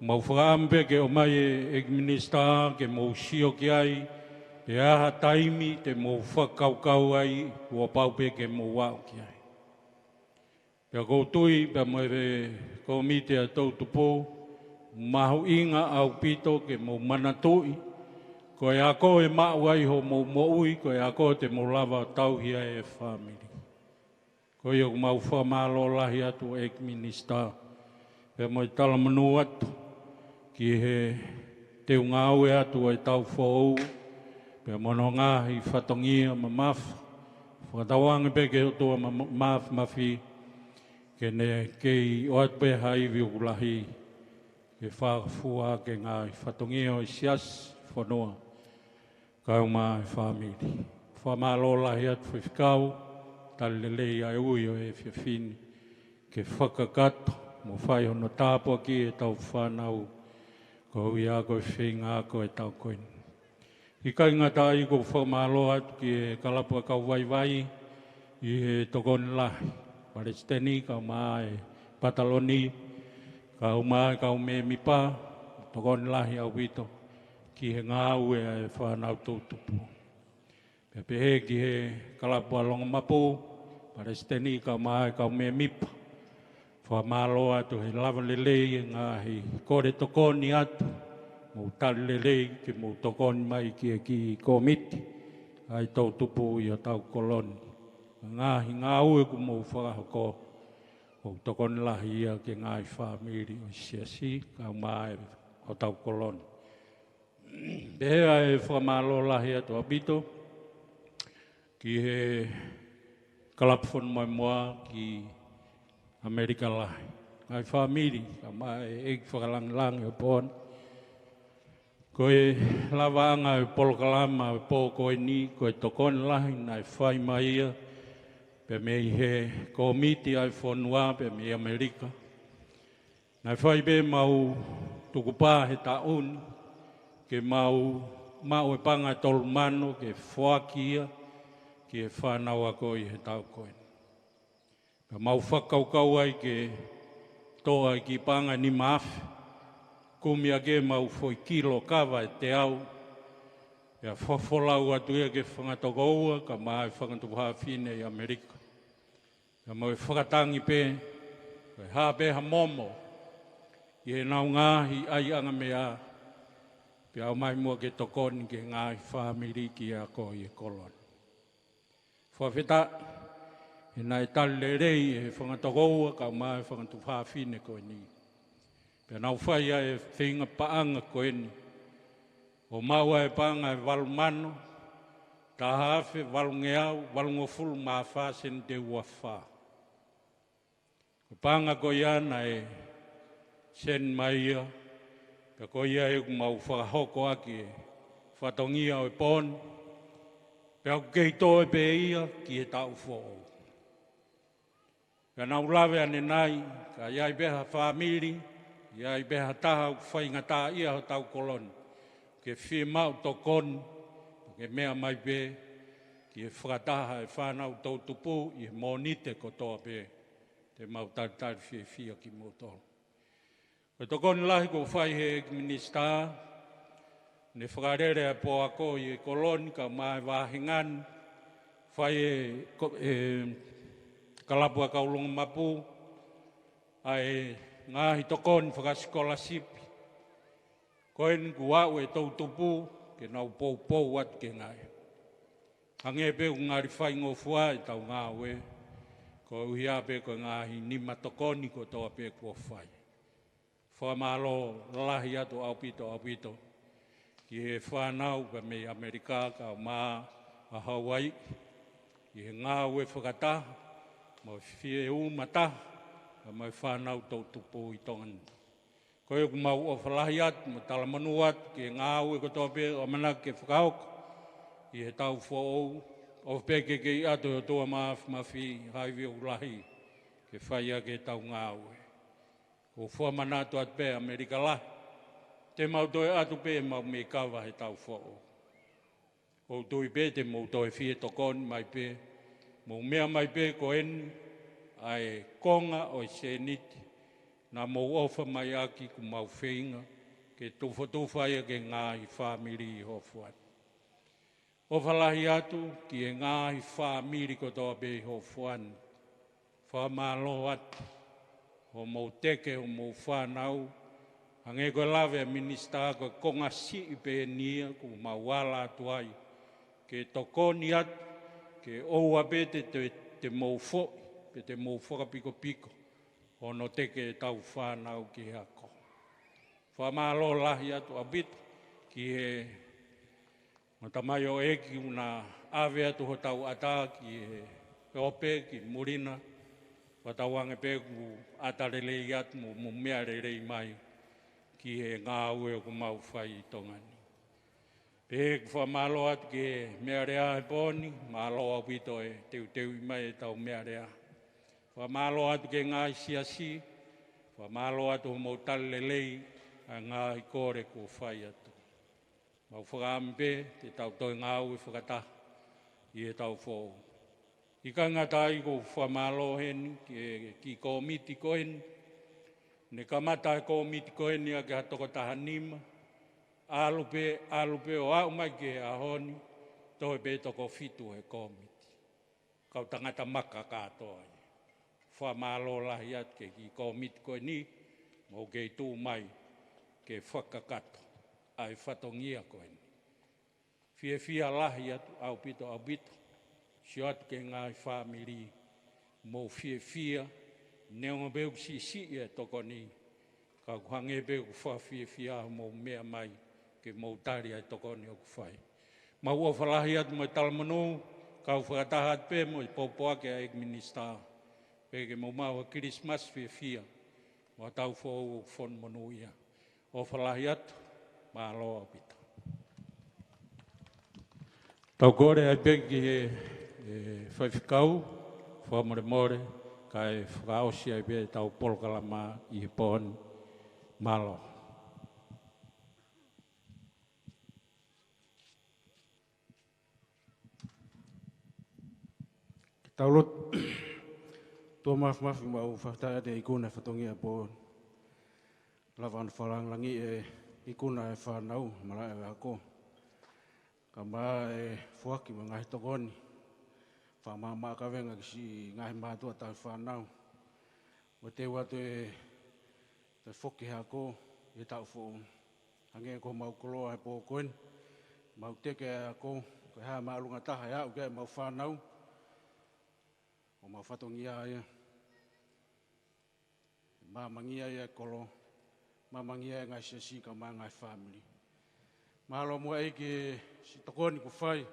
mau fakaʻamu pē ke ʻomai ʻe he ʻEiki Minisitā ke mou sio ki ai, pe ʻi ha taimi te mou fakakaukau ai, kuo pau pē ke mou aʻu ki ai. Pea ʻoku ou tui, pea mo e kōmiti ʻa e toʻutupu, mahuʻinga ʻaupito ke mou manatuʻi, ko e ako ʻe maʻu ai hoʻomou moʻui, ko e ako te mou lava ʻo tauhi ai e fāmili. Ko ia ʻoku mau fakamālō lahi atu ʻEiki Minisitā, pea mo e talamonū atu ki he teu ngāue atu ʻa e taʻu foʻou, pea mo hono ngaahi fatongia mamafa, fakatauange pē ki he ʻOtua ma-, ma-, mafimafi, ke ne kei ʻoatu pē ha ivi ʻoku lahi, ke fakafua ki he ngaahi fatongia ʻo e siasi, fonua, kae ʻumaʻā e fāmili. Fakamālō lahi atu Faifekau, tali lelei ʻa e ui ʻo e efiafi ni, ke fakakakato mo fai hono tāpuakiʻi ʻetau fānau, koeʻuhi ko e feinga ako ʻo e taʻu ko eni. ʻIkai ngata ai, ʻoku ou fakamālō atu ki he kalapu ʻa e kau vaivai ʻi he tokoni lahi, Palesiteni, kae ʻumaʻā e Pataloni, kae ʻumaʻā e kau mēmipa, tokoni lahi ʻaupito ki he ngāue ʻa e fānau toʻutupu. Pea pehē ki he kalapu ʻa Longomapu, Palesiteni, kae ʻumaʻā e kau mēmipa, fakamālō atu he lava lelei e ngaahi kole tokoni atu, mou tali lelei ke mou tokoni mai ki he kiʻi kōmiti ʻa e toʻutupu ʻi hotau kolo ni. Ngaahi ngāue kuo mou fakahoko, ʻoku tokoni lahi ia ki he ngaahi fāmili ʻo e siasi, kae ʻumaʻā e hotau kolo ni. Pehē ʻa e fakamālō lahi atu ʻaupito ki he kalapu fonu mai moa ki ʻAmelika Lahi. Ngaahi fāmili, kae ʻumaʻā e ʻEiki Fakalāngilangi ʻo e pō ni. Ko e lavaʻanga ʻo e polokalama ʻo e pō ko eni, ko e tokoni lahi naʻe fai mai ia, pea mei he kōmiti ʻa e fonua, pea mei ʻAmelika. Naʻe fai pē mau tukupā he taʻu ni, ke mau maʻu e paʻanga ʻe tolu mano ke foaki ia ki he fānau ako ʻi he taʻu ko eni. Pea mau fakakaukau ai ke toʻo e kiʻi paʻanga ʻe nima afe, kumi ʻaki ʻemau foʻi kilo kava ʻe teau, pea fakafolau atu ia ki he fanga tokoua, kae ʻumaʻā e fanga tuofāfine ʻi ʻAmelika. Pea mau fakatangi pē, ko e hā pē ha momo ʻi heʻenau ngaahi ʻaiʻanga meʻa, pea ʻomai muʻa ke tokoni ki he ngaahi fāmili ki he ako ʻi he kolo ni. Fakafetaʻi, he naʻe tali lelei ʻe he fanga tokoua, kae ʻumaʻā e fanga tuofāfine ko eni. Pea nau fai ʻa e feinga paʻanga ko eni, ʻo maʻu ʻa e paʻanga ʻe valu mano, taha afe, valungeau, valungofulu mā fā sēniti ʻe ua fā. Ko e paʻanga ko ia naʻe send mai ia, pea ko ia ʻoku mau fakahoko ʻaki e fatongia ʻo e pō ni, pea ʻoku kei toe pē ia ki he taʻu foʻou. Pea nau lave ʻanenai, ka ʻi ai pē ha fāmili, ʻi ai pē ha taha ʻoku faingataʻaʻia hotau kolo ni, ke fiemaʻu tokoni, ke meʻa mai pē ki he fakataha ʻa e fānau toʻutupu ʻi he Mōnite kotoa pē, te mau talitali fiefia kimoutolu. Ko e tokoni lahi kuo fai ʻe he ʻEiki Minisitā, ne fakalele ʻa e pō ako ʻi he kolo ni kae ʻumaʻā e vāhenga ni, fai ʻe he ko-, ʻe he kalapu ʻa e kau Longomapu ʻa e ngaahi tokoni fakasikolasipi. Ko eni kuo aʻu e toʻutupu ke nau poupou atu ki he ngaahi. Hangē pē ʻoku ngali faingofua ʻetau ngāue, koeʻuhi pē ko e ngaahi nima tokoni kotoa pē kuo fai. Fakamālō lahi atu ʻaupito, ʻaupito, ʻi he fānau pea mei ʻAmelika kae ʻumaʻā ʻa Hauaiʻi, ʻi he ngāue fakataha mo e fie uma taha pea mo e fānau toʻutupu ʻi Tonga ni. Ko ia ʻoku mau ʻofa lahi atu mo talamonū atu ki he ngāue kotoa pē ʻoku ʻamanaki ke fakahoko ʻi he taʻu foʻou, ʻofa pē ke kei ʻatu ʻe he ʻOtua Māfimafi ha ivi ʻoku lahi ke fai ʻaki ʻetau ngāue. ʻOku fakamanatu atu pē ʻAmelika lahi, te mau toe ʻatu pē ʻemau meʻi kava he taʻu foʻou. ʻOku ou tui pē te mou toe fie tokoni mai pē, mou meʻa mai pē ko eni ʻa e konga ʻo e sēniti naʻa mou ʻofa mai ʻaki, ʻoku mau feinga ke tufotufa ia ki he ngaahi fāmili ʻi Hofoa ni. ʻOfa lahi atu ki he ngaahi fāmili kotoa pē ʻi Hofoa ni. Fakamālō atu hoʻomou teke homou fānau, hangē ko e lave ʻa e minisitā, ko e konga siʻi pē eni ia ʻoku mau ala atu ai ke tokoni atu, ke ʻoua pē te, te, te mou foʻi pe te mou fakapikopiko hono teke ʻetau fānau ki he ako. Fakamālō lahi atu ʻaupito ki he ʻo tamaioʻeiki ʻoku na ʻave atu hotau ʻatā ki he ope ki muli na, fakatauange pē ʻoku ʻata lelei atu mo, mo meʻa lelei mai ki he ngāue ʻoku mau fai ʻi Tonga ni. Pea ʻoku fakamālō atu ki he meʻalea he pō ni, mālō ʻaupito e teuteuʻi mai ʻetau meʻalea. Fakamālō atu ki he ngaahi siasi, fakamālō atu hoʻomou tali lelei ʻa e ngaahi kole kuo fai atu. Mau fakaʻamu pē te tau toe ngāue fakataha ʻi he taʻu foʻou. ʻIkai ngata ai, ʻoku ou fakamālō heni ki he kiʻi kōmiti ko eni. Ne kamata e kōmiti ko eni ʻaki ha toko taha nima. ʻAlu pē, ʻalu pē ʻo aʻu mai ki he ʻaho ni, toe pē toko fitu he kōmiti. Kau tangata maka kātoa ia. Fakamālō lahi atu ki he kiʻi kōmiti ko eni, mou kei tuʻu mai ke fakakakato ʻa e fatongia ko eni. Fiefia lahi atu ʻaupito, ʻaupito. Sio atu ki he ngaahi fāmili, mou fiefia, neongo pē ʻoku siʻisiʻi e tokoni, ka ʻoku hangē pē ʻoku fakafiefia hoʻomou meʻa mai ke mou tali ʻa e tokoni ʻoku fai. Mau ʻofa lahi atu mo e talamonū, kau fakataha atu pē mo e pōpoaki ʻa e minisitā, pea ke mou maʻu ha Kilisimasi fiefia mo ha taʻu foʻou ʻoku fonu monūʻia. ʻOfa lahi atu, mālō ʻaupito. Tau kole ai pē ki he, ʻe, faifekau, fakamolemole, kae fakaʻosi ai pē ʻetau polokalama ʻi he pō ni. Mālō. Ke tau lotu. ʻOtua Māfimafi, mau fakafetaʻi atu ʻi he ikuna ʻo e fatongia pō ni. Lava ʻo fakalangilangiʻi e ikuna ʻo e fānau, malaʻe ʻo e ako. Kae ʻumaʻā e foaki mo e ngaahi tokoni fakamaʻamaʻa kavenga ki siʻi ngaahi mātuʻa tauhi fānau. Mo e teu atu e toe foki he ako ʻi he taʻu foʻou. Hangē ko homau koloa he pō ko eni, mau teke e ako, ko e hā e māʻolunga taha ʻe aʻu ki ai ʻemau fānau, ko homau fatongia ia. Māmangia ia e kolo, māmangia e ngaahi siasi kae ʻumaʻā e ngaahi fāmili. Mahalo mo e ʻEiki e siʻi tokoni kuo fai.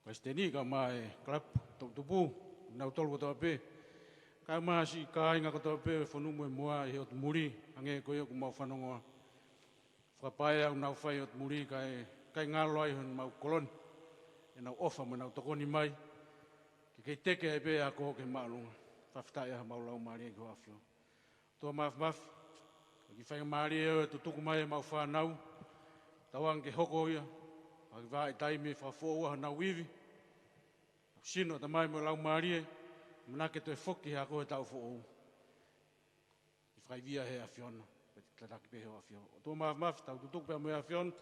Palesiteni kae ʻumaʻā e kalapu toʻutupu, nautolu kotoa pē. Kae ʻumaʻā siʻi kāinga kotoa pē ʻo e Fonumu ʻo e Moa ʻi he ʻotu muli, hangē ko ia ʻoku mau fanongoa. Fakapaea ʻoku nau fai ʻi he ʻotu muli kae ʻikai ngalo ai honau kolo ni ʻenau ʻofa mo ʻenau tokoni mai. Ke kei teke ai pē e ako ki he māʻolunga. Fakafetaʻi ʻa homau laumālie ki hoʻo ʻAfio. ʻOtua Māfimafi, ko e kiʻi faingamālie ʻo e tutuku mai ʻemau fānau, tauange ke hoko ia ha kiʻi vahaʻa taimi ʻe fakafoʻou ai honau ivi, honau sino, ʻatamai mo e laumālie, ʻamanaki ke toe foki he ako he taʻu foʻou. ʻI he fakaivia ʻe he ʻAfiona, pea tataki pē ʻe hoʻo ʻAfio. ʻOtua Māfimafi, tau tutuku pē mo e ʻAfiona,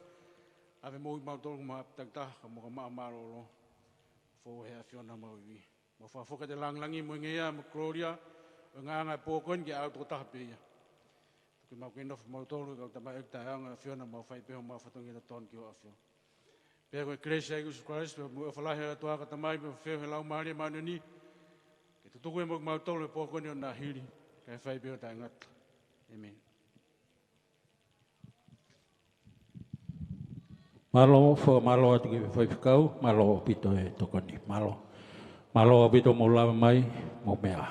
ʻave moʻui mautolu mo ha ʻapitaki taha, ka mo ka maʻa mālōlō, foʻou ʻe he ʻAfiona homau ivi. Mau fakafoki atu e langilangi mo e ngeia mo e kolōlia ʻo e ngaahi ʻaho ʻo e pō ko eni ki he ʻAlo tokotaha pē ia. Tuku ke mau kei nofo mautolu he kau tamaioʻeiki taʻeʻaonga ʻo e ʻAfiona, mau fai pē homau fatongia totonu ki hoʻo ʻAfio. Pea ko e kelesi ʻa Sīsū Kalaisi, pea mo e ʻofa lahi ʻa e ʻOtua ko e Tamai, pea mo e feohi ʻa e Laumālie Māʻoniʻoni, ke tutuku ia mo kimautolu he pō ko eni ʻo nāhili, kae fai pē ʻo taʻengata. ʻĒmeni. Mālō, fakamālō atu ki he faifekau, mālō ʻaupito e tokoni, mālō. Mālō ʻaupito mou lava mai, mou meʻa.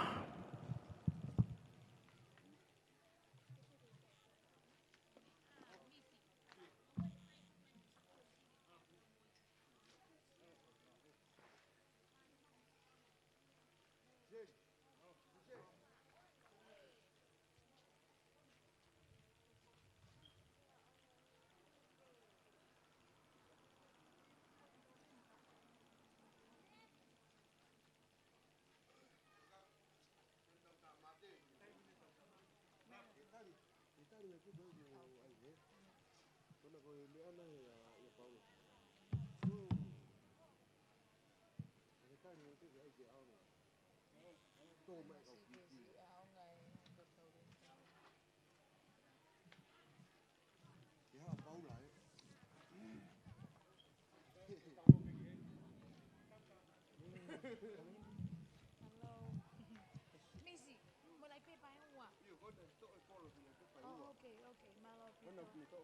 Ke haʻa Paula, ē. Hello. Misi, mo lai pē pae ua. Oh, okay, okay. Mālō ʻaupito.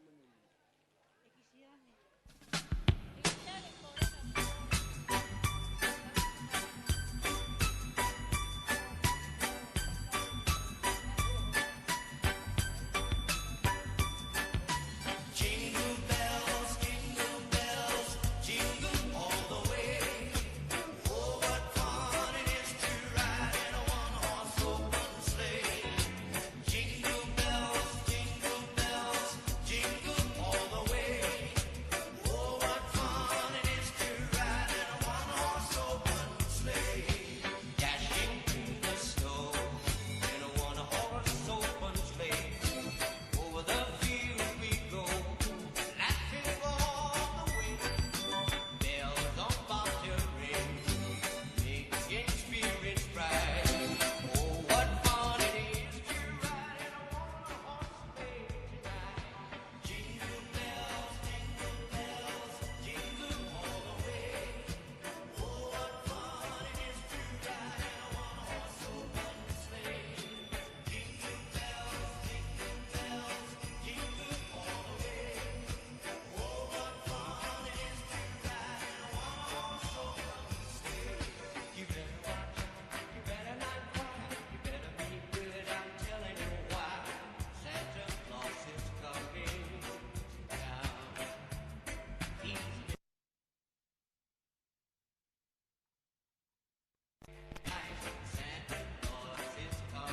E kisi ange.